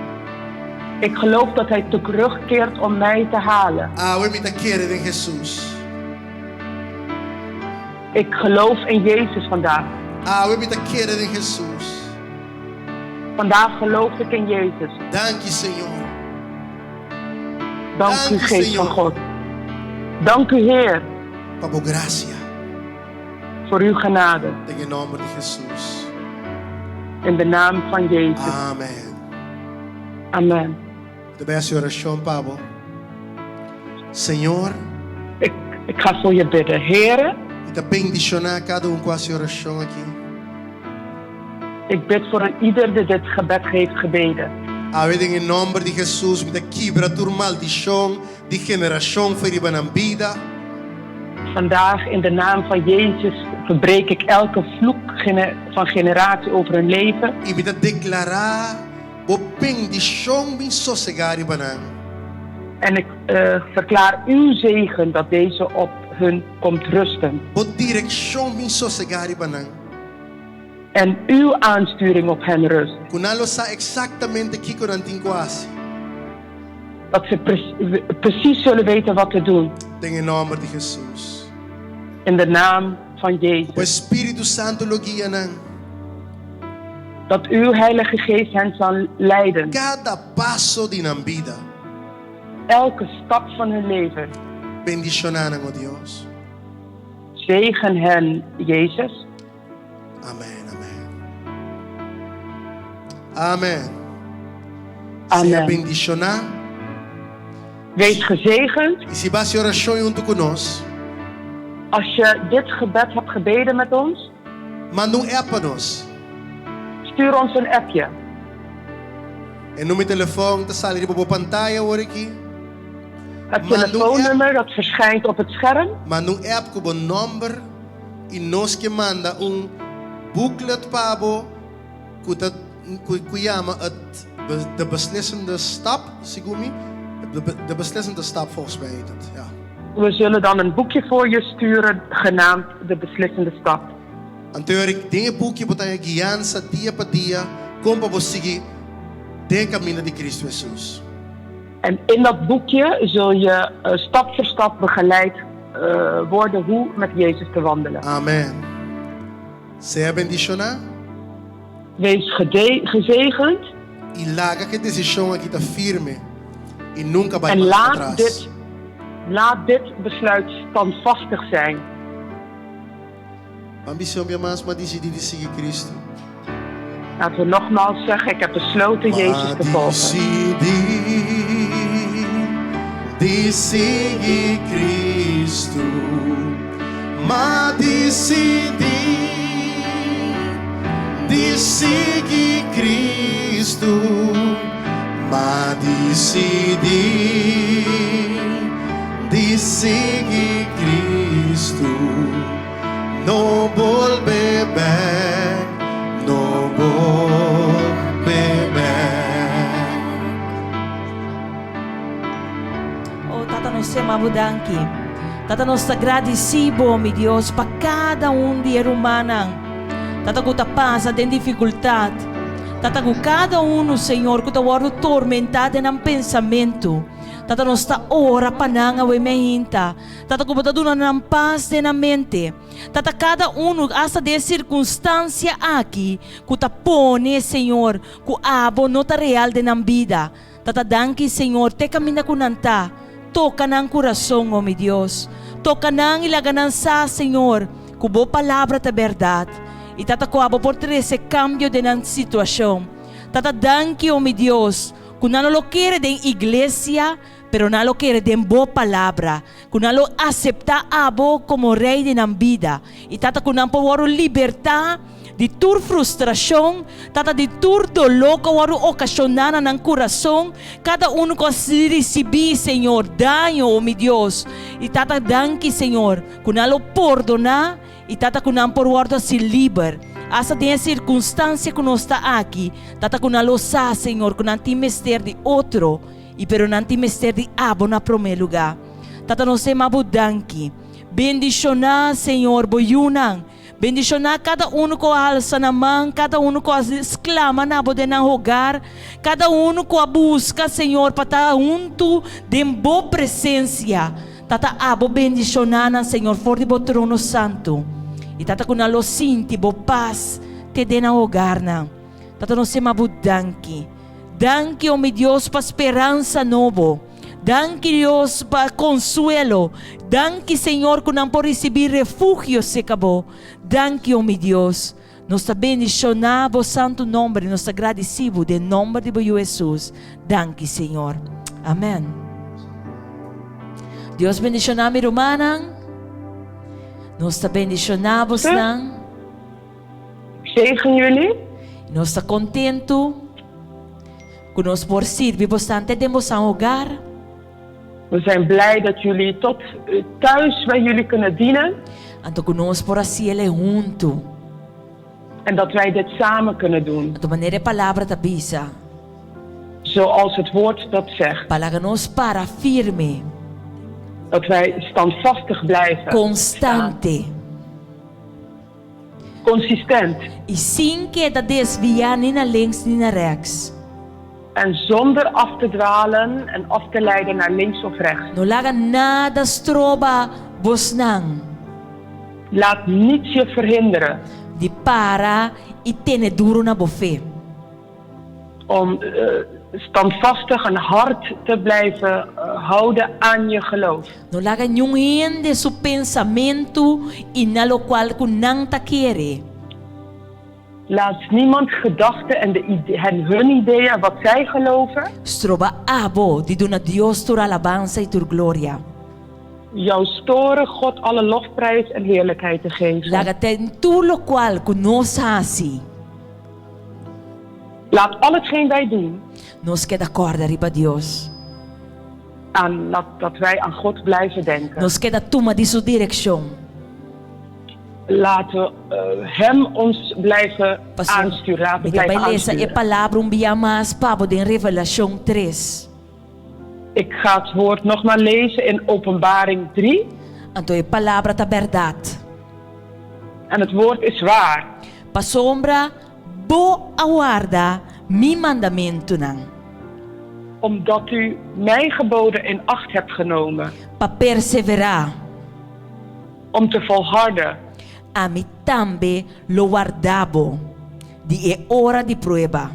Ik geloof dat Hij terugkeert om mij te halen. Awe mi ta kere den Hesus. Ik geloof in Jezus vandaag. Awe mi ta kere den Hesus. Vandaag geloof ik in Jezus. Danki, Señor. Dank u, Geest van God. Dank u, Heer. Pa bo grasia. Voor uw genade. Den e nòmber di Hesus. In de naam van Jezus. Amen. Amen. Mi ta bai hasi orashon pa bo. Señor. Ik, ik ga voor je bidden. Here. Mi ta bendishoná kada un ku a hasi orashon aki. Ik bid voor een ieder die dit gebed heeft gebeden. Awe den e nòmber di Hesus mi ta kibra tur maldishon di generashon for riba nan bida. Vandaag in de naam van Jezus verbreek ik elke vloek van generatie over hun leven. I mi ta deklará bo bendishon bin sosegá riba nan. En ik verklaar uw zegen dat deze op hun komt rusten. Bo direkshon bin sosegá riba nan. En uw aansturing op hen rust. Ku nan lo sa eksaktamente kiko nan tin ku hasi. Dat ze precies zullen weten wat te doen. Den e nòmber di Hesus. In de naam van Jezus. Bo Spiritu Santu lo guia nan. Dat uw Heilige Geest hen zal leiden. Kada paso di nan bida. Elke stap van hun leven. Bendishoná nan, o Dios. Zegen hen, Jezus. Amen, amen. Amen. Sea Amen. bendishoná. Wees gezegend. I si bo a hasi orashon huntu ku nos. Als je dit gebed hebt gebeden met ons. Manda un app pa nos. Stuur ons een appje. E nummer di telefòn ta sali riba bo pantaya awor aki. Het telefoonnummer dat verschijnt op het scherm. Manda un app ku bo nòmber i nos ke manda un booklet pa bo ku ta ku yama het De Beslissende Stap, segun mi. De Beslissende Stap volgens mij heet het, ja. We zullen dan een boekje voor je sturen genaamd De Beslissende Stap. Anto Eric, den e buki bo ta haña guiansa dia pa dia kon pa bo sigui den e kaminda di Kristu Hesus. En in dat boekje zul je stap voor stap begeleid worden hoe met Jezus te wandelen. Amen. Sea bendishoná. Wees gezegend. I laga ku e desishon aki ta firme i nunka bai En mas laat patras. dit, laat dit besluit standvastig zijn. Ban bisa un bia mas, M'a disidí di sigui Kristu. Laten we nogmaals zeggen, ik heb besloten Jezus te M'a volgen. disidí di sigui Kristu. M'a disidí di sigui Kristu. M'a disidí di sigui Kristu. No bolbe bek, no bolbe bek. Oh Tata nos ta yama bo danki. Tata nos ta gradisi bo mi Dios pa kada un di e rumannan. Tata ku ta pasa den difikultat. Tata ku kada unu Señor ku ta wòrdu tormentá den nan pensamentu. Tata nos ta ora pa nan awe meinta. Tata ku bo ta duna nan pas den nan mente. Tata kada unu asta den e sirkunstansia aki ku ta pone Señor ku abo no ta real den nan bida. Tata danki Señor te kaminda ku nan ta. Toka nan kurason o mi Dios. Toka nan i laga nan sa Señor ku bo palabra ta bèrdat. I tata ku abo por trese kambio den nan situashon. Tata danki o mi Dios ku nan no lo kere den iglesia Pero nan lo kere den bo palabra, ku nan lo aseptá abo komo Rei di nan bida, i tata ku nan por wòrdu libertá di tur frustrashon, Tata, di tur doló ku a wòrdu okashoná na nan kurason, kada unu ku a risibí, Señor, daño, o mi Dios. I Tata, danki, Señor, ku nan lo pordoná i, Tata, ku nan por wòrdu hasi liber. Asta den e sirkunstansia ku nos ta aki, Tata, ku nan lo sa, Señor, ku nan tin mester di otro, i pero nan tin mester di Abo na promé lugá. Tata, nos ta yama Bo danki. Bendishoná, Señor, Bo yunan. Bendishoná kada unu ku a halsa nan man, kada unu ku a sklama na Bo den nan hogar, kada unu ku a buska, Señor, pa ta huntu den Bo presensia. Tata, abo bendishoná nan, Señor, for di Bo trono santu. I Tata, ku nan lo sinti Bo pas te den nan hogarnan. Tata, nos sema Bo danki. Danki, o mi Dios, pa speransa nobo. Danki Dios pa konsuelo. Danki Señor ku nan por risibí refugio seka bo. Danki o mi Dios. Nos ta bendishoná bo santu nomber i nos ta gradisí bo den nomber di bo Yu Hesus. Danki Señor. Amen. Dios bendishoná mi rumannan. Nos ta bendishoná bosnan. Zegen jullie. Nos ta kontentu. Ku nos por sirbi bosan te den bosan hogar. We zijn blij dat jullie tot thuis bij jullie kunnen dienen. Anto ku nos por hasi el e huntu. En dat wij dit samen kunnen doen. Anto manera e palabra ta bisa. Zoals het woord dat zegt. Pa laga nos para firme. Dat wij standvastig blijven. Konstante. Consistent. I sin keda desviá ni na links ni na rèks. En zonder af te dwalen en af te leiden naar links of rechts. No laga nada stroba bosnan. Laat niets je verhinderen. Di para i tene duru na bo fe. Om standvastig en hard te blijven houden aan je geloof. No laga niun hende su pensamentu i na lokual ku nan ta kere. Laat niemands gedachten en de en hun ideeën wat zij geloven. Stroba abo di duna Dios tur alabansa i tur gloria. Jou storen God alle lofprijs en heerlijkheid te geven. Laga ten tur lokual ku nos hasi. Laat al hetgeen wij doen. Nos keda kòrda riba Dios. Aan laat dat wij aan God blijven denken. Nos keda tuma di su direkshon. Laten we Hem ons blijven aansturen, laten Mi ta blijven bai lesa e aansturen. palabra un bia mas pa bo den Revelashon tres. Ik ga het woord nog maar lezen in Openbaring 3. Anto e palabra ta bèrdat. En het woord is waar. Pasobra bo a warda mi mandamentunan. Omdat u mijn geboden in acht hebt genomen. Pa perseverá. Om te volharden. Ami tambe lo warda bo di e ora di prueba.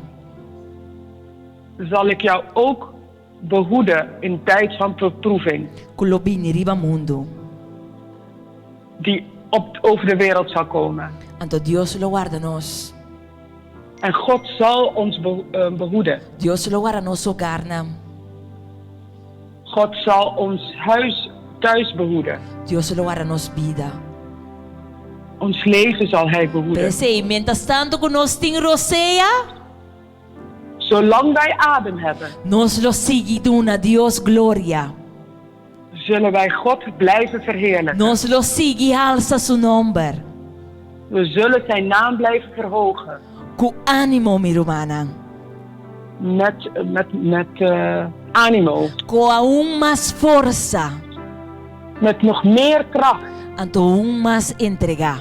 Zal ik jou ook behoeden in tijd van beproeving. Ku lo bini riba mundu. Die op over de wereld zal komen. Anto Dios lo warda nos. En God zal ons behoeden. Dios lo warda nos hogarnan. God zal ons huis thuis behoeden. Dios lo warda nos bida. Ons leven zal Hij behoeden. P'esei, mientras tanto ku nos tin rosea. Zolang wij adem hebben. Nos lo sigui duna Dios gloria. Zullen wij God blijven verheerlijken. Nos lo sigui halsa su nomber. We zullen zijn naam blijven verhogen. Ku ánimo, mi rumannan. Met, met, met animo. Ku aun mas forsa. Met nog meer kracht. Anto aun mas entregá.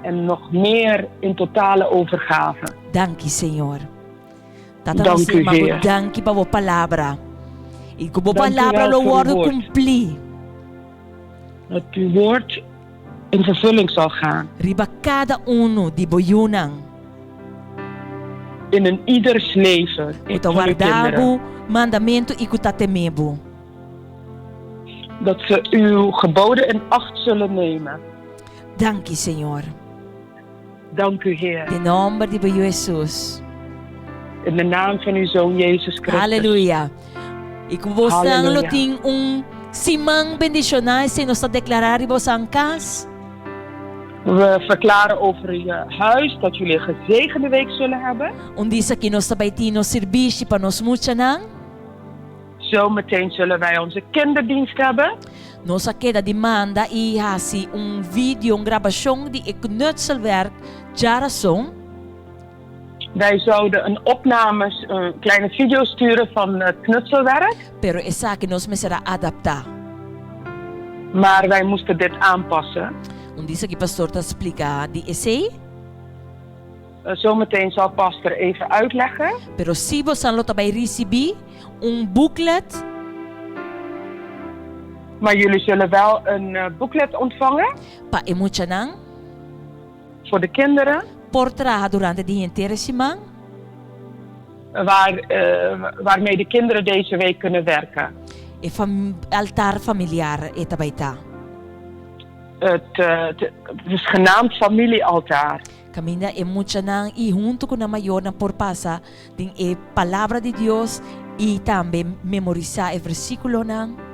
En nog meer in totale overgave. Danki, Señor. Tata nos Dank u, stima bo Heer. danki pa bo palabra. I ku bo Dank u palabra wel lo voor uw wòrdu woord. kumplí. Dat uw woord in vervulling zal gaan. Riba kada unu di bo yunan. In een ieders leven, Ku ta van uw warda kinderen. bo mandamentu i ku ta temé bo. Dat ze uw geboden in acht zullen nemen. Danki, Señor. Dank u, Heer. Den nomber di bo Yu Hesus. In de naam van uw Zoon Jezus Christus. Aleluya. I ku bosnan lo Halleluja. tin un siman bendishoná, esei nos ta deklará riba bosan kas. We verklaren over je huis dat jullie een gezegende week zullen hebben. Un disa aki nos ta bai tin nos sirbishi pa nos muchanan. Zometeen zullen wij onze kinderdienst hebben. Nos a keda di manda i hasi un video, un grabashon di e knutselwerk djarason. Wij zouden een opname, een kleine video sturen van het knutselwerk. Pero esaki nos mester a adaptá. Maar wij moesten dit aanpassen. Un disa ki pastor ta splika di esei. Zometeen zal pastor even uitleggen. Pero si bosan lo ta bai risibí un booklet. Maar jullie zullen wel een booklet ontvangen. Pa e muchanan. Voor de kinderen. Por traha durante di henter e siman. Waar, waarmee de kinderen deze week kunnen werken. E altar familiar e ta bai ta. Het, het is genaamd familiealtaar. Kaminda e muchanan i huntu ku nan mayornan por pasa den e Palabra di Dios i tambe memorisá e versíkulonan.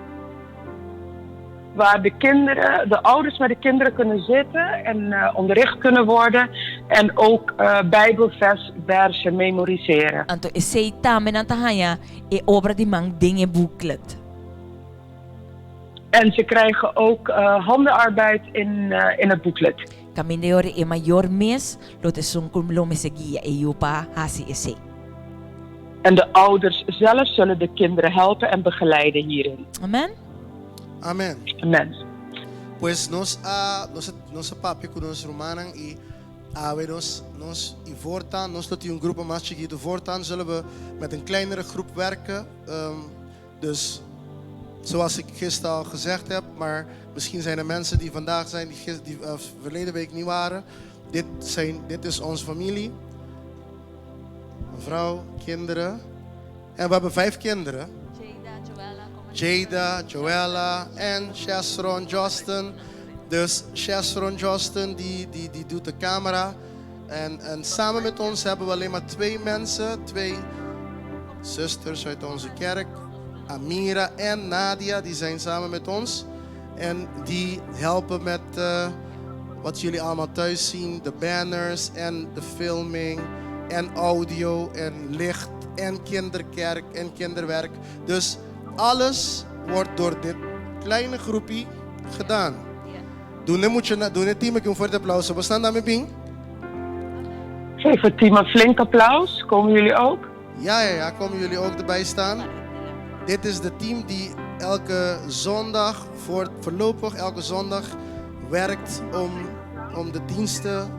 Waar de kinderen, de ouders met de kinderen kunnen zitten en onderricht kunnen worden en ook bijbelversen memoriseren. Anto esei tambe nan ta haña e obra di man den e booklet. En ze krijgen ook handenarbeid in in het booklet. Kaminda e ora e mayor mes lo ta esun ku lo mester guia e yu pa hasi esei. En de ouders zelf zullen de kinderen helpen en begeleiden hierin. Amen. Amen. Amen. Pues nos a nos a nos a papia ku nos rumannan i awe nos nos i voortaan nos lo tin un grupo mas chikitu. Voortaan zullen we met een kleinere groep werken. Dus zoals ik gisteren al gezegd heb, maar misschien zijn er mensen die vandaag zijn die, die uh, verleden week niet waren. Dit, zijn, dit is onze familie. Mevrouw, kinderen. En we hebben vijf kinderen. Jada, Joella en Chesron Justin. Dus Chesron Justin die, die, die doet de camera. En, en samen met ons hebben we alleen maar twee mensen, twee zusters uit onze kerk. Amira en Nadia, die zijn samen met ons. En die helpen met uh, wat jullie allemaal thuis zien. De banners en de filming en audio en licht en kinderkerk en kinderwerk. Dus alles wordt door dit kleine groepje gedaan. Doe moet je doe het team een fuerte applaus. We staan daarmee bin. Geef het team een flink applaus. Komen jullie ook? Ja, ja, ja, komen jullie ook erbij staan? Dit is de team die elke zondag, voor, voorlopig elke zondag, werkt om, om de diensten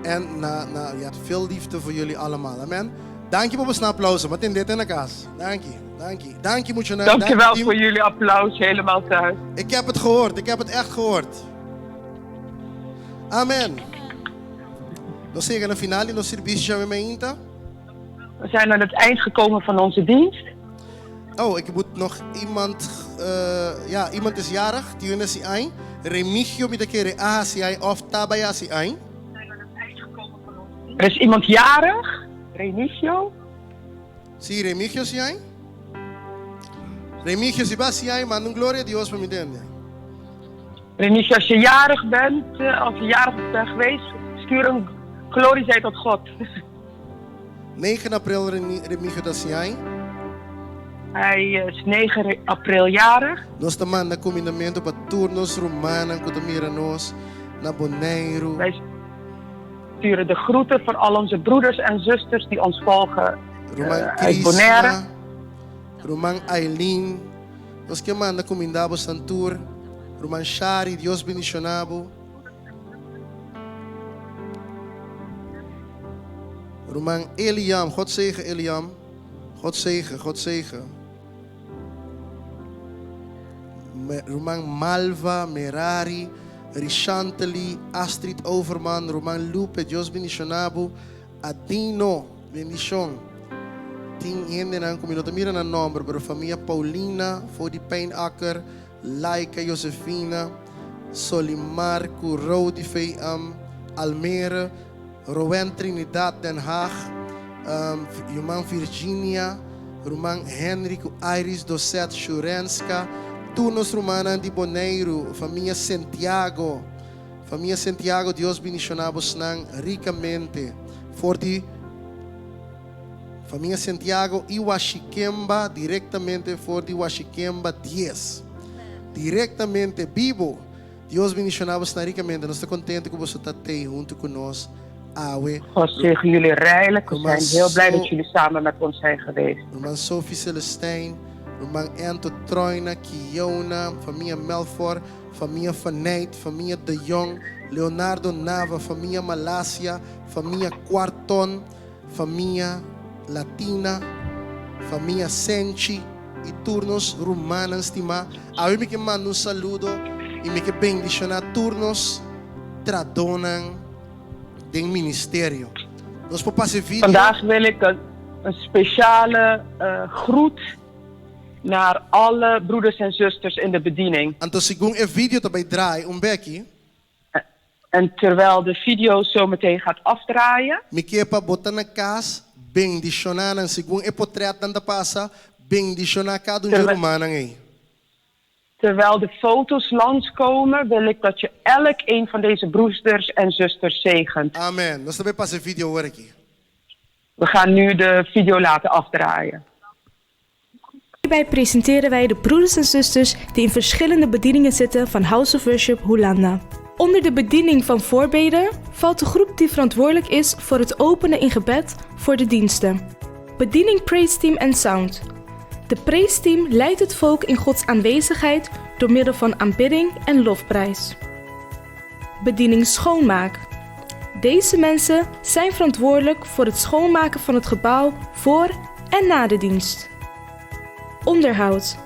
en na, na, ja, veel liefde voor jullie allemaal. Amen. Dank je voor een applaus. Wat in dit in de kaas. Dank je, dank je. Dank je, moet je Dank je wel voor jullie applaus helemaal thuis. Ik heb het gehoord, ik heb het echt gehoord. Amen. Nos a yega na final di nos servicio djawe mainta. We zijn aan het eind gekomen van onze dienst. Oh, ik moet nog iemand, uh, ja, iemand is jarig, die hun si ain. Remigio mi ta kere a hasi ain of ta bai hasi ain. Er is iemand jarig, Remigio. Si, Remigio si ain. Remigio si ba hasi ain, manda un gloria a Dios pa mi tende. Remigio, als je jarig bent, eh, als je jarig bent geweest, stuur een glorie zij tot God. 9 april Remigio ta hasi ain. Hij is 9 april jarig. Nos ta manda kumindamentu pa tur nos rumannan ku ta mira nos na Boneiru. Wij sturen de groeten voor al onze broeders en zusters die ons volgen Ruman uit Bonaire. Krisma, Ruman Aileen, nos ke manda kuminda bo Santur, Ruman Shari, Dios bendiciona bo. Ruman Eliam, God zegen Eliam. God zegen, God zegen. Ruman Malva, Merari, Rishanteli, Astrid Overman, Ruman Lupe, Dios bendiciona bo. Adino, bendicion. Tin hendenan ku mi no ta mira nan nomber, pero famia Paulina, for di Pijnacker, Laika Josefina, Solimar ku Rody VM, Almere, Rowen Trinidad, Den Haag, Ruman Virginia, Ruman Henry ku Iris Doset Shurenska, tur nos rumannan di Boneiru, famia Sentiago, Famia Santiago, Dios bendishoná bosnan rikamente. For di famia Santiago i Washikemba, direktamente for di Washikemba 10. Direktamente, bibo. Dios bendishoná bosnan rikamente. Nos ta kontentu ku boso ta tei huntu ku nos awe. God zegen jullie rijkelijk. We zijn heel blij dat jullie samen met ons zijn geweest. Ruman Sophie Celestijn, Ruman Ento Troina, Kiona, famia Melfor, famia Faneit, famia De Jong, Leonardo Nava, famia Malasia, famia Quarton, famia Latina, famia Senchi i tur nos rumannan stimá. Awe mi ke manda un saludo i mi ke bendishoná tur nos trahadónan den ministerio. Nos por pasa e video. Vandaag wil ik een, een speciale uh, groet naar alle broeders en zusters in de bediening. Anto segun e video ta bai draai un beki. En terwijl de video zo meteen gaat afdraaien. Mi ke pa bo ta na kas, bendishoná nan segun e potretnan ta pasa, bendishoná kada un dje rumannan ei. Terwijl de foto's langskomen, wil ik dat je elk een van deze broeders en zusters zegent. Amen. Nos ta bai pasa e video awor aki. We gaan nu de video laten afdraaien. Hierbij presenteren wij de broeders en zusters die in verschillende bedieningen zitten van House of Worship Hulanda. Onder de bediening van voorbeden valt de groep die verantwoordelijk is voor het openen in gebed voor de diensten. Bediening Praise Team en Sound. De Praise Team leidt het volk in Gods aanwezigheid door middel van aanbidding en lofprijs. Bediening Schoonmaak. Deze mensen zijn verantwoordelijk voor het schoonmaken van het gebouw voor en na de dienst. Onderhoud.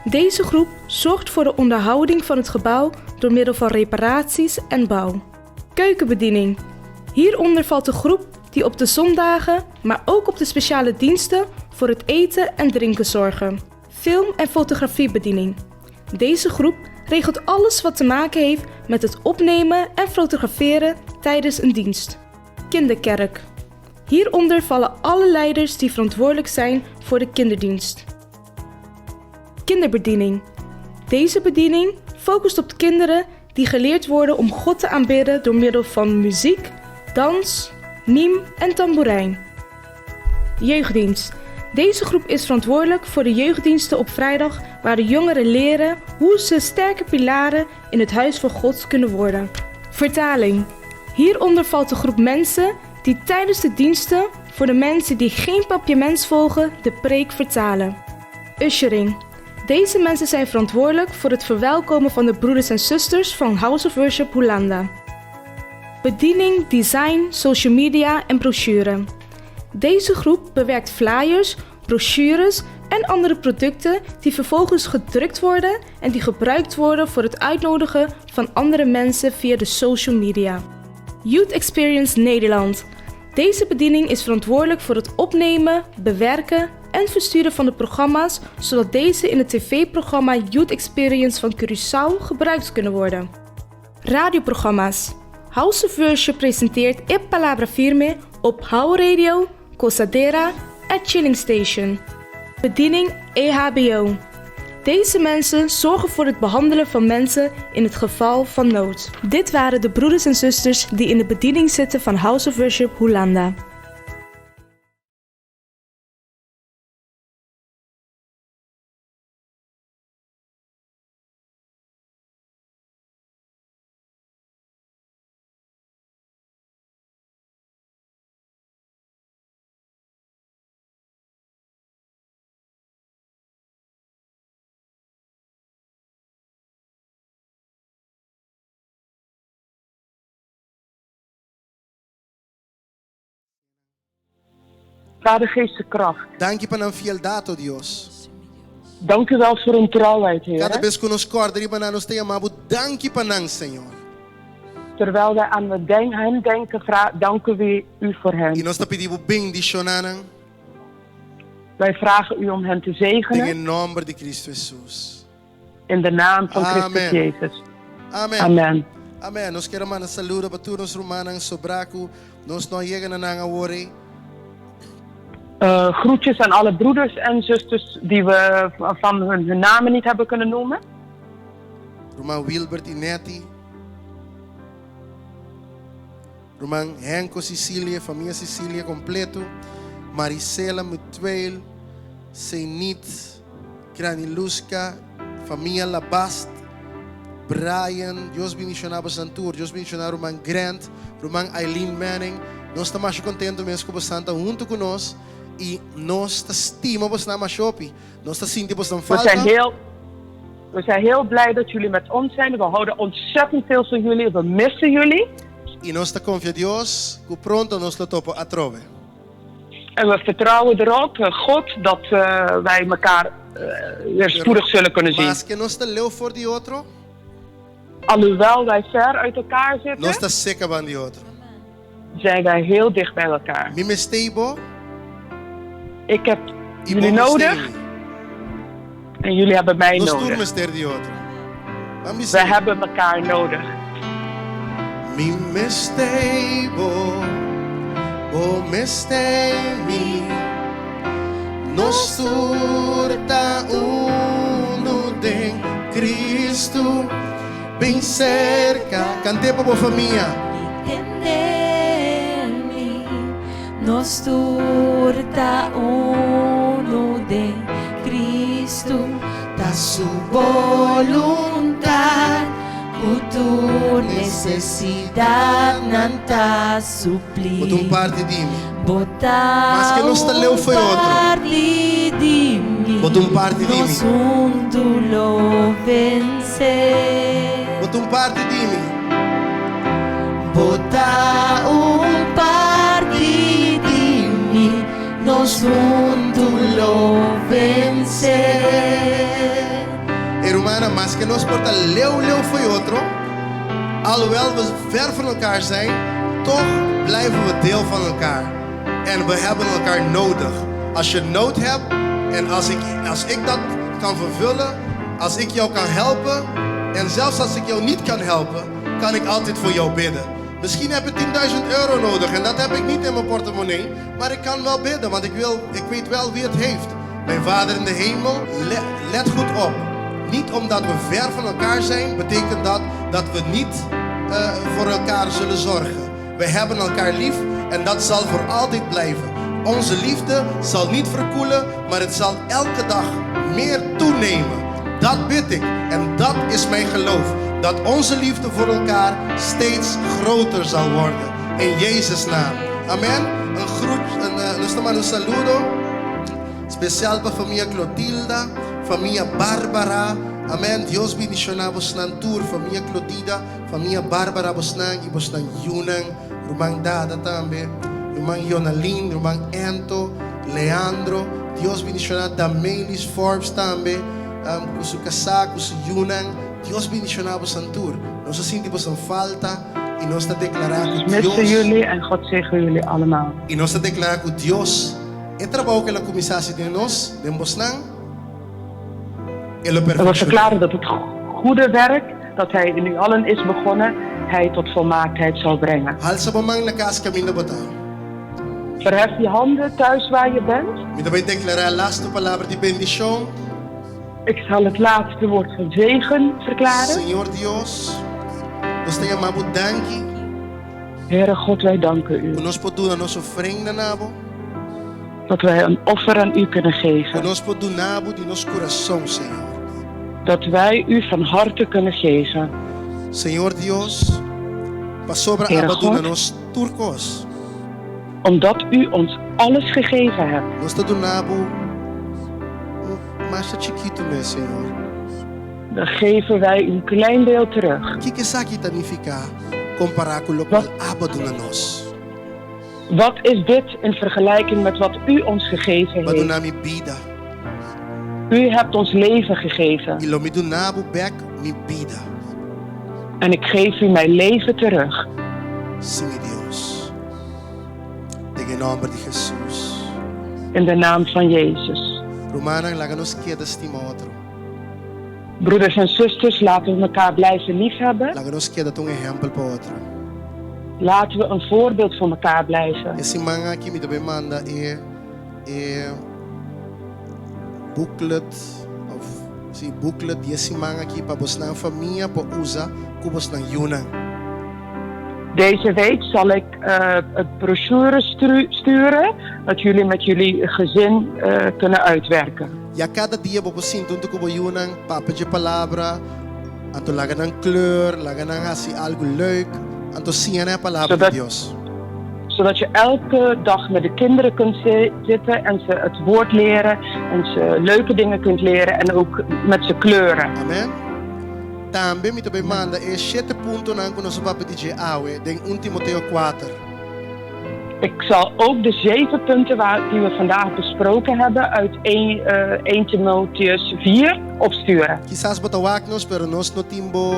Deze groep zorgt voor de onderhouding van het gebouw door middel van reparaties en bouw. Keukenbediening. Hieronder valt de groep die op de zondagen, maar ook op de speciale diensten voor het eten en drinken zorgen. Film- en fotografiebediening. Deze groep regelt alles wat te maken heeft met het opnemen en fotograferen tijdens een dienst. Kinderkerk. Hieronder vallen alle leiders die verantwoordelijk zijn voor de kinderdienst. Kinderbediening. Deze bediening focust op kinderen die geleerd worden om God te aanbidden door middel van muziek, dans, mime en tamboerijn. Jeugddienst. Deze groep is verantwoordelijk voor de jeugddiensten op vrijdag, waar de jongeren leren hoe ze sterke pilaren in het huis van God kunnen worden. Vertaling. Hieronder valt de groep mensen die tijdens de diensten voor de mensen die geen papiaments volgen de preek vertalen. Ushering. Deze mensen zijn verantwoordelijk voor het verwelkomen van de broeders en zusters van House of Worship Hulanda. Bediening, design, social media en brochure. Deze groep bewerkt flyers, brochures en andere producten die vervolgens gedrukt worden en die gebruikt worden voor het uitnodigen van andere mensen via de social media. Youth Experience Nederland. Deze bediening is verantwoordelijk voor het opnemen, bewerken en versturen van de programma's, zodat deze in het tv-programma Youth Experience van Curaçao gebruikt kunnen worden. Radioprogramma's. House of Worship presenteert E Palabra Firme op How Radio, Cosadera en Chilling Station. Bediening EHBO. Deze mensen zorgen voor het behandelen van mensen in het geval van nood. Dit waren de broeders en zusters die in de bediening zitten van House of Worship Hulanda. Vader, geef ze kracht. Danki pa nan fieldat, o Dios. Dank u wel voor hun trouwheid, Heer. Kada bes ku nos kòrda riba nan, nos ta yama Bo danki pa nan, Señor. Terwijl wij aan hen denken, danken we u voor hen. I nos ta pidi Bo bendishoná nan. Wij vragen u om hen te zegenen. Den e nòmber di Kristu Hesus. In de naam van Christus Jezus. Amen. Amen. Amen. Nos kier a manda saludo pa tur nos rumannan sobrá ku nos no a yega na nan awor ei. Uh, groetjes aan alle broeders en zusters die we van hun, hun namen niet hebben kunnen noemen. Ruman Wilbert i Nettie. Ruman Henko Cicilia, famia Cicilia kompleto, Marisela Mutueel, Seinit, Graniluska, famia Labast, Brian, Dios bendiciona bosan tur, Dios bendiciona ruman Grant, ruman Eileen Manning. Nos ta masha contento mes cu bosan ta hunto cu nos y nos ta stima bosnan masha hopi. Nos ta sinti bosnan We falta. zijn heel, we zijn heel blij dat jullie met ons zijn. We houden ontzettend veel van jullie. We missen jullie. Y nos ta confia Dios cu pronto nos lo topa atrobe. En we vertrouwen erop, God, dat wij mekaar weer spoedig zullen kunnen zien. Maske nos ta leu for di otro. Alhoewel wij ver uit elkaar zitten. Nos ta seka ban di otro. Zijn wij heel dicht bij elkaar. Mi mestei bo. Ik heb I bo jullie mestei nodig. mi. En jullie hebben mij Nos tur nodig. mester di otro. Ban We bis'é. hebben mekaar nodig. Mi mestei bo, bo mestei mi. Nos tur ta unu den Cristo, bin serka. Kant'é pa bo famia. Tende mi, nos tur ta unu den Cristo, ta su boluntad ku tur nesesidatnan ta suplí. Bo ta un parti di mi. Bo ta Maske nos ta leu un fo'i otro. parti di mi. Bo ta un parti di mi. Nos huntu lo vensé. Bo ta un parti di mi. Bo ta un parti di mi. Nos huntu lo vensé. E rumannan, maske nos por ta leu leu fo'i otro, alhoewel we ver van elkaar zijn, toch blijven we deel van elkaar. En we hebben elkaar nodig. Als je nood hebt en als ik, als ik dat kan vervullen, als ik jou kan helpen, en zelfs als ik jou niet kan helpen, kan ik altijd voor jou bidden. Misschien heb je 10.000 euro nodig en dat heb ik niet in mijn portemonnee, maar ik kan wel bidden, want ik, wil, ik weet wel wie het heeft. Mijn Vader in de hemel, let goed op. Niet omdat we ver van elkaar zijn, betekent dat dat we niet eh, voor elkaar zullen zorgen. We hebben elkaar lief en dat zal voor altijd blijven. Onze liefde zal niet verkoelen, maar het zal elke dag meer toenemen. Dat bid ik en dat is mijn geloof. Dat onze liefde voor elkaar steeds groter zal worden. In Jezus' naam. Amen. Een groet, een, uh, een saludo. Spesial pa famia Clotilda, famia Barbara. Amen. Dios bendishoná bosnan tur, famia Clotida, famia Barbara bosnan i bosnan yunan, ruman Dada tambe, ruman Jonalin, ruman Ento, Leandro. Dios bendishoná Damelis Forbes tambe, um, ku su kasá, ku su yunan. Dios bendishoná bosnan tur. Nos a sinti bosnan falta i nos ta deklará ku Missen Dios jullie en God zegen jullie allemaal. I nos ta deklará ku Dios e trabou ku el a kuminsá hasi den nos, den bosnan, e lo En we perfekshoná. verklaren dat het goede werk dat Hij in u allen is begonnen, Hij tot volmaaktheid zal brengen. Halsa bo man na kas kaminda bo ta. Verhef je handen thuis waar je bent. Mi ta bai deklará lastu palabra di bendishon. Ik zal het laatste woord van zegen verklaren. Señor Dios, nos ta yama bo danki. Heere God, wij danken u. Ku nos por duna nos ofrenda na bo. Dat wij een offer aan u kunnen Ku geven. nos por duna bo di nos kurason, Señor. Dat wij u van harte kunnen geven. Señor Dios, pasobra Heere abo a duna God. nos tur kos. Omdat u ons alles gegeven hebt. Nos ta duna bo un masha chikitu mes, Señor. Dan geven wij u een klein deel terug. Kiko esaki ta nifiká kompará ku lokual abo a duna nos? Wat is dit in vergelijking met wat u ons gegeven Bo a heeft? duna mi bida. U hebt ons leven gegeven. I lo mi duna bo bèk mi bida. En ik geef u mijn leven terug. Sí, mi Dios. Den e nòmber di Hesus. In de naam van Jezus. Rumannan, laga nos keda stima otro. Broeders en zusters, laten we elkaar blijven liefhebben. Laga nos keda ta un ehèmpel pa otro. Laten we een voorbeeld voor elkaar blijven. E siman aki mi ta bai manda e e booklet of si booklet di e siman aki pa bosnan famia por usa ku bosnan yunan. Deze week zal ik eh, het brochure sturen dat jullie met jullie gezin eh, kunnen uitwerken. Ya kada dia bo por sinta huntu ku bo yunan, papia dje palabra, anto laga nan kleur, laga nan hasi algu leuk, anto siña nan e palabra di Dios. Zodat je elke dag met de kinderen kunt zitten en ze het woord leren en ze leuke dingen kunt leren en ook met ze kleuren. Amen. Tambe mi ta bay manda e shete puntonan ku nos a papia di dje awe den un Timoteo kuater. Ik zal ook de zeven punten waar, die we vandaag besproken hebben uit 1, 1 Timotheus 4 opsturen. Kisas bo ta wak nos, pero nos no tin bo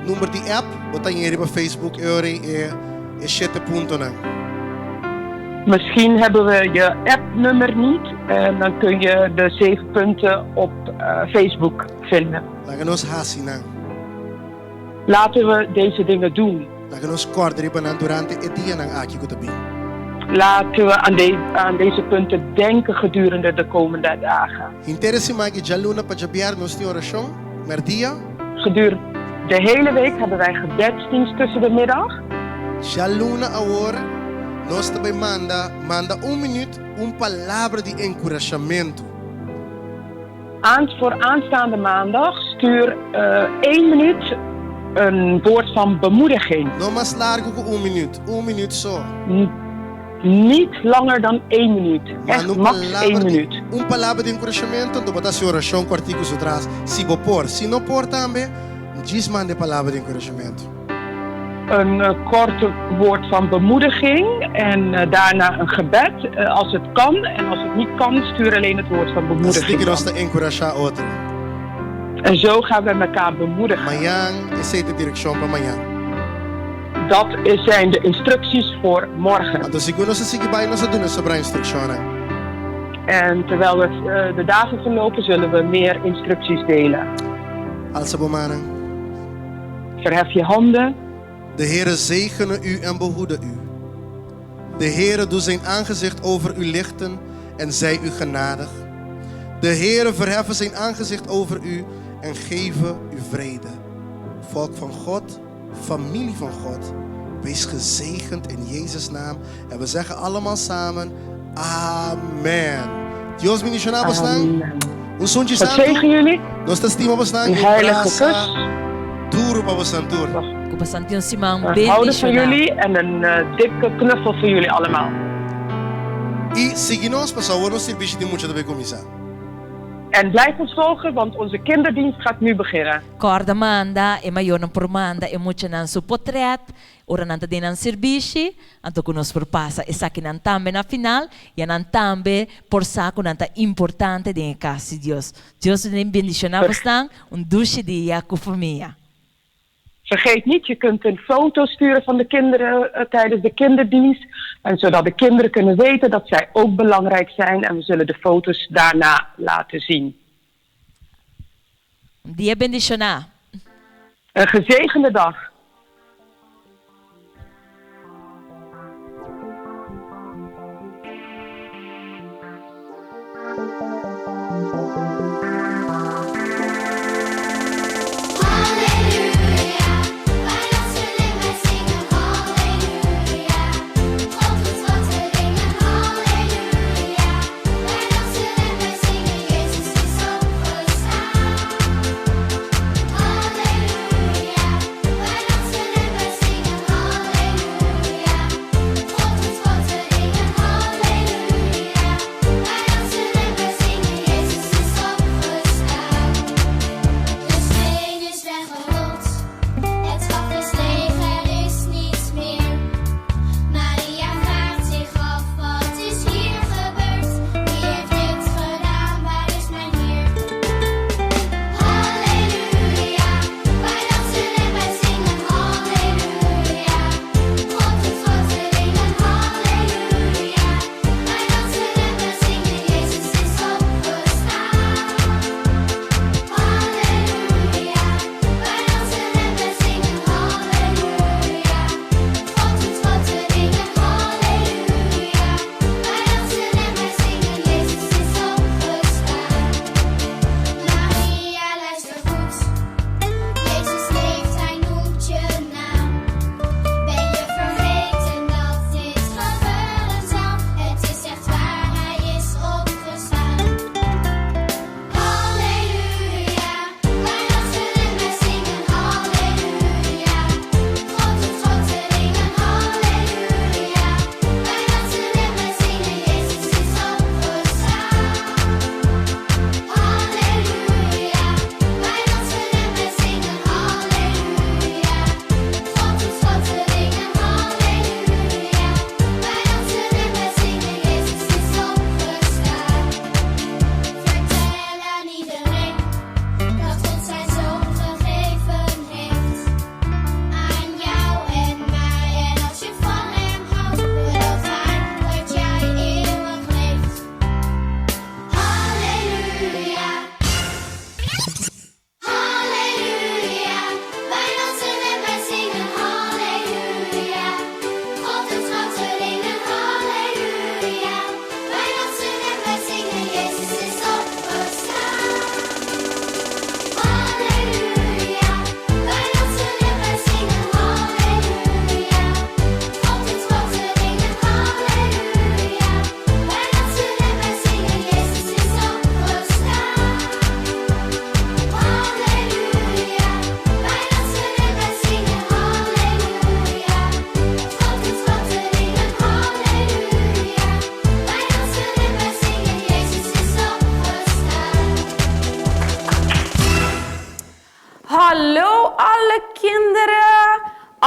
number di app. Bo ta ñe riba Facebook e ora ei e shete puntonan. Misschien hebben we je appnummer niet, dan kun je de zeven punten op Facebook vinden. Laga nos hasi nan. Laten we deze dingen doen. Laga nos kòrda riba nan durante e dianan aki ku ta bin. Laten we aan, de, aan deze punten denken gedurende de komende dagen. Henter e siman aki djaluna pa djabièrnè nos tin orashon mèrdia. Gedurende de hele week hebben wij gebedsdienst tussen de middag. Djaluna awor nos ta bai manda manda un minüt un palabra di enkurashamentu. Aan, voor aanstaande maandag stuur uh, één minuut een woord van bemoediging. No mas largu ku un minüt, un minüt so. Niet langer dan één minuut. Echt max één minuut. Un palabra di enkurashamentu, anto bo ta hasi orashon kòrtiku su tras, si bo por. Si no por tambe, djis manda e palabra di enkurashamentu. Een kort woord van bemoediging en daarna een gebed, als het kan. En als het niet kan, stuur alleen het woord van bemoediging. Asina ku nos ta enkurashá otro. En zo gaan we elkaar bemoedigen. Mañan, esei ta e direkshon pa mañan. Dat zijn de instructies voor morgen. Anto segun nos a sigui bai, nos a duna sobrá instrukshonnan. En terwijl we de dagen verlopen, zullen we meer instructies delen. Alsa bo mannan. Verhef je handen. De Heere zegene u en behoede u. De Heere doe zijn aangezicht over u lichten en zij u genadig. De Heere verheffen zijn aangezicht over u en geve u vrede. Volk van God, familie van God, wees gezegend in Jezus' naam. En we zeggen allemaal samen, Amen. Dios bendiciona bosnan. Un sunchi God santu. zegen jullie. Nos ta stima bosnan. Een Un heilige brasa kus. duro pa bosnan tur. Ku pasan tin un siman We houden van bendishoná. jullie en een eh, dikke knuffel voor jullie allemaal. I sigui nos pasobra awor nos sirbishi di mucha ta bay cuminsa. En blijf ons volgen, want onze kinderdienst gaat nu beginnen. Kòrda manda, e mayornan por manda e muchanan su potrèt ora nan ta den nan sirbishi, anto ku nos por pasa esakinan tambe na final, ya nan tambe por sa ku nan ta importante den e kas di Dios. Dios bendishoná bosnan, un dushi dia ku famia. Vergeet niet, je kunt een foto sturen van de kinderen eh, tijdens de kinderdienst. En zodat de kinderen kunnen weten dat zij ook belangrijk zijn. En we zullen de foto's daarna laten zien. Dia bendishoná. Een gezegende dag.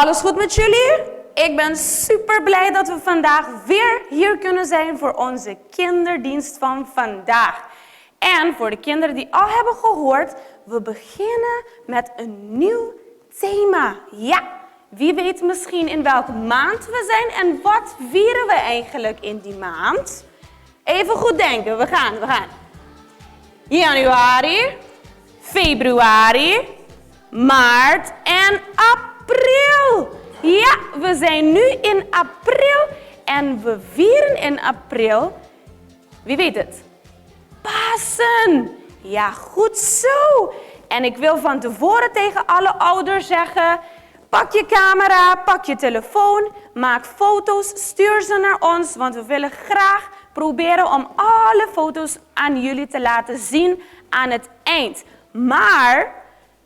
Alles goed met jullie? Ik ben super blij dat we vandaag weer hier kunnen zijn voor onze kinderdienst van vandaag. En voor de kinderen die al hebben gehoord, we beginnen met een nieuw thema. Ja, wie weet misschien in welke maand we zijn en wat vieren we eigenlijk in die maand? Even goed denken, we gaan, we gaan. Januari, februari, maart en april. Ja, we zijn nu in april en we vieren in april, wie weet het? Pasen. Ja, goed zo. En ik wil van tevoren tegen alle ouders zeggen, pak je camera, pak je telefoon, maak foto's, stuur ze naar ons, want we willen graag proberen om alle foto's aan jullie te laten zien aan het eind. Maar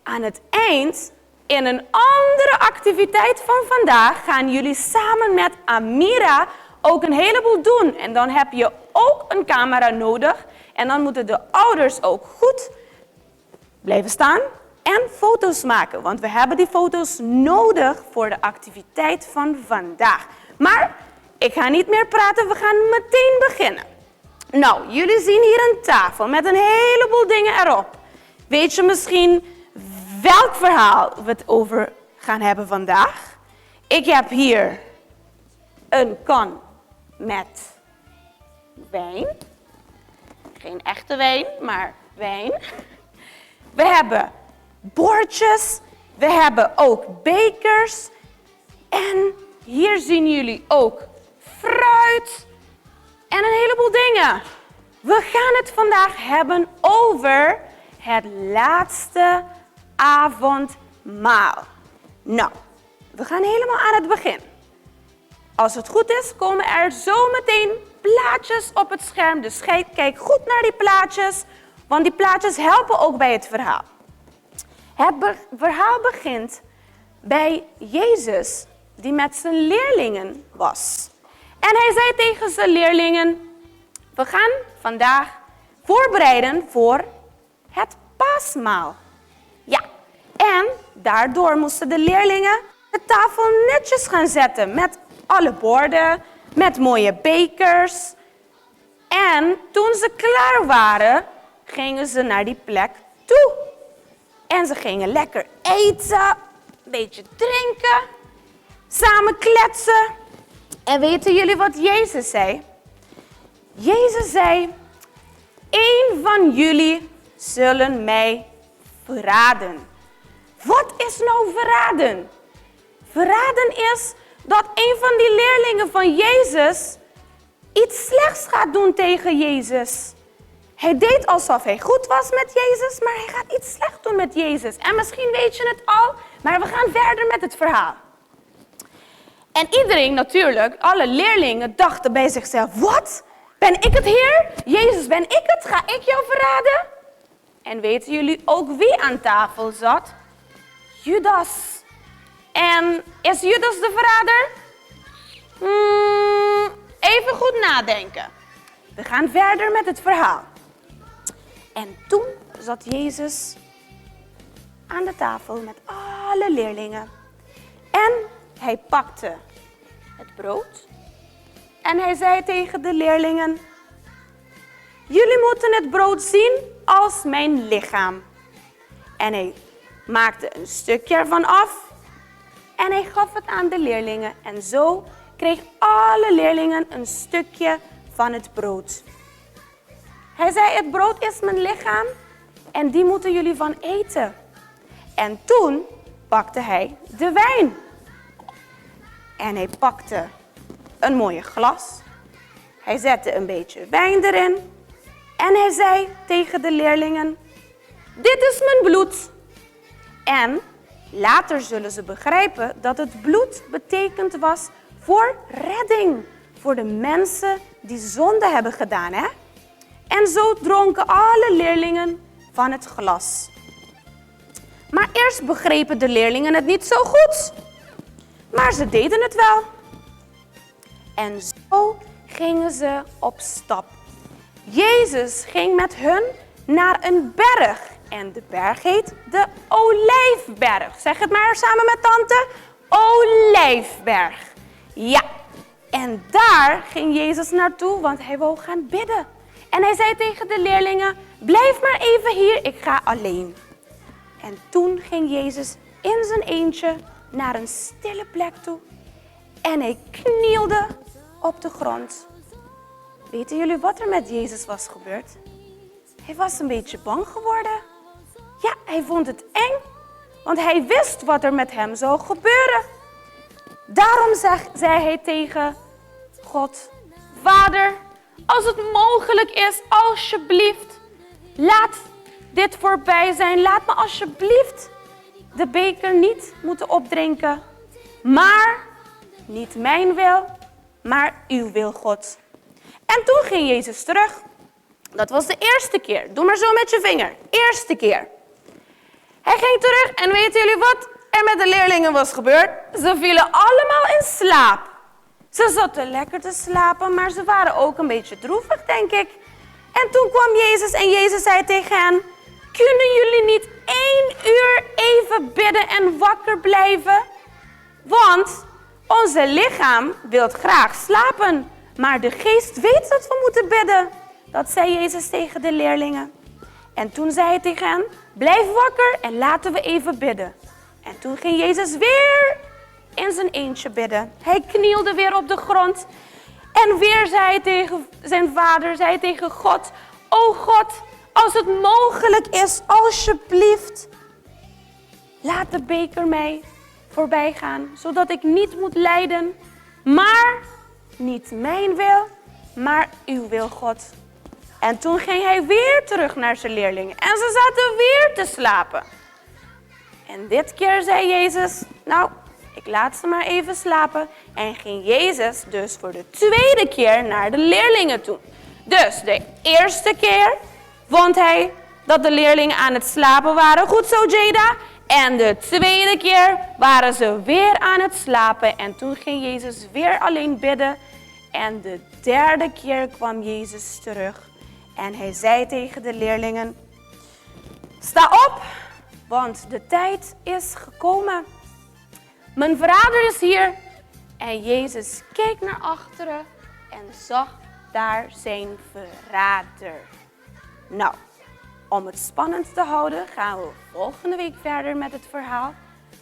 aan het eind, in een andere activiteit van vandaag, gaan jullie samen met Amira ook een heleboel doen. En dan heb je ook een camera nodig. En dan moeten de ouders ook goed blijven staan en foto's maken. Want we hebben die foto's nodig voor de activiteit van vandaag. Maar ik ga niet meer praten, we gaan meteen beginnen. Nou, jullie zien hier een tafel met een heleboel dingen erop. Weet je misschien welk verhaal we het over gaan hebben vandaag? Ik heb hier een kan met wijn. Geen echte wijn, maar wijn. We hebben bordjes, we hebben ook bekers. En hier zien jullie ook fruit en een heleboel dingen. We gaan het vandaag hebben over het laatste avondmaal. Nou, we gaan helemaal aan het begin. Als het goed is, komen er zometeen plaatjes op het scherm. Dus kijk goed naar die plaatjes, want die plaatjes helpen ook bij het verhaal. Het verhaal begint bij Jezus, die met zijn leerlingen was. En hij zei tegen zijn leerlingen, we gaan vandaag voorbereiden voor het paasmaal. Ja, en daardoor moesten de leerlingen de tafel netjes gaan zetten met alle borden, met mooie bekers. En toen ze klaar waren, gingen ze naar die plek toe. En ze gingen lekker eten, een beetje drinken, samen kletsen. En weten jullie wat Jezus zei? Jezus zei, één van jullie zullen mij verraden. Wat is nou verraden? Verraden is dat een van die leerlingen van Jezus iets slechts gaat doen tegen Jezus. Hij deed alsof hij goed was met Jezus, maar hij gaat iets slechts doen met Jezus. En misschien weet je het al, maar we gaan verder met het verhaal. En iedereen natuurlijk, alle leerlingen dachten bij zichzelf, wat? Ben ik het Heer? Jezus, ben ik het? Ga ik jou verraden? En weten jullie ook wie aan tafel zat? Judas. En is Judas de verrader? Even goed nadenken. We gaan verder met het verhaal. En toen zat Jezus aan de tafel met alle leerlingen. En hij pakte het brood. En hij zei tegen de leerlingen, jullie moeten het brood zien als mijn lichaam. En hij maakte een stukje ervan af. En hij gaf het aan de leerlingen. En zo kreeg alle leerlingen een stukje van het brood. Hij zei, het brood is mijn lichaam en die moeten jullie van eten. En toen pakte hij de wijn. En hij pakte een mooie glas. Hij zette een beetje wijn erin. En hij zei tegen de leerlingen, dit is mijn bloed. En later zullen ze begrijpen dat het bloed betekend was voor redding. Voor de mensen die zonde hebben gedaan, hè? En zo dronken alle leerlingen van het glas. Maar eerst begrepen de leerlingen het niet zo goed. Maar ze deden het wel. En zo gingen ze op stap. Jezus ging met hun naar een berg. En de berg heet de Olijfberg. Zeg het maar samen met tante. Olijfberg. Ja, en daar ging Jezus naartoe, want hij wou gaan bidden. En hij zei tegen de leerlingen, blijf maar even hier, ik ga alleen. En toen ging Jezus in zijn eentje naar een stille plek toe en hij knielde op de grond. Weten jullie wat er met Jezus was gebeurd? Hij was een beetje bang geworden. Ja, hij vond het eng, want hij wist wat er met hem zou gebeuren. Daarom zei hij tegen God, Vader, als het mogelijk is, alsjeblieft, laat dit voorbij zijn. Laat me alsjeblieft de beker niet moeten opdrinken. Maar niet mijn wil, maar uw wil, God. En toen ging Jezus terug. Dat was de eerste keer. Doe maar zo met je vinger. Eerste keer. Hij ging terug en weten jullie wat er met de leerlingen was gebeurd? Ze vielen allemaal in slaap. Ze zaten lekker te slapen, maar ze waren ook een beetje droevig, denk ik. En toen kwam Jezus en Jezus zei tegen hen, kunnen jullie niet 1 uur even bidden en wakker blijven? Want onze lichaam wil graag slapen, maar de geest weet dat we moeten bidden. Dat zei Jezus tegen de leerlingen. En toen zei hij tegen hen, blijf wakker en laten we even bidden. En toen ging Jezus weer in zijn eentje bidden. Hij knielde weer op de grond. En weer zei hij tegen zijn vader, zei hij tegen God, o God, als het mogelijk is, alsjeblieft, laat de beker mij voorbij gaan, zodat ik niet moet lijden. Maar niet mijn wil, maar uw wil, God. En toen ging hij weer terug naar zijn leerlingen en ze zaten weer te slapen. En dit keer zei Jezus, nou, ik laat ze maar even slapen. En ging Jezus dus voor de tweede keer naar de leerlingen toe. Dus de eerste keer vond hij dat de leerlingen aan het slapen waren. Goed zo, Jada. En de tweede keer waren ze weer aan het slapen. En toen ging Jezus weer alleen bidden. En de derde keer kwam Jezus terug. En hij zei tegen de leerlingen, sta op, want de tijd is gekomen. Mijn vader is hier. En Jezus keek naar achteren en zag daar zijn verrader. Nou, om het spannend te houden gaan we volgende week verder met het verhaal.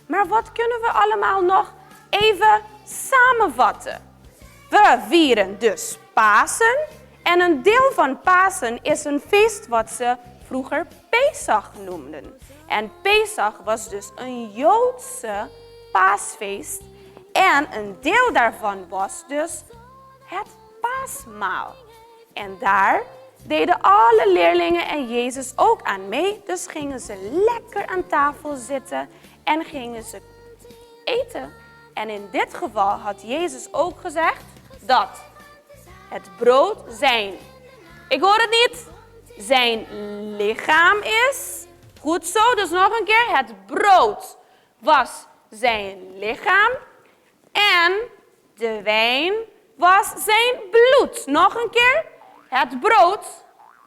Maar wat kunnen we allemaal nog even samenvatten? We vieren dus Pasen. En een deel van Pasen is een feest wat ze vroeger Pesach noemden. En Pesach was dus een Joodse paasfeest. En een deel daarvan was dus het paasmaal. En daar deden alle leerlingen en Jezus ook aan mee. Dus gingen ze lekker aan tafel zitten en gingen ze eten. En in dit geval had Jezus ook gezegd dat het brood zijn, ik hoor het niet, zijn lichaam is. Goed zo, dus nog een keer. Het brood was zijn lichaam en de wijn was zijn bloed. Nog een keer. Het brood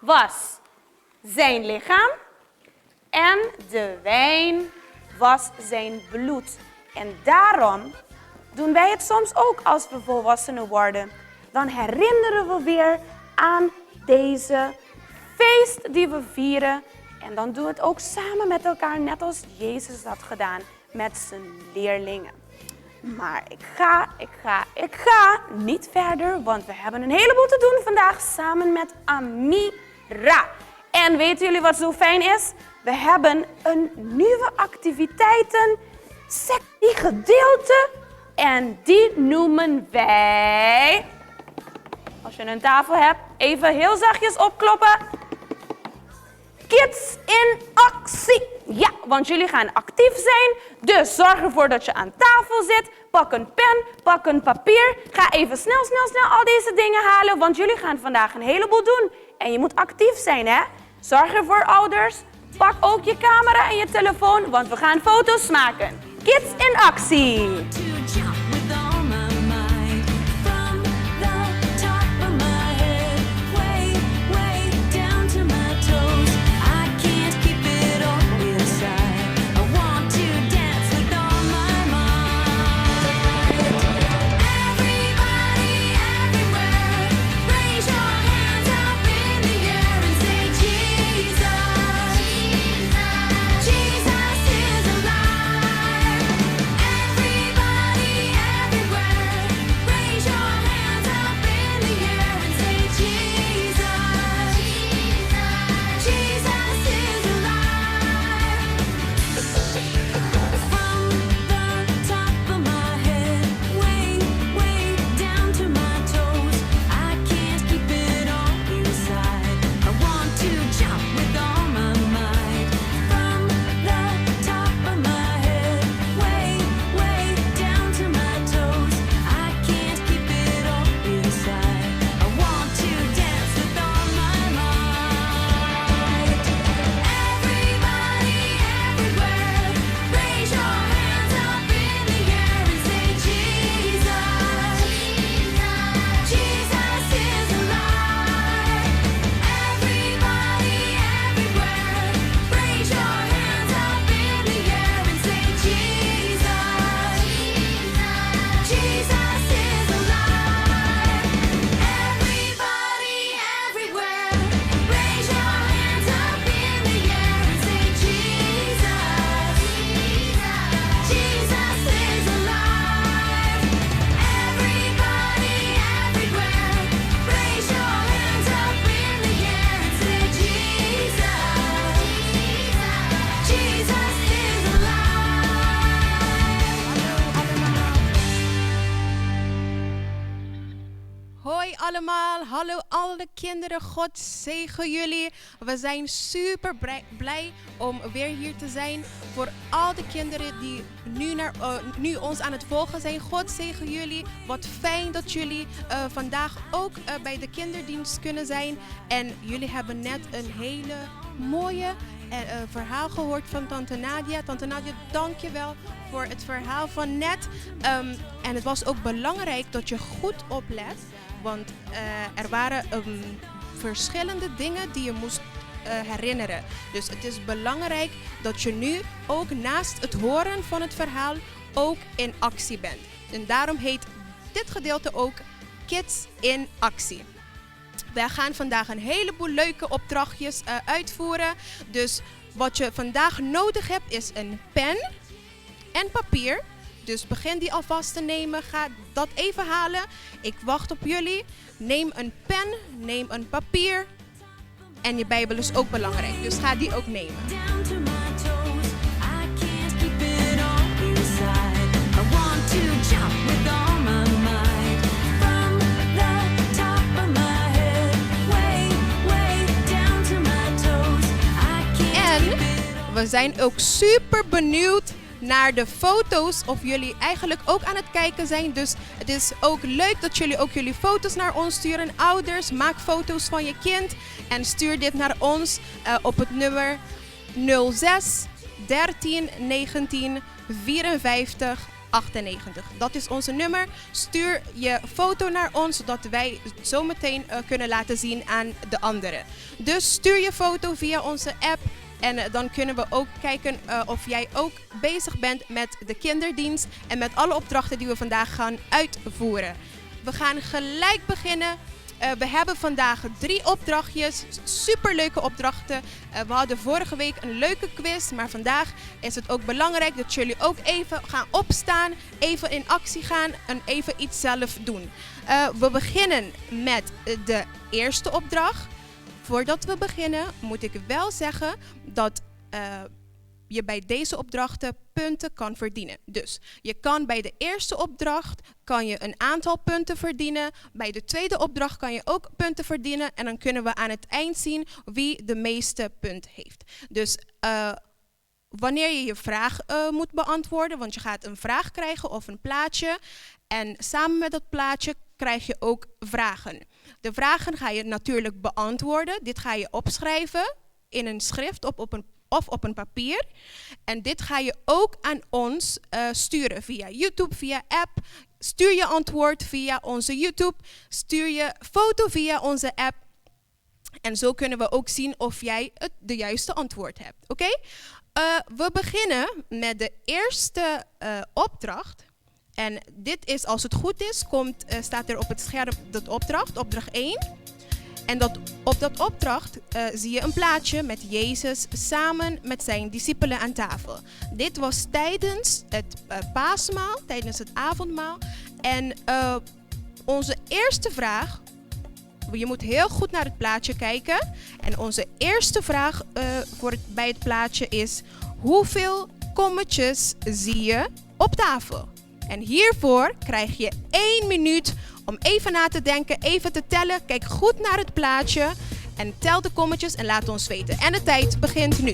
was zijn lichaam en de wijn was zijn bloed. En daarom doen wij het soms ook als we volwassenen worden. Dan herinneren we weer aan deze feest die we vieren. En dan doen we het ook samen met elkaar, net als Jezus dat gedaan met zijn leerlingen. Maar ik ga niet verder, want we hebben een heleboel te doen vandaag samen met Amira. En weten jullie wat zo fijn is? We hebben een nieuwe activiteiten sectie gedeelte en die noemen wij... Als je een tafel hebt, even heel zachtjes opkloppen. Kids in actie. Ja, want jullie gaan actief zijn. Dus zorg ervoor dat je aan tafel zit. Pak een pen, pak een papier. Ga even snel, snel, snel al deze dingen halen. Want jullie gaan vandaag een heleboel doen. En je moet actief zijn, hè? Zorg ervoor, ouders. Pak ook je camera en je telefoon, want we gaan foto's maken. Kids in actie. Hoi allemaal, hallo alle kinderen, God zegen jullie. We zijn super blij om weer hier te zijn. Voor al de kinderen die nu, naar, eh, nu ons aan het volgen zijn, God zegen jullie. Wat fijn dat jullie eh, vandaag ook eh, bij de kinderdienst kunnen zijn. En jullie hebben net een hele mooie verhaal gehoord van Tante Nadia. Tante Nadia, dank je wel voor het verhaal van net. Ehm, en het was ook belangrijk dat je goed oplet. Want eh, er waren ehm, verschillende dingen die je moest eh, herinneren. Dus het is belangrijk dat je nu ook naast het horen van het verhaal ook in actie bent. En daarom heet dit gedeelte ook Kids in Actie. Wij gaan vandaag een heleboel leuke opdrachtjes eh, uitvoeren. Dus wat je vandaag nodig hebt is een pen en papier. Dus begin die alvast te nemen. Ga dat even halen. Ik wacht op jullie. Neem een pen, neem een papier. En je Bijbel is ook belangrijk, dus ga die ook nemen. En we zijn ook super benieuwd naar de foto's. Of jullie eigenlijk ook aan het kijken zijn. Dus het is ook leuk dat jullie ook jullie foto's naar ons sturen. Ouders, maak foto's van je kind en stuur dit naar ons eh, op het nummer 06 13 19 54 98. Dat is onze nummer. Stuur je foto naar ons, zodat wij het zo meteen eh, kunnen laten zien aan de anderen. Dus stuur je foto via onze app. En eh, dan kunnen we ook kijken eh, of jij ook bezig bent met de kinderdienst en met alle opdrachten die we vandaag gaan uitvoeren. We gaan gelijk beginnen. Eh, we hebben vandaag drie opdrachtjes, superleuke opdrachten. We hadden vorige week een leuke quiz, maar vandaag is het ook belangrijk dat jullie ook even gaan opstaan, even in actie gaan en even iets zelf doen. We beginnen met de eerste opdracht. Voordat we beginnen moet ik wel zeggen dat eh, je bij deze opdrachten punten kan verdienen. Dus je kan bij de eerste opdracht kan je een aantal punten verdienen. Bij de tweede opdracht kan je ook punten verdienen. En dan kunnen we aan het eind zien wie de meeste punten heeft. Dus eh, wanneer je je vraag eh, moet beantwoorden, want je gaat een vraag krijgen of een plaatje. En samen met dat plaatje krijg je ook vragen. De vragen ga je natuurlijk beantwoorden. Dit ga je opschrijven in een schrift of op een, of op een papier. En dit ga je ook aan ons eh, sturen via YouTube, via app. Stuur je antwoord via onze YouTube. Stuur je foto via onze app. En zo kunnen we ook zien of jij het de juiste antwoord hebt. Oké? Eh, we beginnen met de eerste eh, opdracht. En dit is, als het goed is, komt, eh, staat er op het scherm dat opdracht, opdracht 1. En dat, op dat opdracht eh, zie je een plaatje met Jezus samen met zijn discipelen aan tafel. Dit was tijdens het uh, paasmaal, tijdens het avondmaal. En onze eerste vraag, je moet heel goed naar het plaatje kijken. En onze eerste vraag voor het, bij het plaatje is: hoeveel kommetjes zie je op tafel? En hiervoor krijg je één minuut om even na te denken, even te tellen. Kijk goed naar het plaatje en tel de kommetjes en laat ons weten. En de tijd begint nu.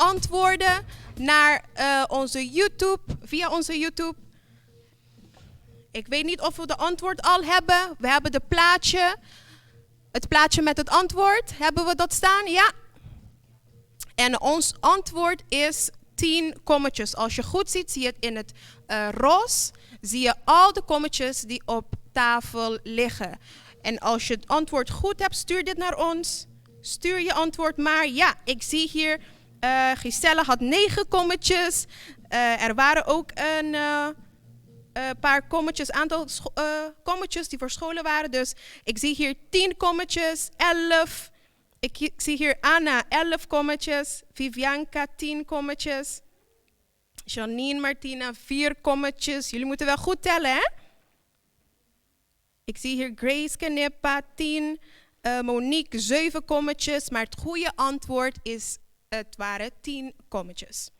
Antwoorden naar eh, onze YouTube, via onze YouTube. Ik weet niet of we de antwoord al hebben. We hebben de plaatje. Het plaatje met het antwoord. Hebben we dat staan? Ja. En ons antwoord is 10 kommetjes. Als je goed ziet, zie je het in het uh, roze. Zie je al de kommetjes die op tafel liggen. En als je het antwoord goed hebt, stuur dit naar ons. Stuur je antwoord maar. Ja, ik zie hier, uh, Giselle had 9 kommetjes. Uh, er waren ook een uh, paar kommetjes, aantal kommetjes die verscholen waren. Dus ik zie hier 10 kommetjes, 11. Ik, ik zie hier Anna, 11 kommetjes. Vivianca, 10 kommetjes. Janine Martina, 4 kommetjes. Jullie moeten wel goed tellen, hè? Ik zie hier Grace Kenepa, 10. Uh, Monique, 7 kommetjes. Maar het goede antwoord is, het waren 10 kommetjes.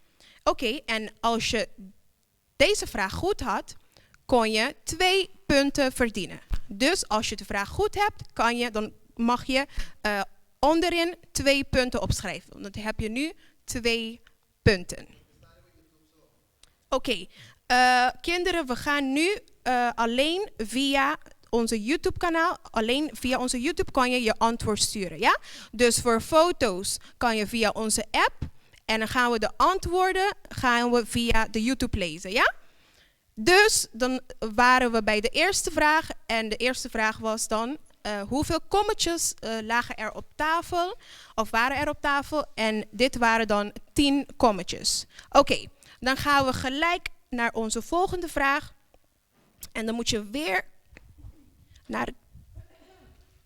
Oké, en als je deze vraag goed had, kon je 2 punten verdienen. Dus als je de vraag goed hebt, kan je, dan mag je uh, onderin 2 punten opschrijven. Want dan heb je nu 2 punten. Oké, okay, uh, kinderen, we gaan nu uh, alleen via onze YouTube-kanaal. Alleen via onze YouTube kan je je antwoord sturen, ja? Dus voor foto's kan je via onze app. En dan gaan we de antwoorden gaan we via de YouTube lezen, ja? Dus dan waren we bij de eerste vraag. En de eerste vraag was dan, uh, hoeveel kommetjes uh, lagen er op tafel? Of waren er op tafel? En dit waren dan 10 kommetjes. Oké, okay, dan gaan we gelijk naar onze volgende vraag. En dan moet je weer naar het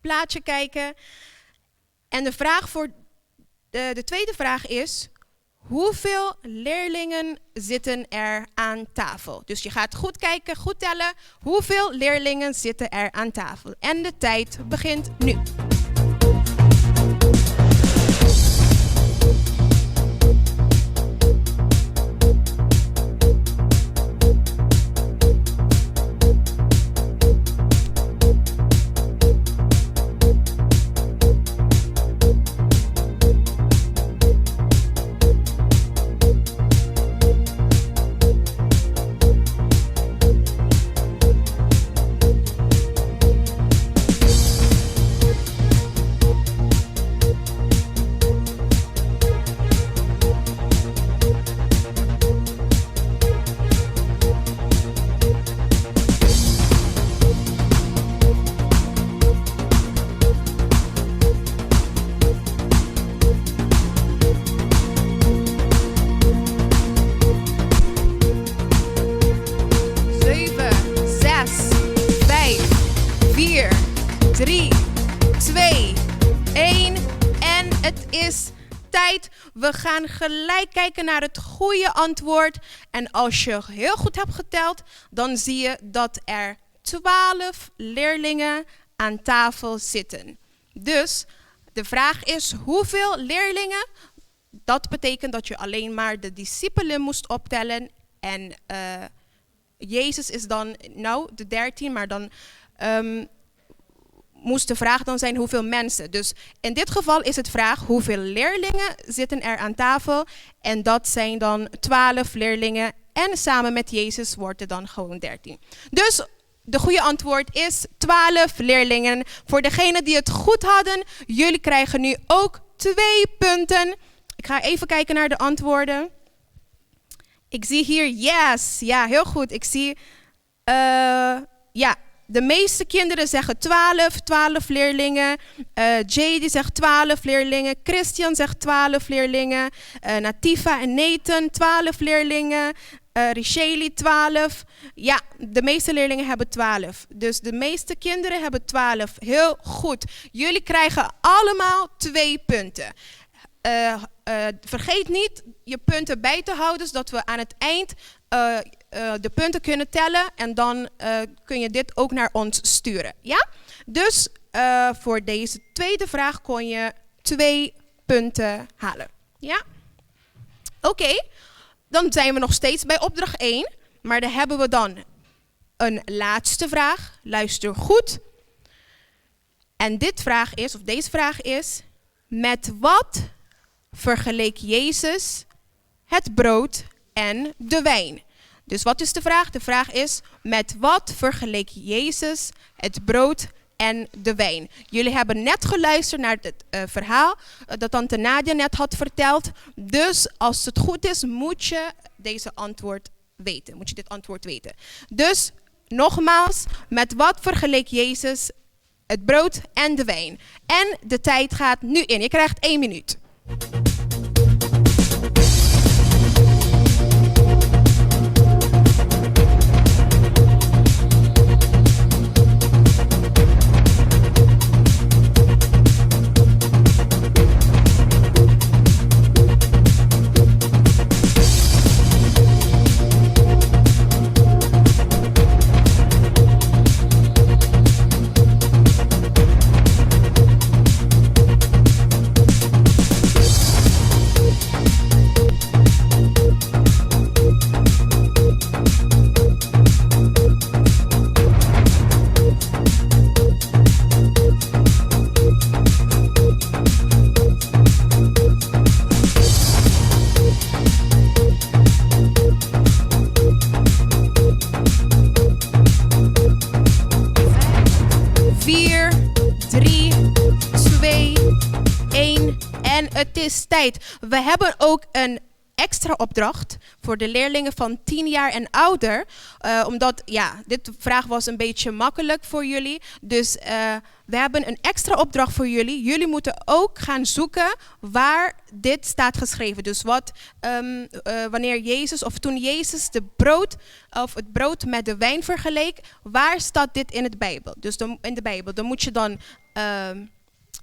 plaatje kijken. En de vraag voor de, de tweede vraag is: hoeveel leerlingen zitten er aan tafel? Dus je gaat goed kijken, goed tellen. Hoeveel leerlingen zitten er aan tafel? En de tijd begint nu. 7, 6, 5, 4, 3, 2, 1. En het is tijd. We gaan gelijk kijken naar het goede antwoord. En als je heel goed hebt geteld, dan zie je dat er 12 leerlingen aan tafel zitten. Dus de vraag is hoeveel leerlingen? Dat betekent dat je alleen maar de discipelen moest optellen. En uh, Jezus is dan, nou, de 13, maar dan um, moest de vraag dan zijn hoeveel mensen. Dus in dit geval is het vraag hoeveel leerlingen zitten er aan tafel. En dat zijn dan 12 leerlingen. En samen met Jezus wordt het dan gewoon 13. Dus de goede antwoord is 12 leerlingen. Voor degenen die het goed hadden, jullie krijgen nu ook 2 punten. Ik ga even kijken naar de antwoorden. Ik zie hier yes. Ja, heel goed. Ik zie, uh, ja, de meeste kinderen zeggen 12, 12 leerlingen. Uh, Jay die zegt 12 leerlingen. Christian zegt 12 leerlingen. Uh, Natifa en Nathan 12 leerlingen. Uh, Richeli 12. Ja, de meeste leerlingen hebben 12. Dus de meeste kinderen hebben 12. Heel goed. Jullie krijgen allemaal 2 punten. Uh, uh, vergeet niet je punten bij te houden, zodat we aan het eind uh, de punten kunnen tellen. En dan kun je dit ook naar ons sturen. Ja? Dus voor deze tweede vraag kon je 2 punten halen. Ja? Oké, okay. Dan zijn we nog steeds bij opdracht 1. Maar daar hebben we dan een laatste vraag. Luister goed. En dit vraag is, of deze vraag is, met wat vergeleek Jezus het brood en de wijn? Dus wat is de vraag? De vraag is, met wat vergeleek Jezus het brood en de wijn? Jullie hebben net geluisterd naar het eh, verhaal eh, dat tante Nadia net had verteld. Dus als het goed is, moet je deze antwoord weten. Moet je dit antwoord weten. Dus nogmaals, met wat vergeleek Jezus het brood en de wijn? En de tijd gaat nu in. Je krijgt één minuut. 4, 3, 2, 1 en het is tijd. We hebben ook een extra opdracht voor de leerlingen van 10 jaar en ouder. Eh, omdat, ja, dit vraag was een beetje makkelijk voor jullie. Dus eh, we hebben een extra opdracht voor jullie. Jullie moeten ook gaan zoeken waar dit staat geschreven. Dus wat, ehm, eh, wanneer Jezus of toen Jezus de brood of het brood met de wijn vergeleek, waar staat dit in het Bijbel? Dus dan, in de Bijbel. Dan moet je dan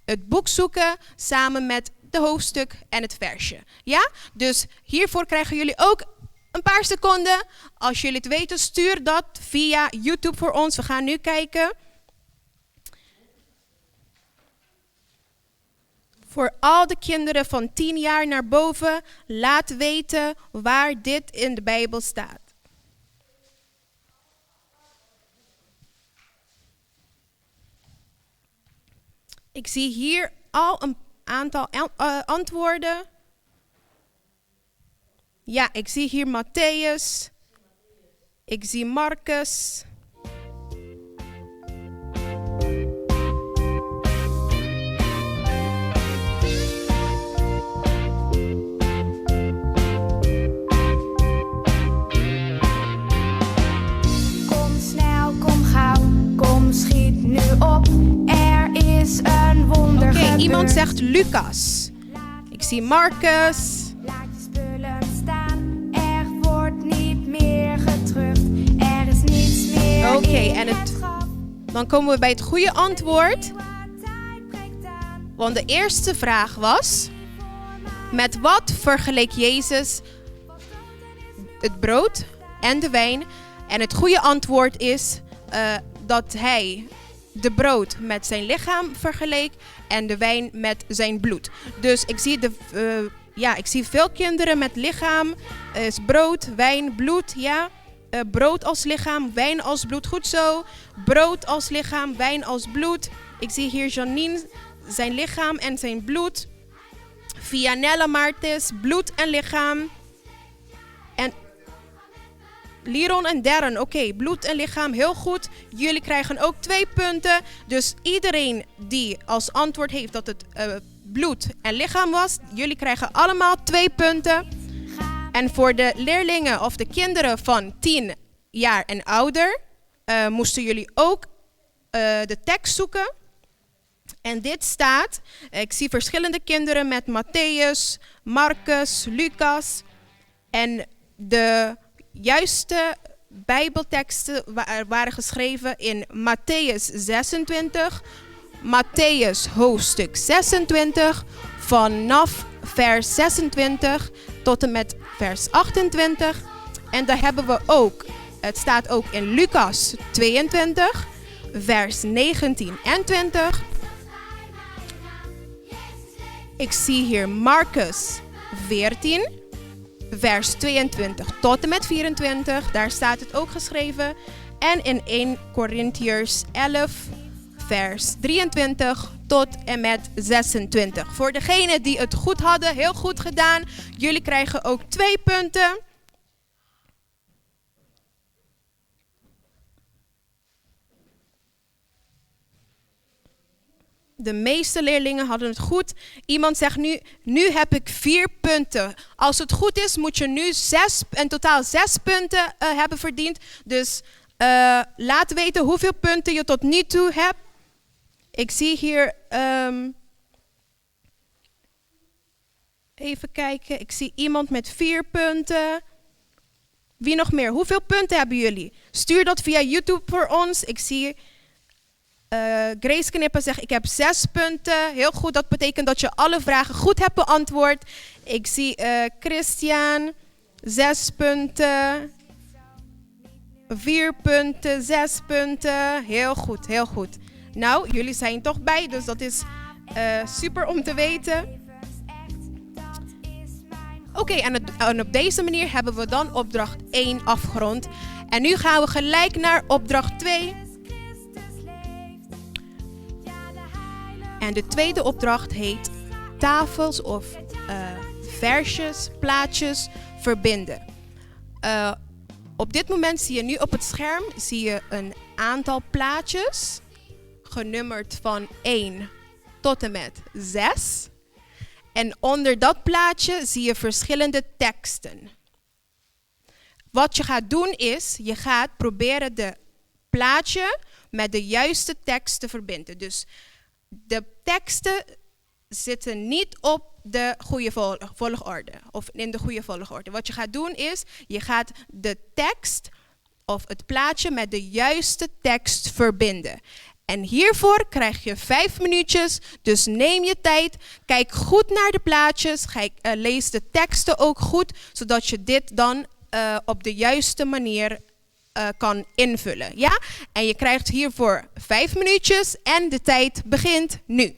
het boek zoeken samen met de hoofdstuk en het versje. Ja? Dus hiervoor krijgen jullie ook een paar seconden. Als jullie het weten, stuur dat via YouTube voor ons. We gaan nu kijken. Voor al de kinderen van 10 jaar naar boven, laat weten waar dit in de Bijbel staat. Ik zie hier al een aantal eh, antwoorden. Ja, ik zie hier Matthäus. Ik zie Marcus. Kom snel, kom gauw, kom schiet nu op. Er is een wonder Oké, iemand zegt Lucas. Ik zie Marcus. Laat je spullen staan, er wordt niet meer getruft. Er is niets meer Oké, en het, dan komen we bij het goede antwoord. Want de eerste vraag was: Met wat vergeleek Jezus het brood en de wijn? En het goede antwoord is eh, dat hij de brood met zijn lichaam vergeleek en de wijn met zijn bloed. Dus ik zie, de, eh, ja, ik zie veel kinderen met lichaam, is brood, wijn, bloed, ja. Eh, brood als lichaam, wijn als bloed, goed zo. Brood als lichaam, wijn als bloed. Ik zie hier Janine, zijn lichaam en zijn bloed. Vianella Martis, bloed en lichaam. En Liron en Darren, oké, bloed en lichaam, heel goed. Jullie krijgen ook twee punten. Dus iedereen die als antwoord heeft dat het eh, bloed en lichaam was, jullie krijgen allemaal twee punten. En voor de leerlingen of de kinderen van 10 jaar en ouder, eh, moesten jullie ook eh, de tekst zoeken. En dit staat, ik zie verschillende kinderen met Matthäus, Marcus, Lucas. En de juiste Bijbelteksten waren geschreven in Matthäus 26, Matthäus hoofdstuk 26, vanaf vers 26 tot en met vers 28. En daar hebben we ook, het staat ook in Lucas 22, vers 19 en 20. Ik zie hier Marcus 14, vers 22 tot en met 24. Daar staat het ook geschreven. En in 1 Corinthiërs 11, vers 23 tot en met 26. Voor degenen die het goed hadden, heel goed gedaan. Jullie krijgen ook twee punten. De meeste leerlingen hadden het goed. Iemand zegt nu, nu heb ik vier punten. Als het goed is, moet je nu zes, in totaal zes punten uh, hebben verdiend. Dus uh, laat weten hoeveel punten je tot nu toe hebt. Ik zie hier. Um, even kijken. Ik zie iemand met vier punten. Wie nog meer? Hoeveel punten hebben jullie? Stuur dat via YouTube voor ons. Ik zie uh, Grace Knippen zegt, ik heb zes punten. Heel goed, dat betekent dat je alle vragen goed hebt beantwoord. Ik zie uh, Christian, zes punten. Vier punten, zes punten. Heel goed, heel goed. Nou, jullie zijn toch bij, dus dat is uh, super om te weten. Oké, okay, en, en op deze manier hebben we dan opdracht 1 afgerond. En nu gaan we gelijk naar opdracht 2. En de tweede opdracht heet tafels of uh, versjes, plaatjes verbinden. Uh, op dit moment zie je nu op het scherm zie je een aantal plaatjes, genummerd van 1 tot en met 6. En onder dat plaatje zie je verschillende teksten. Wat je gaat doen is, je gaat proberen de plaatje met de juiste tekst te verbinden. Dus de teksten zitten niet op de goede volgorde of in de goede volgorde. Wat je gaat doen is, je gaat de tekst of het plaatje met de juiste tekst verbinden. En hiervoor krijg je vijf minuutjes, dus neem je tijd, kijk goed naar de plaatjes, kijk, uh, lees de teksten ook goed, zodat je dit dan uh, op de juiste manier uh, kan invullen. Ja? En je krijgt hiervoor vijf minuutjes en de tijd begint nu.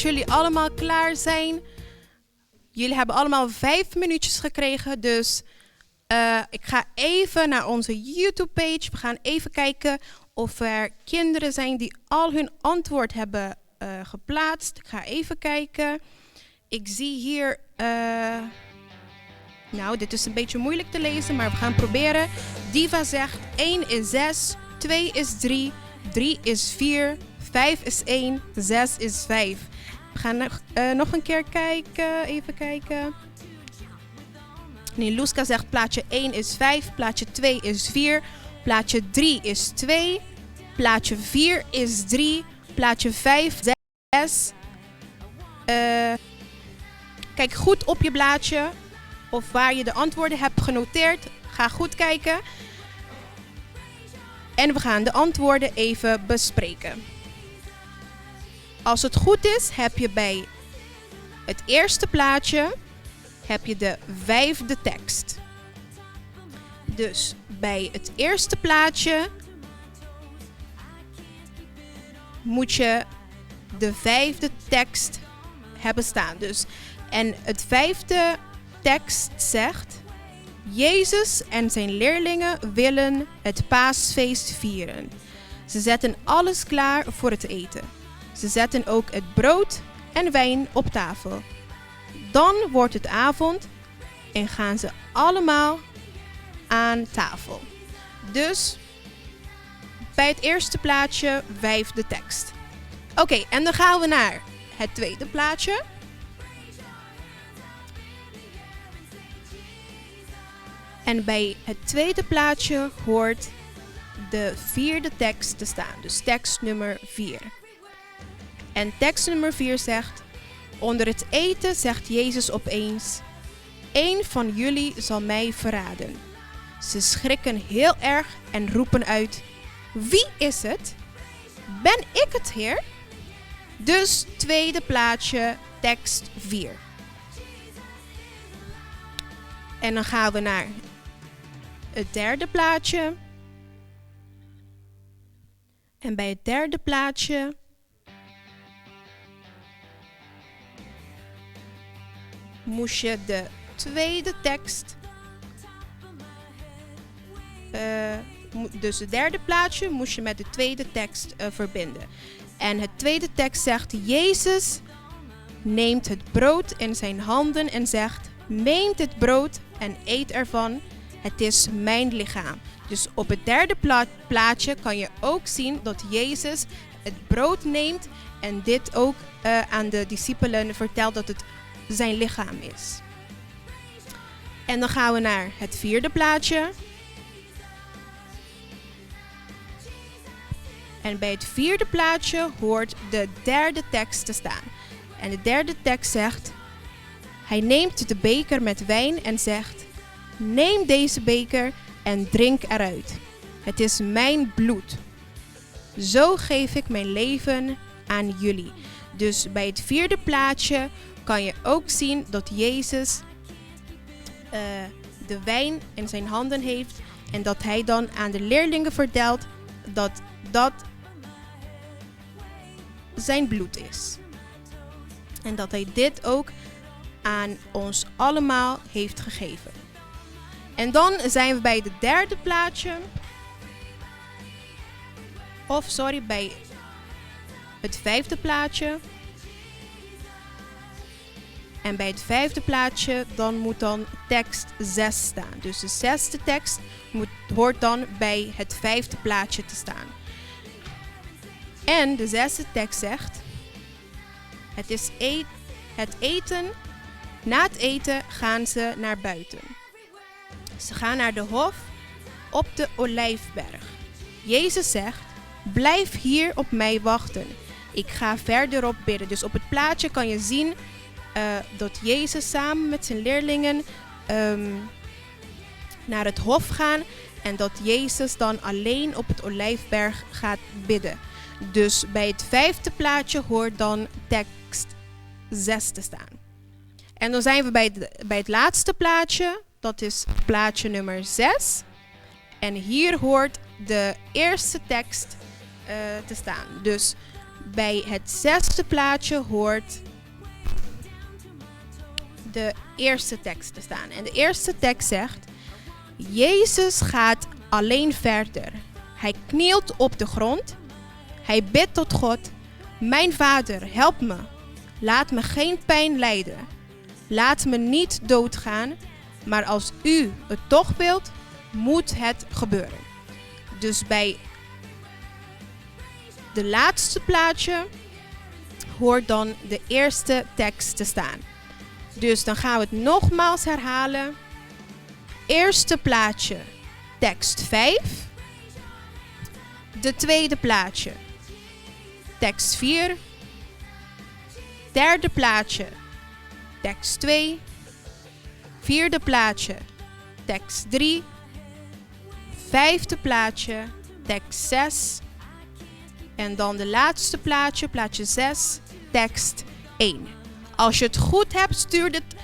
dat jullie allemaal klaar zijn. Jullie hebben allemaal vijf minuutjes gekregen, dus eh, ik ga even naar onze YouTube-page. We gaan even kijken of er kinderen zijn die al hun antwoord hebben eh, geplaatst. Ik ga even kijken. Ik zie hier. Eh, nou, dit is een beetje moeilijk te lezen, maar we gaan proberen. Diva zegt 1 is 6, 2 is 3, 3 is 4, 5 is 1, 6 is 5. We gaan nog, eh, nog een keer kijken. Even kijken. Nee, zegt plaatje 1 is 5, plaatje 2 is 4, plaatje 3 is 2, plaatje 4 is 3, plaatje 5, 6. Uh, kijk goed op je blaadje of waar je de antwoorden hebt genoteerd. Ga goed kijken. En we gaan de antwoorden even bespreken. Als het goed is, heb je bij het eerste plaatje heb je de vijfde tekst. Dus bij het eerste plaatje moet je de vijfde tekst hebben staan. Dus, en het vijfde tekst zegt: Jezus en zijn leerlingen willen het paasfeest vieren. Ze zetten alles klaar voor het eten. Ze zetten ook het brood en wijn op tafel. Dan wordt het avond en gaan ze allemaal aan tafel. Dus bij het eerste plaatje vijfde tekst. Oké, en dan gaan we naar het tweede plaatje. En bij het tweede plaatje hoort de vierde tekst te staan. Dus tekst nummer 4. En tekst nummer 4 zegt: Onder het eten zegt Jezus opeens: Eén van jullie zal mij verraden. Ze schrikken heel erg en roepen uit: Wie is het? Ben ik het, Heer? Dus tweede plaatje, tekst 4. En dan gaan we naar het derde plaatje. En bij het derde plaatje moest je de tweede tekst. Uh, dus het derde plaatje moest je met de tweede tekst uh, verbinden. En het tweede tekst zegt: Jezus neemt het brood in zijn handen en zegt: Neemt het brood en eet ervan. Het is mijn lichaam. Dus op het derde pla plaatje kan je ook zien dat Jezus het brood neemt en dit ook uh, aan de discipelen vertelt dat het zijn lichaam is. En dan gaan we naar het vierde plaatje. En bij het vierde plaatje hoort de derde tekst te staan. En de derde tekst zegt: Hij neemt de beker met wijn en zegt: Neem deze beker en drink eruit. Het is mijn bloed. Zo geef ik mijn leven aan jullie. Dus bij het vierde plaatje kan je ook zien dat Jezus uh, de wijn in zijn handen heeft en dat hij dan aan de leerlingen vertelt dat dat zijn bloed is. En dat hij dit ook aan ons allemaal heeft gegeven. En dan zijn we bij het derde plaatje. Of sorry, bij het vijfde plaatje. En bij het vijfde plaatje, dan moet dan tekst 6 staan. Dus de zesde tekst moet, hoort dan bij het vijfde plaatje te staan. En de zesde tekst zegt: Het is e het eten. Na het eten gaan ze naar buiten. Ze gaan naar de hof op de Olijfberg. Jezus zegt: Blijf hier op mij wachten. Ik ga verderop bidden. Dus op het plaatje kan je zien uh, dat Jezus samen met zijn leerlingen um, naar het hof gaan en dat Jezus dan alleen op het Olijfberg gaat bidden. Dus bij het vijfde plaatje hoort dan tekst 6 te staan. En dan zijn we bij het, bij het laatste plaatje. Dat is plaatje nummer 6. En hier hoort de eerste tekst uh, te staan. Dus Bij het zesde plaatje hoort de eerste tekst te staan. En de eerste tekst zegt: Jezus gaat alleen verder. Hij knielt op de grond. Hij bidt tot God: Mijn vader, help me. Laat me geen pijn lijden. Laat me niet doodgaan. Maar als u het toch wilt, moet het gebeuren. Dus bij de laatste plaatje hoort dan de eerste tekst te staan. Dus dan gaan we het nogmaals herhalen. Eerste plaatje, tekst 5. De tweede plaatje, tekst 4. Derde plaatje, tekst 2. Vierde plaatje, tekst 3. Vijfde plaatje, tekst 6. En dan de laatste plaatje, plaatje 6, tekst 1. Als je het goed hebt, stuur het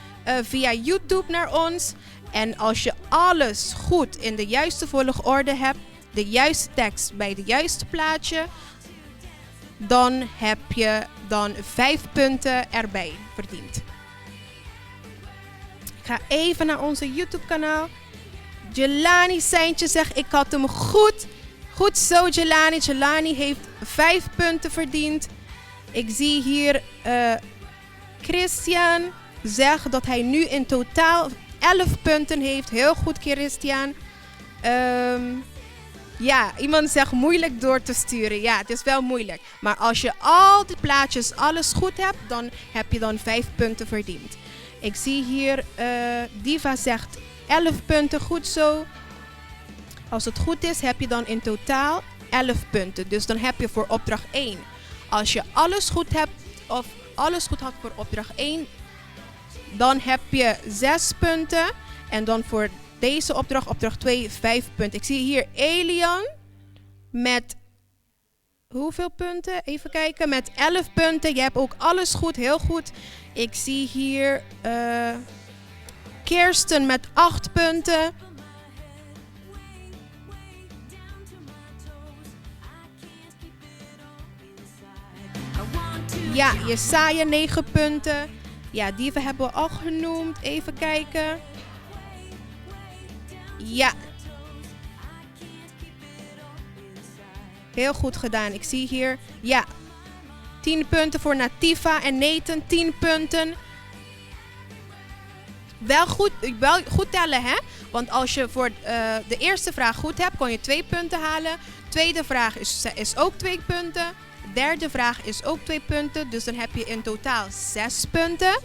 via YouTube naar ons. En als je alles goed in de juiste volgorde hebt, de juiste tekst bij de juiste plaatje, dan heb je dan 5 punten erbij verdiend. Ik ga even naar onze YouTube kanaal. Jelani Seintje zegt, ik had hem goed. Goed zo, Jelani. Jelani heeft 5 punten verdiend. Ik zie hier Christian zegt dat hij nu in totaal 11 punten heeft. Heel goed, Christian. Ja, iemand zegt moeilijk door te sturen. Ja, het is wel moeilijk. Maar als je al die plaatjes, alles goed hebt, dan heb je dan 5 punten verdiend. Ik zie hier, Diva zegt 11 punten, goed zo. Als het goed is, heb je dan in totaal 11 punten. Dus dan heb je voor opdracht 1. Als je alles goed hebt, of alles goed had voor opdracht 1, dan heb je 6 punten. En dan voor deze opdracht, opdracht 2, 5 punten. Ik zie hier Elian met hoeveel punten? Even kijken, met 11 punten. Je hebt ook alles goed, heel goed. Ik zie hier Kirsten met 8 punten. Ja, Jesaja 9 punten. Ja, die hebben we al genoemd. Even kijken. Ja. Heel goed gedaan. Ik zie hier, ja, 10 punten voor Nativa en Nathan, 10 punten. Wel goed tellen, hè? Want als je voor de eerste vraag goed hebt, kon je 2 punten halen. Tweede vraag is ook 2 punten. Derde vraag is ook 2 punten. Dus dan heb je in totaal 6 punten.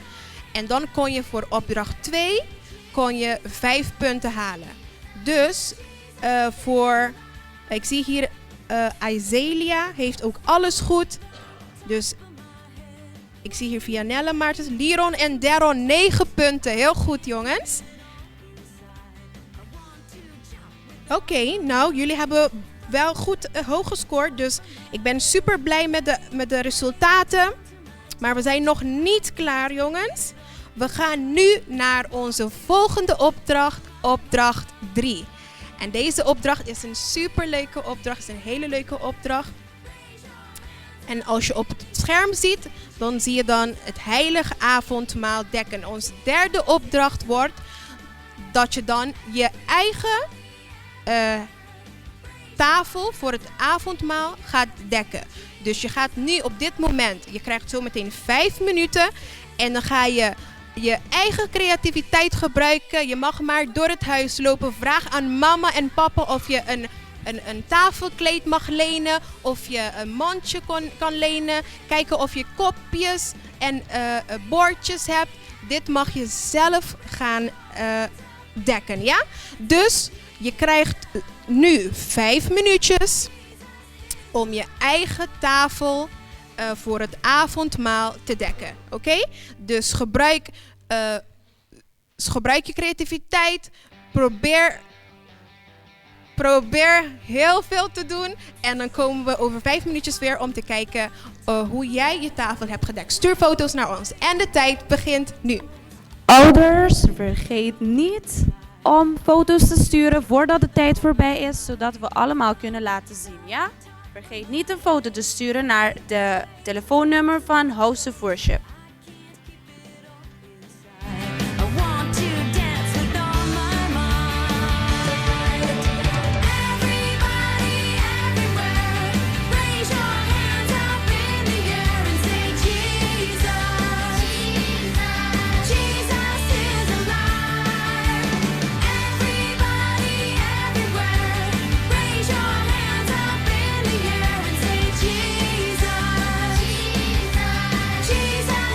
En dan kon je voor opdracht 2 5 punten halen. Dus voor, ik zie hier, Izelia heeft ook alles goed. Dus ik zie hier Vianelle Maartens, Liron en Deron 9 punten. Heel goed, jongens. Oké, nou, jullie hebben wel goed hoog gescoord. Dus ik ben super blij met de resultaten. Maar we zijn nog niet klaar, jongens. We gaan nu naar onze volgende opdracht, opdracht 3. En deze opdracht is een superleuke opdracht, is een hele leuke opdracht. En als je op het scherm ziet, dan zie je dan het heilige avondmaal dekken. Onze derde opdracht wordt dat je dan je eigen tafel voor het avondmaal gaat dekken. Dus je gaat nu op dit moment, je krijgt zo meteen 5 minuten en dan ga je je eigen creativiteit gebruiken. Je mag maar door het huis lopen. Vraag aan mama en papa of je een tafelkleed mag lenen, of je een mandje kan lenen. Kijken of je kopjes en bordjes hebt. Dit mag je zelf gaan dekken, ja? Dus je krijgt nu 5 minuutjes om je eigen tafel voor het avondmaal te dekken. Oké? Dus gebruik je creativiteit. Probeer heel veel te doen. En dan komen we over 5 minuutjes weer om te kijken hoe jij je tafel hebt gedekt. Stuur foto's naar ons. En de tijd begint nu. Ouders, vergeet niet om foto's te sturen voordat de tijd voorbij is, zodat we allemaal kunnen laten zien, ja? Vergeet niet een foto te sturen naar de telefoonnummer van House of Worship. Jesus.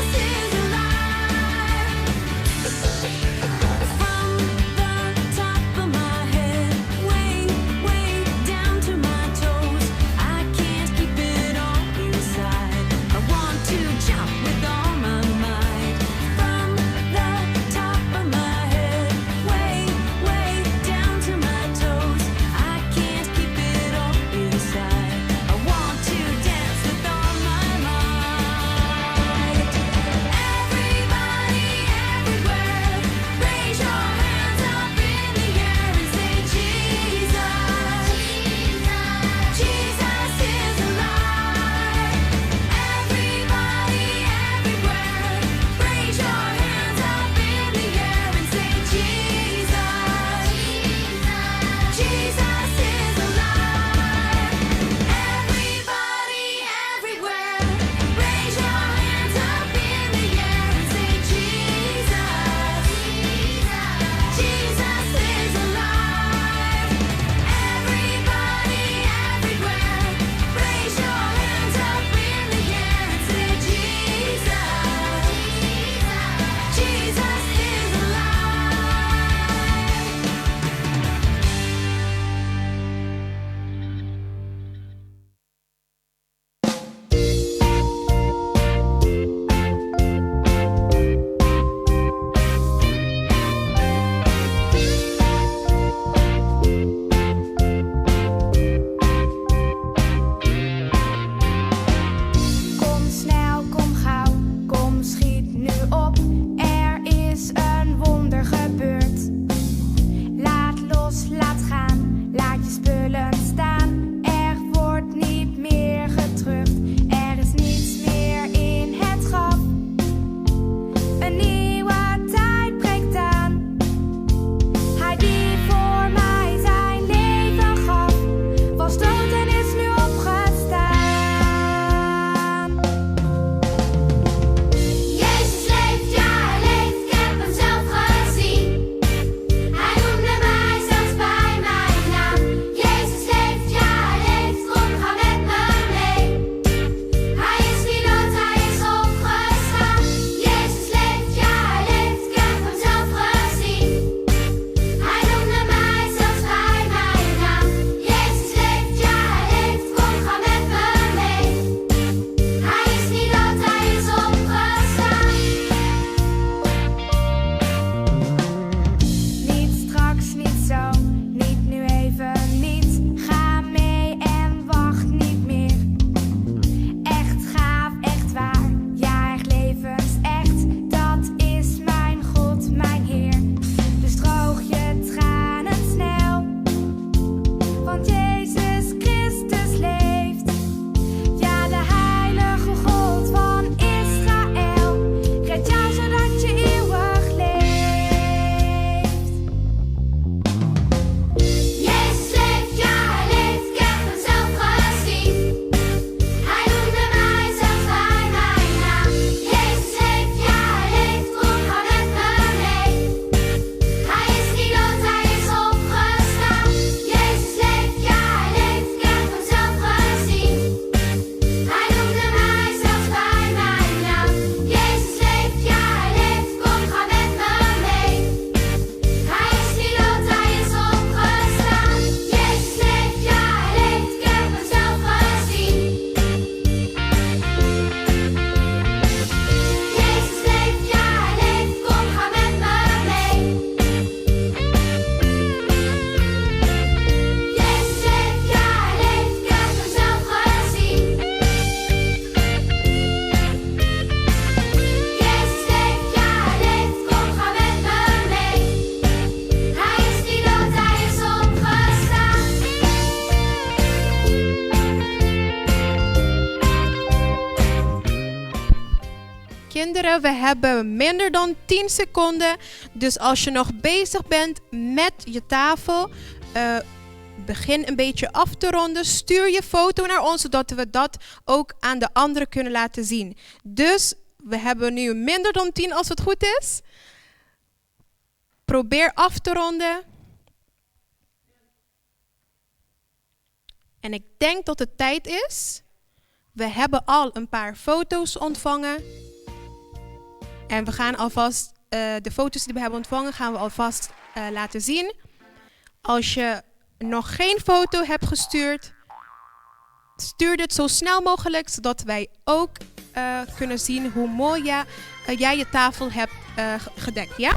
Kinderen, we hebben minder dan 10 seconden. Dus als je nog bezig bent met je tafel, eh, begin een beetje af te ronden. Stuur je foto naar ons, zodat we dat ook aan de anderen kunnen laten zien. Dus we hebben nu minder dan 10 als het goed is. Probeer af te ronden. En ik denk dat het tijd is. We hebben al een paar foto's ontvangen. En we gaan alvast eh, de foto's die we hebben ontvangen, gaan we alvast eh, laten zien. Als je nog geen foto hebt gestuurd, stuur dit zo snel mogelijk, zodat wij ook eh, kunnen zien hoe mooi jij, jij je tafel hebt gedekt. Ja?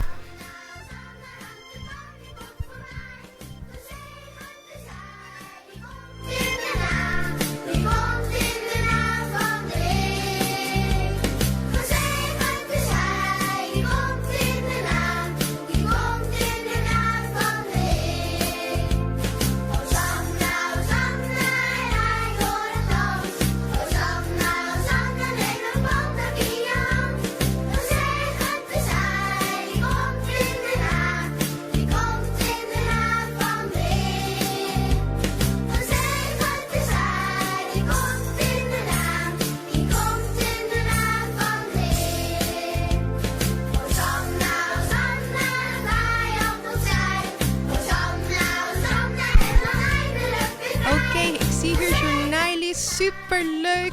Super leuk.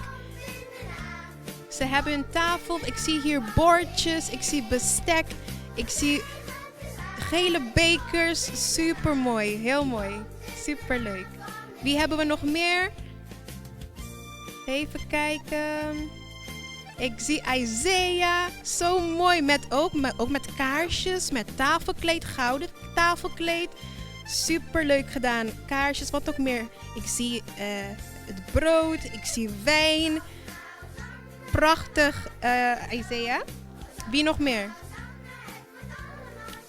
Ze hebben een tafel. Ik zie hier bordjes. Ik zie bestek. Ik zie gele bekers. Super mooi. Heel mooi. Super leuk. Wie hebben we nog meer? Even kijken. Ik zie Isaiah. Zo mooi. Met ook, met, ook met kaarsjes. Met tafelkleed. Gouden tafelkleed. Super leuk gedaan. Kaarsjes. Wat ook meer. Ik zie eh, het brood. Ik zie wijn. Prachtig, uh, Isaiah. Wie nog meer?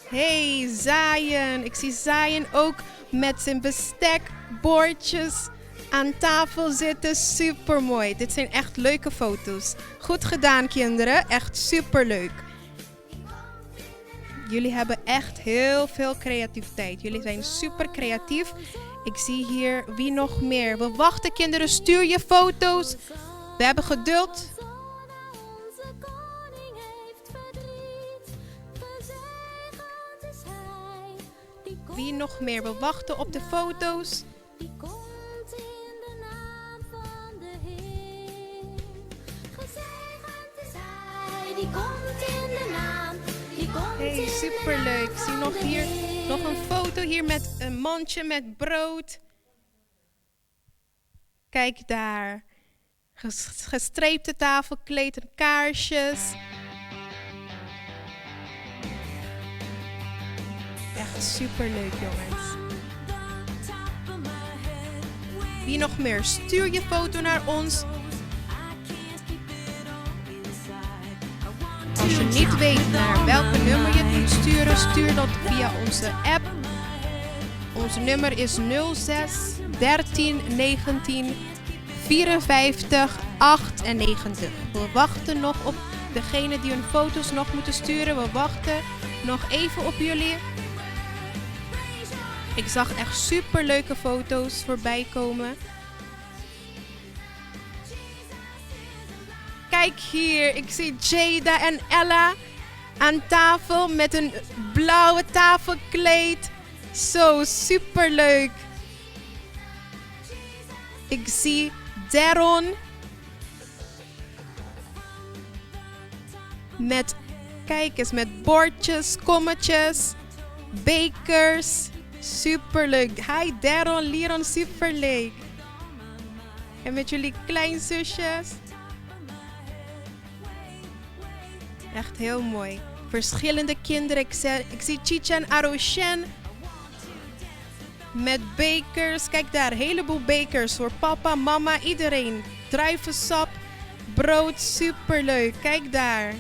Hey, Zion. Ik zie Zion ook met zijn bestek, bordjes aan tafel zitten. Super mooi. Dit zijn echt leuke foto's. Goed gedaan, kinderen. Echt super leuk. Jullie hebben echt heel veel creativiteit. Jullie zijn super creatief. Ik zie hier wie nog meer. We wachten, kinderen. Stuur je foto's. We hebben geduld. Wie nog meer? We wachten op de foto's. Hey, superleuk. Ik zie nog hier nog een foto hier met een mandje met brood. Kijk daar. Gestreepte tafelkleed en kaarsjes. Echt superleuk, jongens. Wie nog meer? Stuur je foto naar ons. Als je niet weet naar welke nummer je het moet sturen, stuur dat via onze app. Ons nummer is 06 13 19 54 98. We wachten nog op degene die hun foto's nog moeten sturen. We wachten nog even op jullie. Ik zag echt super leuke foto's voorbij komen. Kijk hier, ik zie Jada en Ella aan tafel met een blauwe tafelkleed. Zo super leuk. Ik zie Daron met, kijk eens, met bordjes, kommetjes, bekers. Superleuk. Hi Daron, Liron, superleuk. En met jullie kleinzusjes. Echt heel mooi. Verschillende kinderen. Ik zie, ik zie Chicha en Aroshen. Met bekers. Kijk daar, een heleboel bekers voor papa, mama, iedereen. Druivensap, brood, superleuk. Kijk daar.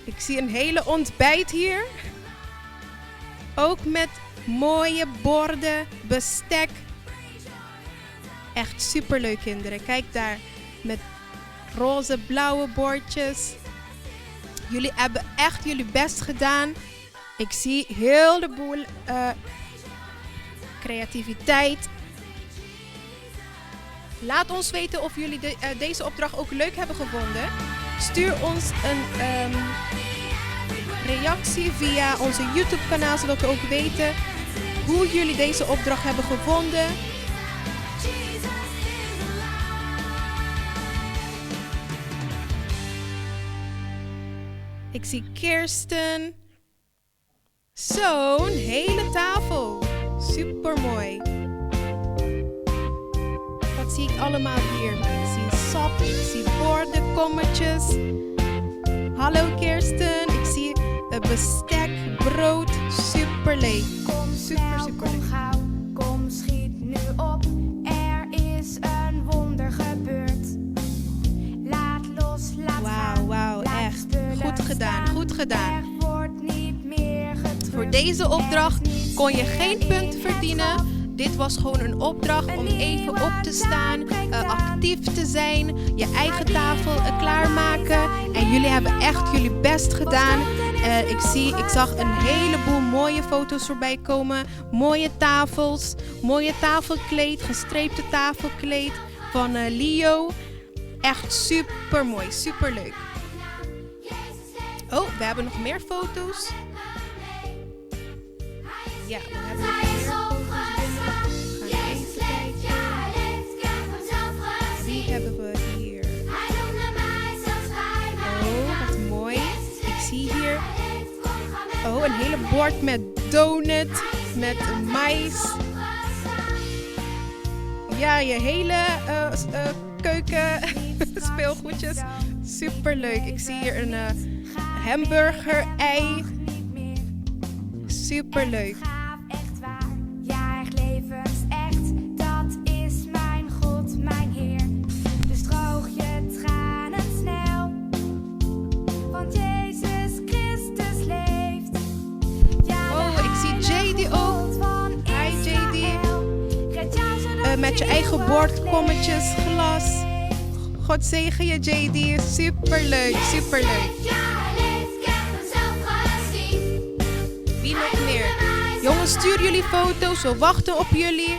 Ik zie een hele ontbijt hier. Ook met mooie borden, bestek. Echt superleuk kinderen. Kijk daar. Met Roze, blauwe bordjes. Jullie hebben echt jullie best gedaan. Ik zie heel de boel eh, creativiteit. Laat ons weten of jullie de, eh, deze opdracht ook leuk hebben gevonden. Stuur ons een ehm, reactie via onze YouTube kanaal, zodat we ook weten hoe jullie deze opdracht hebben gevonden. Ik zie Kirsten. Zo'n hele tafel. Super mooi. Wat zie ik allemaal hier? Ik zie sap, ik zie borden, kommetjes. Hallo Kirsten, ik zie bestek, brood. Super leuk. Kom super, super kom gauw, kom schiet nu op. Er is een wonder gebeurd. Laat los, laat Wauw, gaan. wauw, laat echt. spullen Goed gedaan, staan. goed gedaan. Er wordt niet meer getreurd. Voor deze opdracht kon je geen punt verdienen. Dit was gewoon een opdracht om even op te staan, eh, actief te zijn, je eigen tafel eh, klaarmaken. En jullie hebben echt jullie best gedaan. Eh, ik, zie, ik zag een heleboel mooie foto's voorbij komen. Mooie tafels, mooie tafelkleed, gestreepte tafelkleed van eh, Leo. Echt super mooi, super leuk. Oh, we hebben nog meer foto's. Ja, we hebben nog meer foto's binnen. We gaan even kijken. Wie hebben we hier? Oh, wat mooi. Ik zie hier. Oh, een hele bord met donut, met mais. Ja, je hele eh, s- eh, keuken speelgoedjes. Super leuk. Ik zie hier een eh, hamburger, ei. Super leuk. Echt waar, ja, echt levensecht. Dat is mijn God, mijn Heer. Dus droog je tranen snel. Want Jezus Christus leeft. Ja, Oh, ik zie JD ook. Hi JD. Eh, met je eigen bord, kommetjes, glas. God zegen je JD. Superleuk, superleuk. Wie nog meer? Jongens, stuur jullie foto's. We wachten op jullie.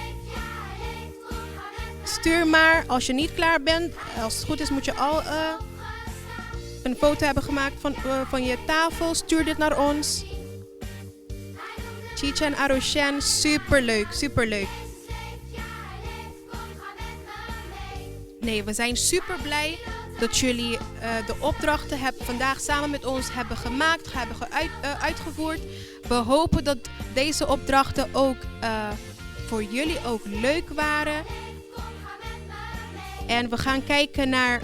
Stuur maar. Als je niet klaar bent, als het goed is, moet je al eh, een foto hebben gemaakt van, eh, van je tafel. Stuur dit naar ons. Chicha en Aroshen, superleuk, superleuk. Nee, we zijn super blij dat jullie eh, de opdrachten heb, vandaag samen met ons hebben gemaakt, hebben geuit- eh, uitgevoerd. We hopen dat deze opdrachten ook eh, voor jullie ook leuk waren. En we gaan kijken naar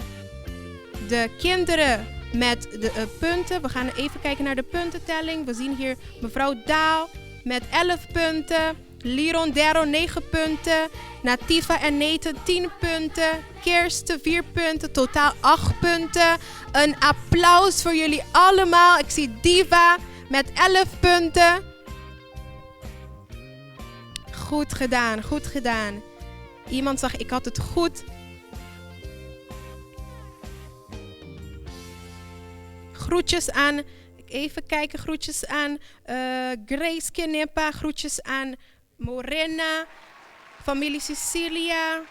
de kinderen met de eh, punten. We gaan even kijken naar de puntentelling. We zien hier mevrouw Daal met 11 punten. Liron Dero 9 punten. Nativa en Nathan 10 punten. Kirsten 4 punten. Totaal 8 punten. Een applaus voor jullie allemaal. Ik zie Diva met 11 punten. Goed gedaan, goed gedaan. Iemand zag, ik had het goed. Groetjes aan, even kijken, groetjes aan eh, Grace Kenepa, groetjes aan Morena, familie Cecilia.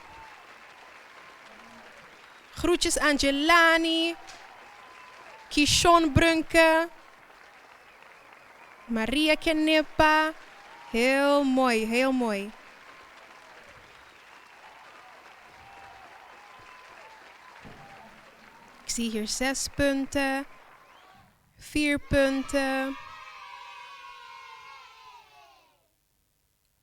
Groetjes aan Jelani, Kishon Brunke, Maria Kenepa. Heel mooi, heel mooi. Ik zie hier zes punten, vier punten.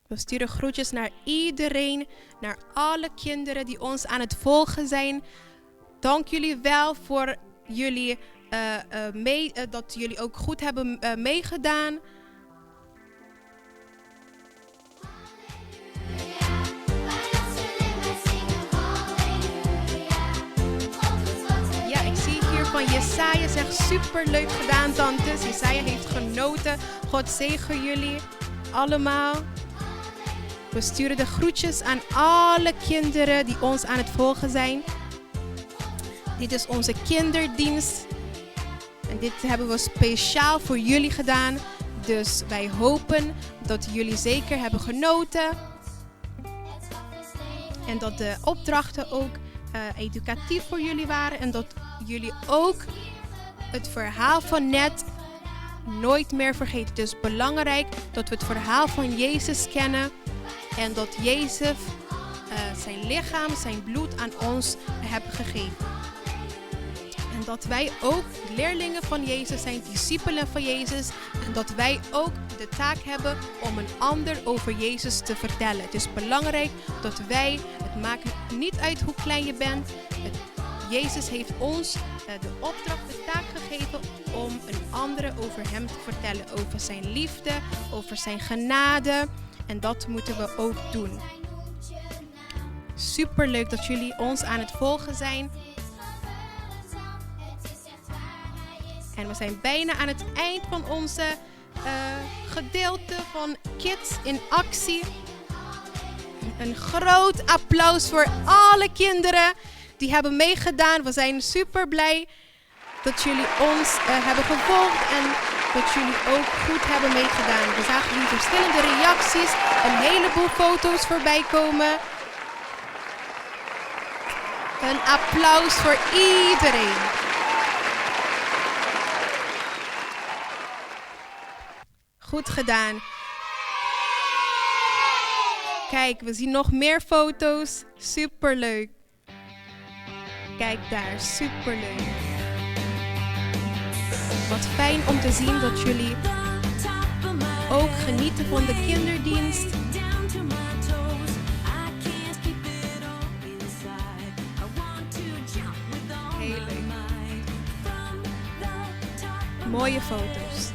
We sturen groetjes naar iedereen, naar alle kinderen die ons aan het volgen zijn. Dank jullie wel voor jullie, eh, eh, mee, eh, dat jullie ook goed hebben eh, meegedaan. Ja, ik zie hier van Jesaja zegt super leuk gedaan, tantes. Jesaja heeft genoten. God zegen jullie allemaal. We sturen de groetjes aan alle kinderen die ons aan het volgen zijn. Dit is onze kinderdienst. En dit hebben we speciaal voor jullie gedaan. Dus wij hopen dat jullie zeker hebben genoten. En dat de opdrachten ook eh, educatief voor jullie waren. En dat jullie ook het verhaal van net nooit meer vergeten. Het is belangrijk dat we het verhaal van Jezus kennen. En dat Jezus eh, zijn lichaam, zijn bloed aan ons heeft gegeven. En dat wij ook leerlingen van Jezus zijn, discipelen van Jezus. En dat wij ook de taak hebben om een ander over Jezus te vertellen. Het is belangrijk dat wij, het maakt niet uit hoe klein je bent. Het, Jezus heeft ons eh, de opdracht, de taak gegeven om een andere over hem te vertellen. Over zijn liefde, over zijn genade. En dat moeten we ook doen. Super leuk dat jullie ons aan het volgen zijn. En we zijn bijna aan het eind van onze eh, gedeelte van Kids in Actie. Een groot applaus voor alle kinderen die hebben meegedaan. We zijn super blij dat jullie ons eh, hebben gevolgd en dat jullie ook goed hebben meegedaan. We zagen nu verschillende reacties, een heleboel foto's voorbij komen. Een applaus voor iedereen. Goed gedaan. Kijk, we zien nog meer foto's. Superleuk. Kijk daar, superleuk. Wat fijn om te zien dat jullie ook genieten van de kinderdienst. Heel leuk. Mooie foto's.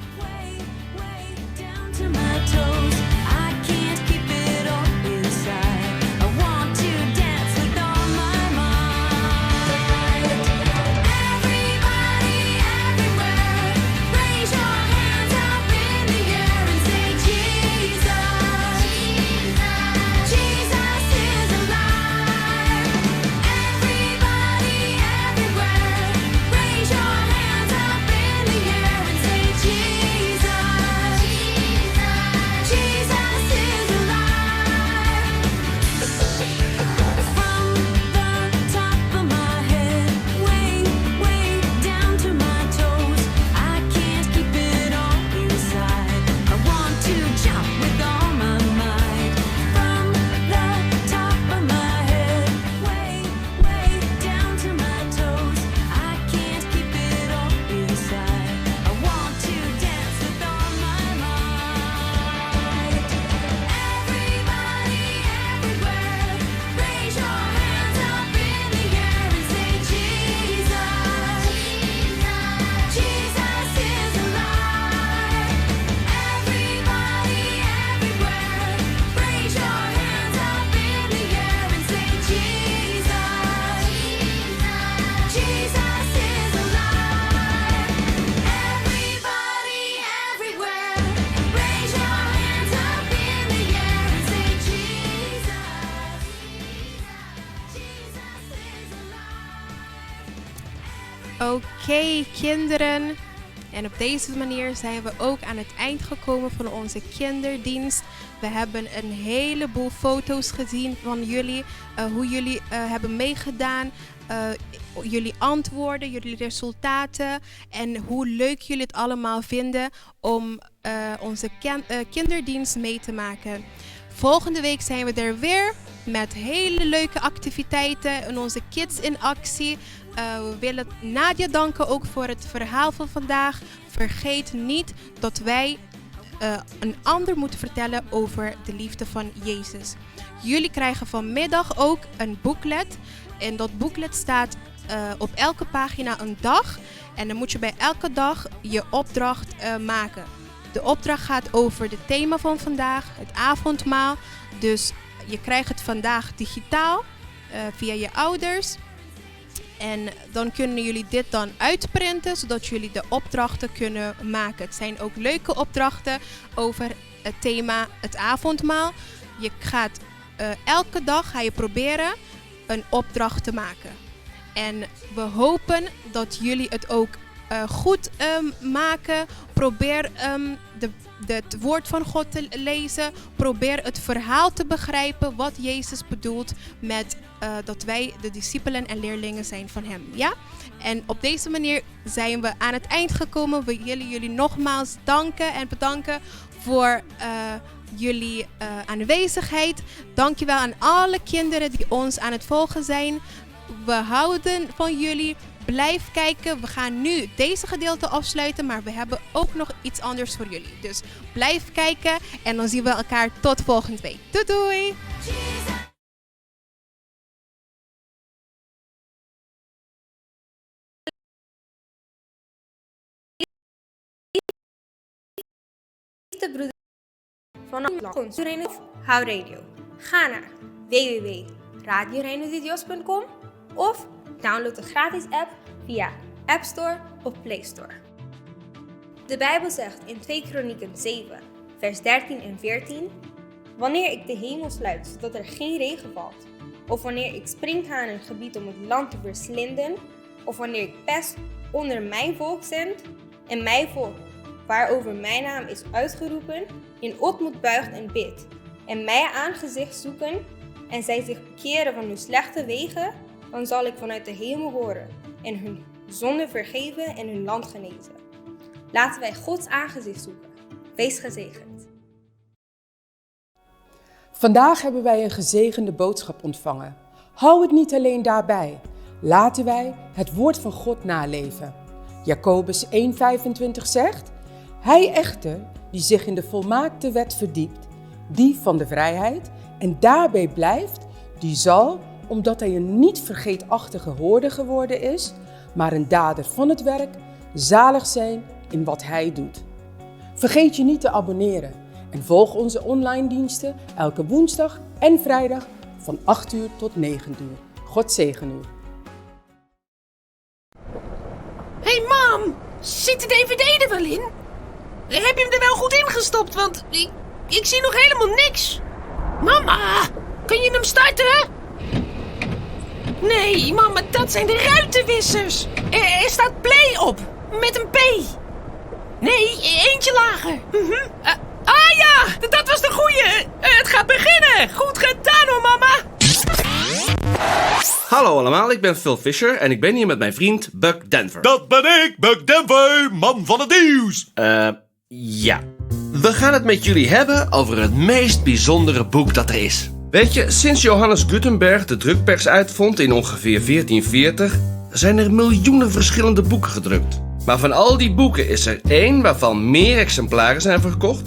Oké, kinderen. En op deze manier zijn we ook aan het eind gekomen van onze kinderdienst. We hebben een heleboel foto's gezien van jullie, eh, hoe jullie eh, hebben meegedaan, eh, jullie antwoorden, jullie resultaten en hoe leuk jullie het allemaal vinden om onze kinderdienst mee te maken. Volgende week zijn we er weer met hele leuke activiteiten en onze kids in actie. Eh, we willen Nadia danken ook voor het verhaal van vandaag. Vergeet niet dat wij eh, een ander moeten vertellen over de liefde van Jezus. Jullie krijgen vanmiddag ook een booklet. In dat booklet staat eh, op elke pagina een dag. En dan moet je bij elke dag je opdracht maken. De opdracht gaat over het thema van vandaag, het avondmaal. Dus je krijgt het vandaag digitaal via je ouders. En dan kunnen jullie dit dan uitprinten, zodat jullie de opdrachten kunnen maken. Het zijn ook leuke opdrachten over het thema het avondmaal. Je gaat eh, elke dag ga je proberen een opdracht te maken. En we hopen dat jullie het ook eh, goed ehm, maken. Probeer ehm, de, de, het woord van God te lezen. Probeer het verhaal te begrijpen wat Jezus bedoelt met eh, dat wij de discipelen en leerlingen zijn van Hem. Ja? En op deze manier zijn we aan het eind gekomen. We willen jullie nogmaals danken en bedanken voor eh, jullie uh, aanwezigheid. Dankjewel aan alle kinderen die ons aan het volgen zijn. We houden van jullie. Blijf kijken. We gaan nu deze gedeelte afsluiten, maar we hebben ook nog iets anders voor jullie. Dus blijf kijken en dan zien we elkaar tot volgende week. Doei doei! Liefde broeder van Hou Radio. Ga naar www.radioreinodios.com of download de gratis app via App Store of Play Store. De Bijbel zegt in 2 Kronieken 7, vers 13 en 14: Wanneer ik de hemel sluit zodat er geen regen valt, of wanneer ik sprinkhanen gebied om het land te verslinden, of wanneer ik pest onder mijn volk zend en mijn volk, waarover mijn naam is uitgeroepen, in ootmoed buigt en bidt, en mij aangezicht zoeken, en zij zich bekeren van hun slechte wegen, dan zal ik vanuit de hemel horen en hun zonde vergeven en hun land genezen. Laten wij Gods aangezicht zoeken. Wees gezegend. Vandaag hebben wij een gezegende boodschap ontvangen. Hou het niet alleen daarbij. Laten wij het woord van God naleven. Jacobus 1,25 zegt: Hij echter, die zich in de volmaakte wet verdiept, die van de vrijheid, en daarbij blijft, die zal, omdat hij een niet vergeetachtige hoorder geworden is, maar een dader van het werk, zalig zijn in wat hij doet. Vergeet je niet te abonneren en volg onze online diensten elke woensdag en vrijdag van 8 uur tot 9 uur. God zegen u. Hey mam, zit de dvd er wel in? Heb je hem er wel goed ingestopt? Want ik, ik zie nog helemaal niks. Mama, kun je hem starten? Nee, mama, dat zijn de ruitenwissers. Er, er staat play op, met een P. Nee, eentje lager. Mm ah ja, dat was de goeie. Het gaat beginnen. Goed gedaan hoor, mama. Hallo allemaal, ik ben Phil Fisher en ik ben hier met mijn vriend Buck Denver. Dat ben ik, Buck Denver, man van het nieuws. Eh, ja. We gaan het met jullie hebben over het meest bijzondere boek dat er is. Weet je, sinds Johannes Gutenberg de drukpers uitvond in ongeveer 1440, zijn er miljoenen verschillende boeken gedrukt. Maar van al die boeken is er één waarvan meer exemplaren zijn verkocht,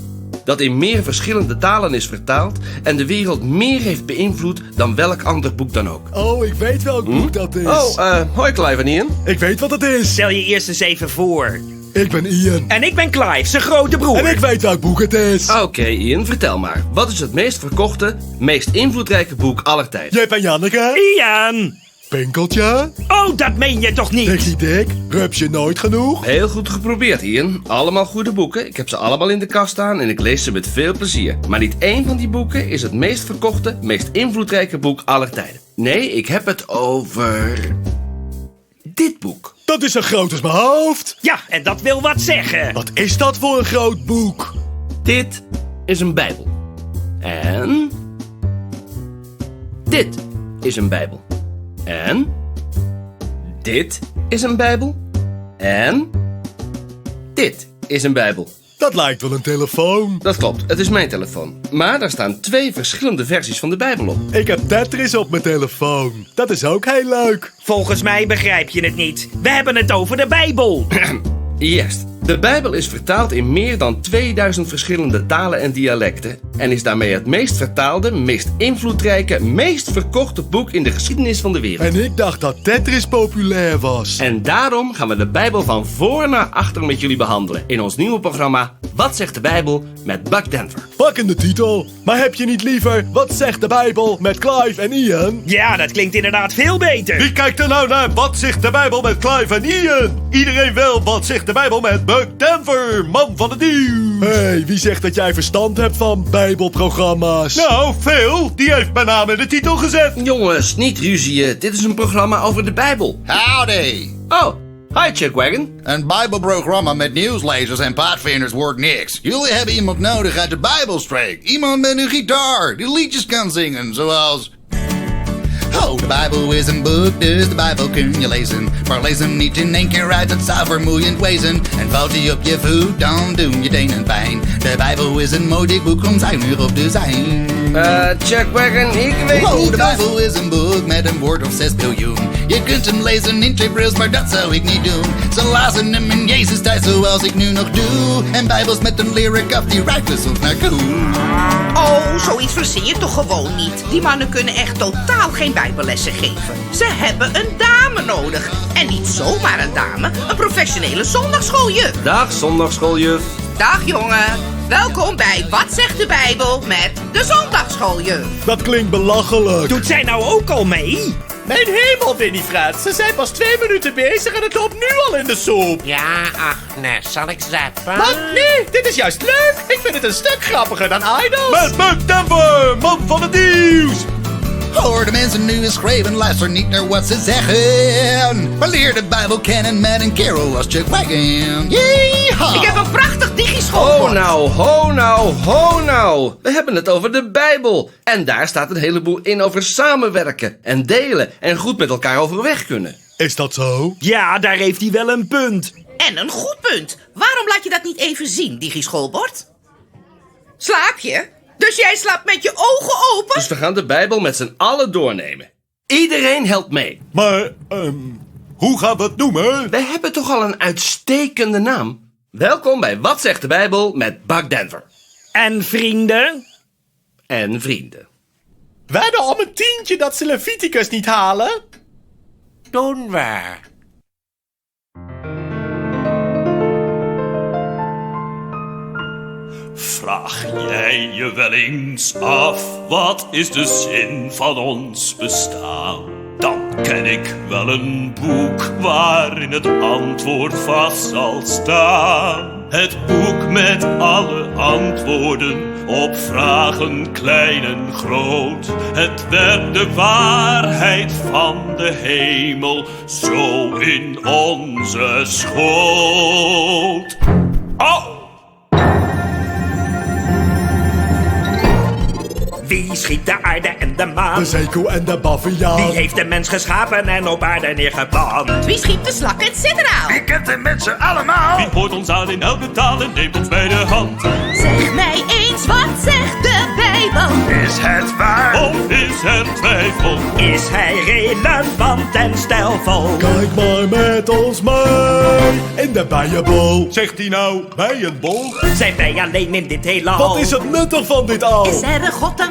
dat in meer verschillende talen is vertaald en de wereld meer heeft beïnvloed dan welk ander boek dan ook. Oh, ik weet welk boek dat is. Oh, hoi Clive en Ian. Ik weet wat het is. Stel je eerst eens even voor. Ik ben Ian. En ik ben Clive, zijn grote broer. En ik weet welk boek het is. Oké, Ian, vertel maar. Wat is het meest verkochte, meest invloedrijke boek aller tijden? Jip en Janneke. Ian! Pinkeltje. Oh, dat meen je toch niet? Dikkie Dik. Rupsje nooit genoeg. Heel goed geprobeerd, Ian. Allemaal goede boeken. Ik heb ze allemaal in de kast staan en ik lees ze met veel plezier. Maar niet één van die boeken is het meest verkochte, meest invloedrijke boek aller tijden. Nee, ik heb het over... dit boek. Dat is zo groot als mijn hoofd. Ja, en dat wil wat zeggen. Wat is dat voor een groot boek? Dit is een Bijbel. En... Dit is een Bijbel. En... Dit is een Bijbel. En... Dit is een Bijbel. Dat lijkt wel een telefoon. Dat klopt, het is mijn telefoon. Maar daar staan twee verschillende versies van de Bijbel op. Ik heb Tetris op mijn telefoon. Dat is ook heel leuk. Volgens mij begrijp je het niet. We hebben het over de Bijbel. Juist. De Bijbel is vertaald in meer dan 2000 verschillende talen en dialecten en is daarmee het meest vertaalde, meest invloedrijke, meest verkochte boek in de geschiedenis van de wereld. En ik dacht dat Tetris populair was. En daarom gaan we de Bijbel van voor naar achter met jullie behandelen in ons nieuwe programma Wat zegt de Bijbel met Buck Denver. Pakkende titel. Maar heb je niet liever Wat zegt de Bijbel met Clive en Ian? Ja, dat klinkt inderdaad veel beter. Wie kijkt er nou naar Wat zegt de Bijbel met Clive en Ian? Iedereen wil Wat zegt de Bijbel met Buck Denver, man van het nieuws. hey, wie zegt dat jij verstand hebt van Bijbelprogramma's? Nou, veel. Die heeft mijn naam in de titel gezet. Jongens, niet ruzieën. Dit is een programma over de Bijbel. Howdy. Oh, hi Chuck Wagon. Een Bijbelprogramma met nieuwslezers en padvinders wordt niks. Jullie hebben iemand nodig uit de Bijbelstreek. Iemand met een gitaar die liedjes kan zingen, zoals... Oh, de Bijbel is een boek, dus de Bijbel kun je lezen. Maar lees hem niet in één keer uit, het zou vermoeiend wezen. En valt hij op je voet, dan doen je tenen pijn. De Bijbel is een mooi dik boek om zuinig op te zijn. Chuck Wagon, ik weet Oh, niet de of- Bijbel is een boek met een woord of 6 biljoen. Je kunt hem lezen in twee brils, maar dat zou ik niet doen. Ze lazen hem in Jezus tijd zoals ik nu nog doe. En Bijbels met een lyric af, die ruiken soms naar koe. Oh, zoiets verzin je toch gewoon niet? Die mannen kunnen echt totaal geen bijbellessen geven. Ze hebben een dame nodig. En niet zomaar een dame, een professionele zondagschooljuf. Dag zondagschooljuf. Dag jongen, welkom bij Wat zegt de Bijbel met de zondagschooljuf. Dat klinkt belachelijk. Doet zij nou ook al mee? Mijn hemel, Winifred. Ze zijn pas 2 minuten bezig en het loopt nu al in de soep. Ja, Agnes, zal ik zappen? Wat? Nee, dit is juist leuk. Ik vind het een stuk grappiger dan Idols. Met Buck Denver, man van het nieuws. Hoor de mensen nu eens schreeuwen, luister niet naar wat ze zeggen. Maar leer de Bijbel kennen met een kerel als Chuck Wagon. Yeehaw! Ik heb een prachtig digischoolbord. Ho nou, ho nou, ho nou. We hebben het over de Bijbel. En daar staat een heleboel in over samenwerken en delen en goed met elkaar overweg kunnen. Is dat zo? Ja, daar heeft hij wel een punt. En een goed punt. Waarom laat je dat niet even zien, digischoolbord? Slaap je? Dus jij slaapt met je ogen open? Dus we gaan de Bijbel met z'n allen doornemen. Iedereen helpt mee. Maar, hoe gaan we het noemen? We hebben toch al een uitstekende naam? Welkom bij Wat zegt de Bijbel met Buck Denver. En vrienden? En vrienden. Wedden om een tientje dat ze Leviticus niet halen? Doen we. Vraag jij je wel eens af, wat is de zin van ons bestaan? Dan ken ik wel een boek waarin het antwoord vast zal staan. Het boek met alle antwoorden op vragen klein en groot. Het werd de waarheid van de hemel zo in onze schoot. Oh! Wie schiet de aarde en de maan? De zeekoe en de baviaan. Wie heeft de mens geschapen en op aarde neergeplant? Wie schiep de slak en sidderaal? Wie kent de mensen allemaal? Wie hoort ons aan in elke taal en neemt ons bij de hand? Zeg mij eens, wat zegt de Bijbel? Is het waar? Of is er twijfel? Is hij relevant en stijlvol? Kijk maar met ons mee in de bijenbol. Zegt hij nou bijenbol? Zijn wij alleen in dit heelal? Wat is het nuttig van dit al? Is er een God dan